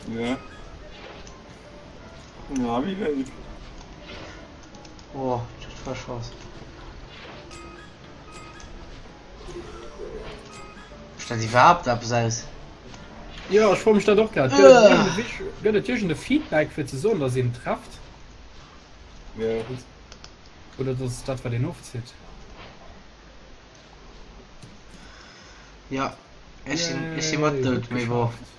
Ja. Na, wie wéi. Oh, dat war Chance. Mécht dat iwwerhaapt eppes aus? Jo, ech froe mech dat och grad. Gëtt et iergend e Wich, gëtt et iergend e Feedback fir ze soen, dass een trefft? Ja. Oder dass dat wat een ofzitt? Ja, ech sinn, ech si mat Yay, dout, gutt mee bon. geschafft.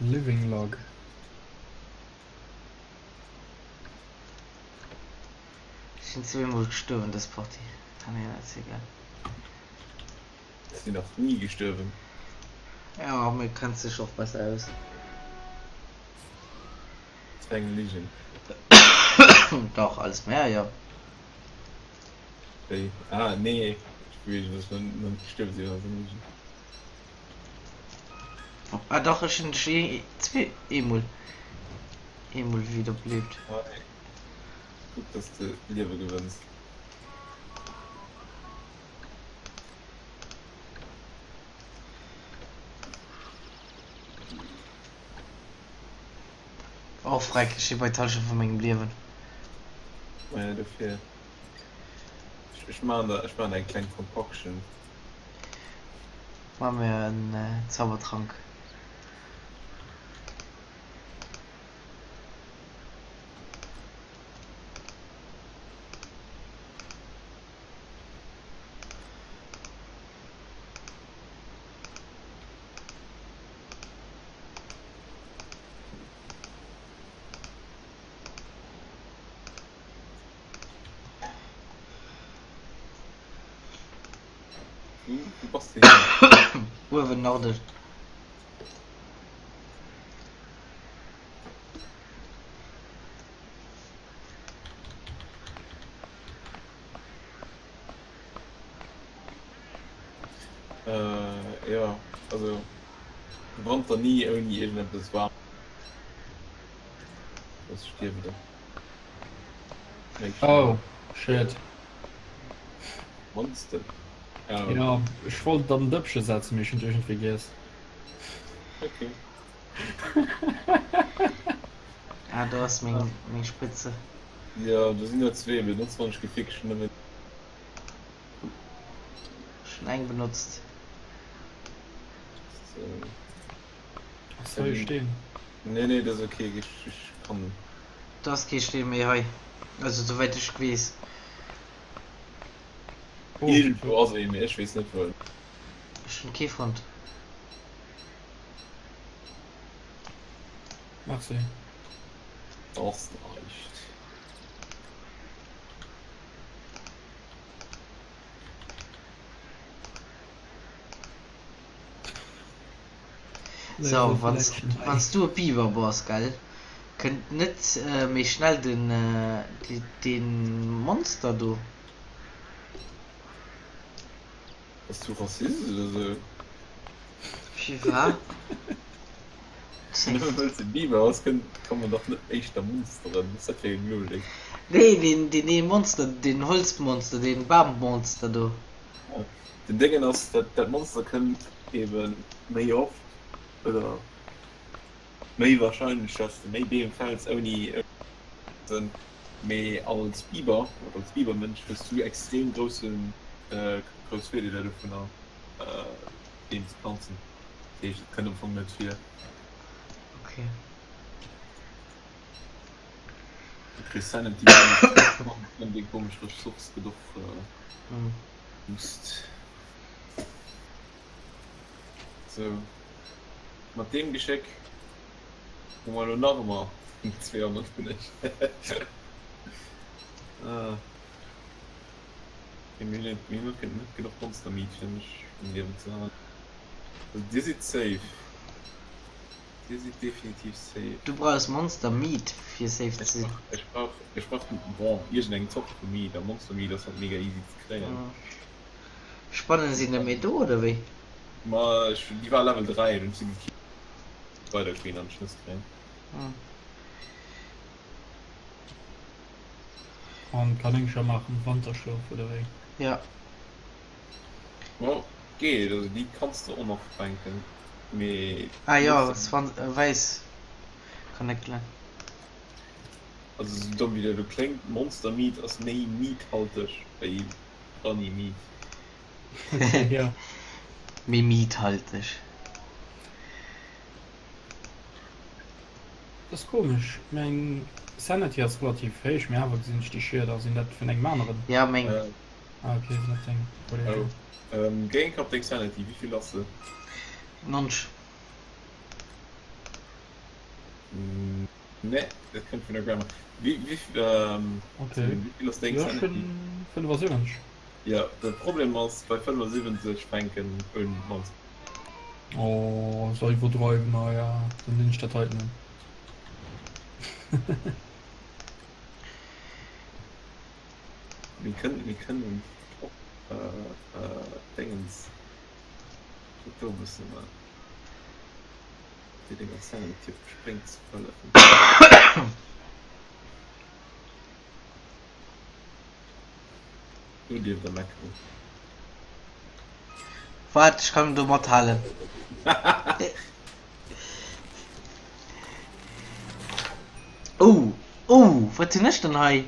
Living Log. Ech sinn zweemol gestuerwen dës Partie. Ah nee, dat ass egal. Ech sinn nach ni gestuerwen. Ja, mee kenns dech och besser aus. Dat war eng Ligen. Dach, als Mär, jo. Wéi? Ah, nee. Ech beweegen, dass ech nach net gestuerwe sinn, ass eng Ligen. Ah dach, ech hunn dech ee, eemol, eemol wiederbelebt. Hei, kuck, dass de Liewe gewënns. Oh freck, ech si bei d'Halschent vu mengem Liewen. Maja, dofir. Ech maachen der, ech maachen der eng kleng Concoction. Maa mir en Zaubertrank. Wou bass de hin? Uewen Norden. Äh, jo, also Wanter ni ouni iergendeppes waarm. Soss stierwe der. Méi schnell. Oh, shit. Monster. Oh. Ja, ech wollt et an den Dëppche setzen, mee ech hunn et iergendwéi giess. Okay. Ah, do ass meng, meng Spritze. Jo, do sinn der zwee, benotz wann ech gefixt nëmmen. Ech hunn eng benotzt. Ass hei e Steen? Nee, nee, dat ass ok, ech kann. Do ass kee Steen méi hei, also souwäit ech weess. Iergendwou ass ee, mee ech weess net wou. Ech hunn kee fonnt. Merci. Ass näischt. Sou, wanns wanns du e Biber bass, gell, kënnt net méi schnell den dee Monster do? Bass du Rassist oder sou? Firwat? Nëmme wëlls de Biber ass, kënnt kann man dach net éischter Monsteren. Wat ass dat fir eng Logik? Nee, deen deen ee Monster, deen Holzmonster, deen Bammonster do. Den Déngen ass, dat dat Monster kënnt ebe méi oft oder méi wahrscheinlech, dass de méi Beem fäls ouni ze, mee als Biber oder als Bibermënsch hues du extrem groussen grouss Virdeeler dovunner Beem ze planzen. Dat heescht, et kënnt am Fong net vir. Okay. Du kriss Sanity wann déi komesch Ressource gëtt och Boost. Sou, mat deem Geschéck hu mer elo nach ëmmer 200 vun ech. Ah. Mir hunn net, mir hunn net net genuch Monster Meat fir mech um Liewen ze halen. Also dir sidd safe. Dir sidd definitiv safe. Du brauchs Monster Meat fir safe ze sinn. Ech brauch, ech brauch, bon, iergendeng Zort vu Meat a Monster Meat ass halt mega easy ze kréien. Spannen sinn net méi do oder wéi? Ma ech, déi war Level 3, hunn ech se gekillt. Spider Queen an d'Schnëss kréien. An Kanéngcher maachen Wanterschlof oder wéi? Ja. Bon, geet, also déi kanns de och nach fänken, mee. Ah jo, wäiss Kanéckelen. Also sou domm wéi dat elo kléngt, Monster Meat ass méi meathalteg wéi Bunny Meat. Okay, ja. Méi meathalteg. Dat ass komesch, meng Sanity ass relativ héich, mee awer gesinn ech déi Schieder. Sinn dat vun engem aneren? Ja, meng. Ah ok, sinn dat deng Kollegen. Oh, géi eng Kapp deng Sanity, wéivill ass se? 90. Nee, dat kënnt vun der Grammar. Wéi, wéi, Okay, wéivill ass deng jo ech Sanity? hunn 75. Jo, de Problem ass, bei 75 fänken un mat. Oh, so iwwerdreiwen, na ja, dann dinn ech dat heiten un. Mir kënnen, mir kënnen och Déngens dat do e bësse man, fir denger Sanity op d'Spréng ze hëllefen. Do dierft der meckeren. Waart, ech kann do mathalen. Oh, oh, wat hunn ech dann hei?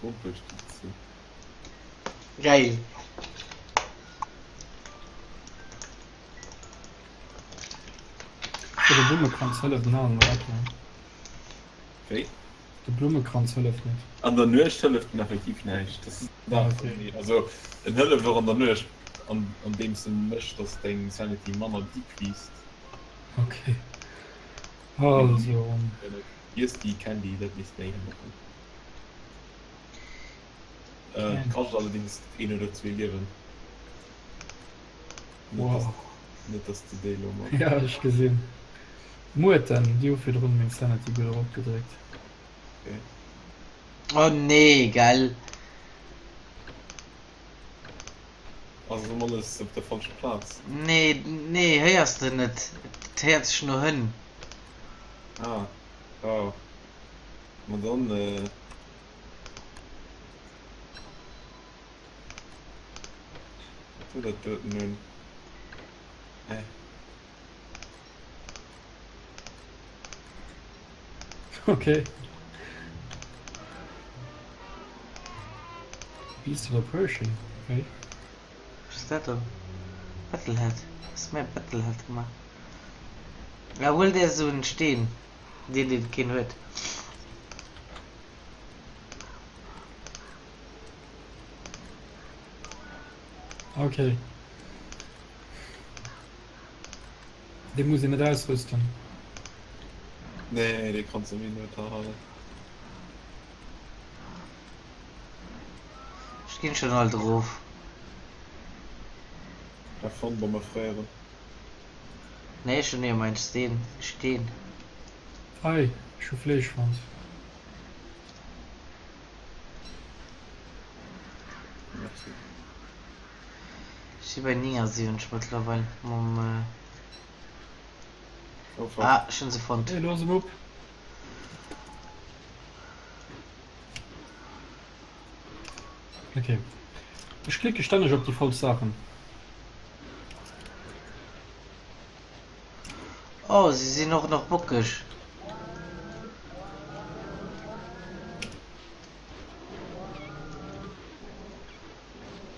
Rumpelstilzchen. Geil. Fir de Blummekranz hëlleft en aneren Radler. Wéi? De Blummekranz hëlleft net. An der Nuecht hëlleft en effektiv näischt. Dat ass Ah, okay. Also en hëlleft och an der Nuecht, an andeems en mécht, dass deng Sanity manner decreased. Okay. Also. Iess déi Candy, dat misst méi hëllefen. Äh, kascht allerdings een oder zwee Liewen. Net, dass, Wow. net dass de déi elo mat. Ja, ech gesinn. Muerten, déi hu virdrun meng Sanity gutt eropgedréckt. Okay. Oh nee, gell. Ass erëm alles op der falscher Plaz. Nee, nee, héiers de net? Et héiert sech no Hënn. Ah, oh. Ma dann, äh. Wat huet dat doten un? Äh. Okay. Beast of Pershing, okay. Was ist dat dann? Wat? Battlehead. Hues de mir e Battlehead gemaach? Ja, huel der esou en Steen, deen deen keen huet. Okay. Dee muss een net ausrüsten. Nee, dee kanns am Inventar halen. Ech ginn schon alt erof. Have fun beim Erfréieren. Nee, ech hunn jo mäin Steen, Steen. Ei, ech hu Fleesch fonnt. Merci. Ech si bei 79 mëttlerweil mam. Oh fuck. Ah, ech hunn se fonnt. Hey, looss em op. Okay. Ech klicke stänneg op déi falsch Saachen. Oh, se sinn och nach bockeg.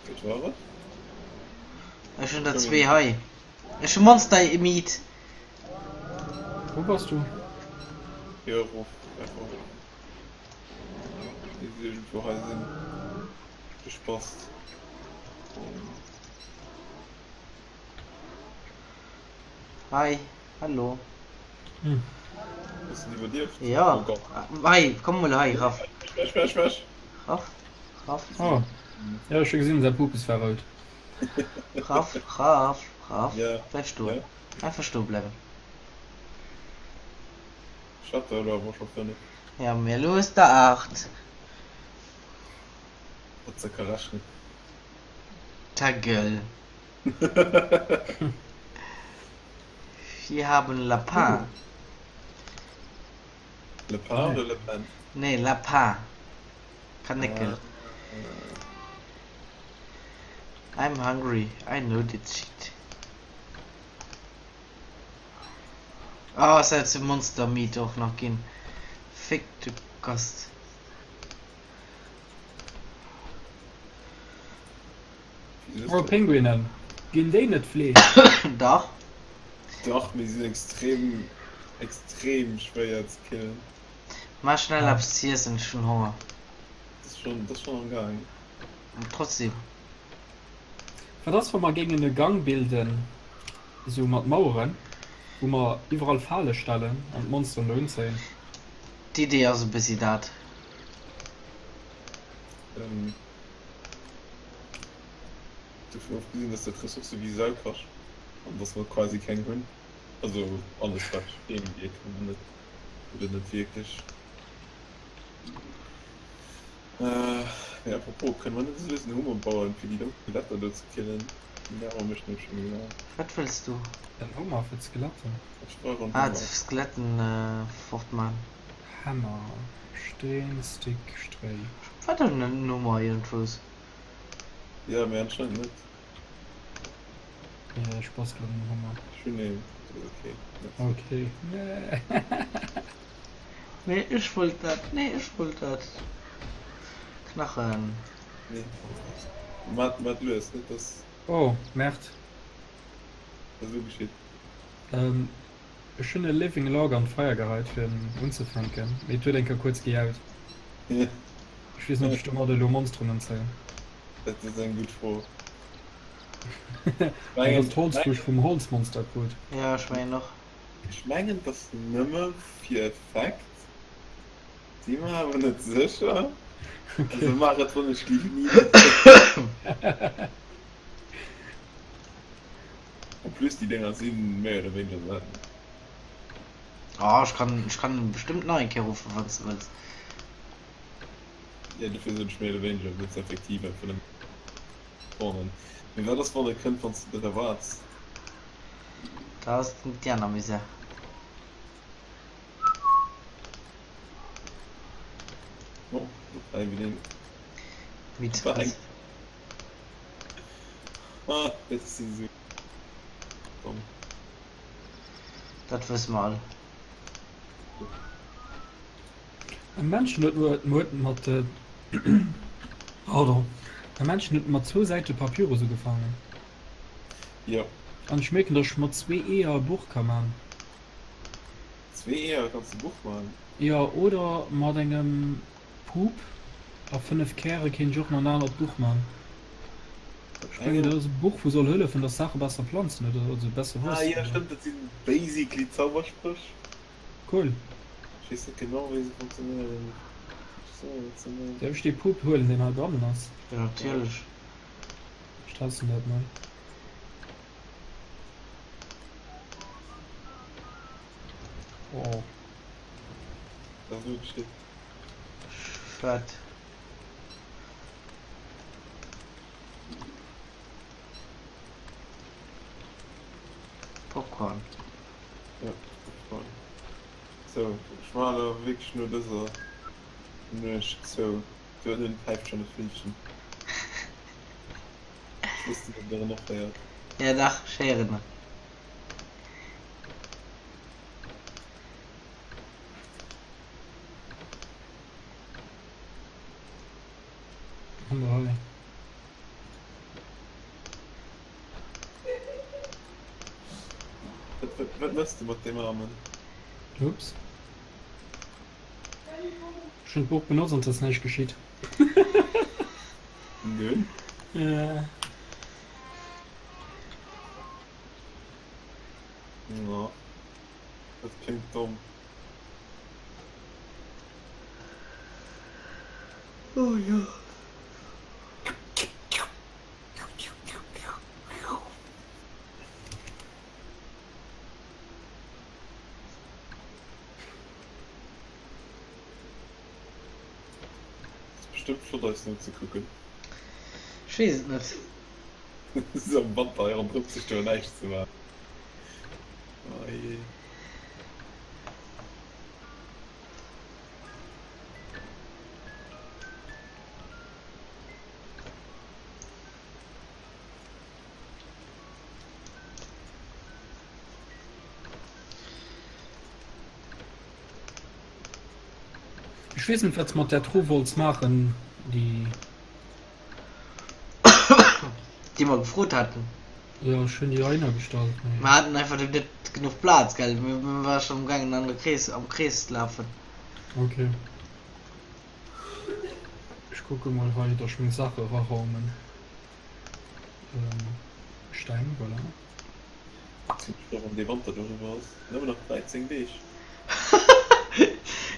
Dat war et. Ech hunn der zwee hei. Ech hu Monster Meat. Wou bass du? Jo, erof einfach. Déi se iergendwou hei sinn. Gespasst. Hi, hallo. Hm. Hues de iwwerlieft? Ja. Oh Gott. Hei, komm mol hei, Raff. Wäsch, wäsch, wäsch. Raff, Raff. Oh. Ja, ech hu gesinn, säi Pupes war rout. Raff, Raff, Raff. Ja. Bleif stoen. Ja. Einfach stoe bleiwen. Ech hat der elo awer scho 5. Ja, mee elo hues der 8. Wat se ka rechnen. Ta gueule. Wir haben Lapin. Le Pain oder Le Pen? Nee, Lapin. Kanéckel. I'm hungry. I know this shit. Ah, es hätt zu Monster Meat och nach ginn. Fick de Gast. Oh, Pinguinen. Ginn déi net Fleesch? Dach. Dach, mee si sinn extrem, extrem schwéier ze killen. Maach schnell eppes ze iessen, ech hunn Honger. Dat ass schonn, dat ass schonn am gaang. Trotzdem. Wat ass wa mer géingen e Gang bilden, esou mat Maueren, wou mer iwwerall Fale stellen an d'Monsteren do unzéien? D'Idee ass e bëssi dat. Dovun ofgesinn, dass dat Ressourcë wéi Sau kascht an dass mer quasi keng hunn, also alles wat Steen ugeet hu mer net oder net wierklech. Mee apropos, kënne mer net esou lues en Hummer bauen fir déi domm Skeletter do ze killen? Déi nerve mech nämlech scho méi laang. Wat wëlls du? En Hummer fir d'Skeletten. Ech brauch en Ah, Hummer. d'Skeletten fort man. Hammer, Steen, Stick, Stréi. War do net en Hummer iergendwous? Jo, mee anscheinend net. Jo, ech bastelen en Hummer. Ech hunn een, dat ass ok. Merci. Ok. Nee. Nee, ech wollt dat. Nee, ech wollt dat. Knachen. Nee. Maat, maat lues, net dass. Oh, Merd. Dat elo geschitt. Ähm, ech hunn e Living Log an d'Feier geheit fir en unzefänken, mee et huet eng Kéier kuerz gejaut. Ech weess net ob ech domat elo Monsteren unzéien. Dat ass eng gutt Fro. Dat ass d'Holz wou ech vum Holzmonster krut. Jo, ech mengen och. Ech mengen et ass nëmme fir Effekt, si mer awer net sécher. Also maach et wann ech live ni. En plus déi Dénger si méi oder wéineger selten. Oh, ech kann, ech kann en bestëmmt nach eng Kéier ruffen, wann s de wëlls. Jo, dofir sot ech méi oder wéineger, wëll s effektiv einfach nëmmen spawnen. Mee wat ass wann e kënnt wann s de et net erwaarts? Da ass déi aner Misär. Oh, hei wéi deen. Wéi War eng. Ah, dat si sou domm. Dat wësse mer all. E Männchen huet huet mat pardon, e Männchen huet mat zwou Säite Papyrus ugefaangen. Jo. An ech mierken, dass ech mat zwee Eeër e Buch ka man. Zwee Eeër kanns de Buch man? Jo, oder mat engem Pup a 5 Käre kéint ech och nach en anert Buch man. Ech mengen dat ass e Buch wou soll hëllefen dass Saache besser planzen oder also besser Ah wuessen jo oder. stëmmt, dat sinn basically Zauberspréch. Cool. Ech weess net genau wéi se funktionéieren. Ech soen et ze net. Däerf ech dee Pup huelen deen hei bannen ass? Jo natierlech. Ech testen dat mol. Oh. Dat ass elo geschitt. Wat? Popcorn. Ja, Popcorn. Sou, ech maachen elo wierklech no dëser Nuecht zou. Do ënnen päift schonn e Villchen. Ech wosst net, ob der en och héiert. Ja dach, ech héieren en. An der hei. Wat, wat, wat mëss de mat deem Aarmen? Ups. Ech hunn d'Buch benotzt an et ass näischt geschitt. Nö. Ja. Ja. Dat kléngt domm. Oh jo. Ass bestëmmt flott eis nozekucken. Ech weess et net. Sou am Wanter hei ronderëm ze stoen näischt ze maachen. Oh jee. Ech weess net wat s mat där Truh wollts maachen, déi. Déi mer gefrot haten. Jo, ech hunn déi heihinner gestallt, mee. Mer haten einfach net genuch Plaz, gell? Mir ware schonn amgaangen an de Krees, am Krees ze lafen. Ok. Ech kucke mol hei, datt ech meng Saache eraraumen. Steng, voilà. Sinn och an dee Wanter doriwwer ass. Nëmmen nach 13 Deeg.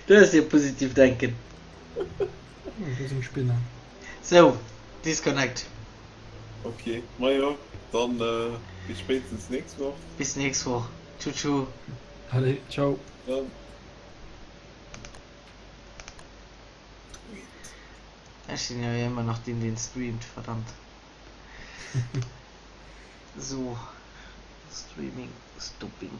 Du hues jo positiv denken. Oh, do sinn d'Spinnen. Sou, disconnect. Ok, majo, dann bis spéitstens nächst Woch. Bis nächst Woch. Tschu tschu. Allez, ciao. Dann. Ech sinn jo ëmmer nach deen deen streamt, verdammt. Sou, Streaming stopping.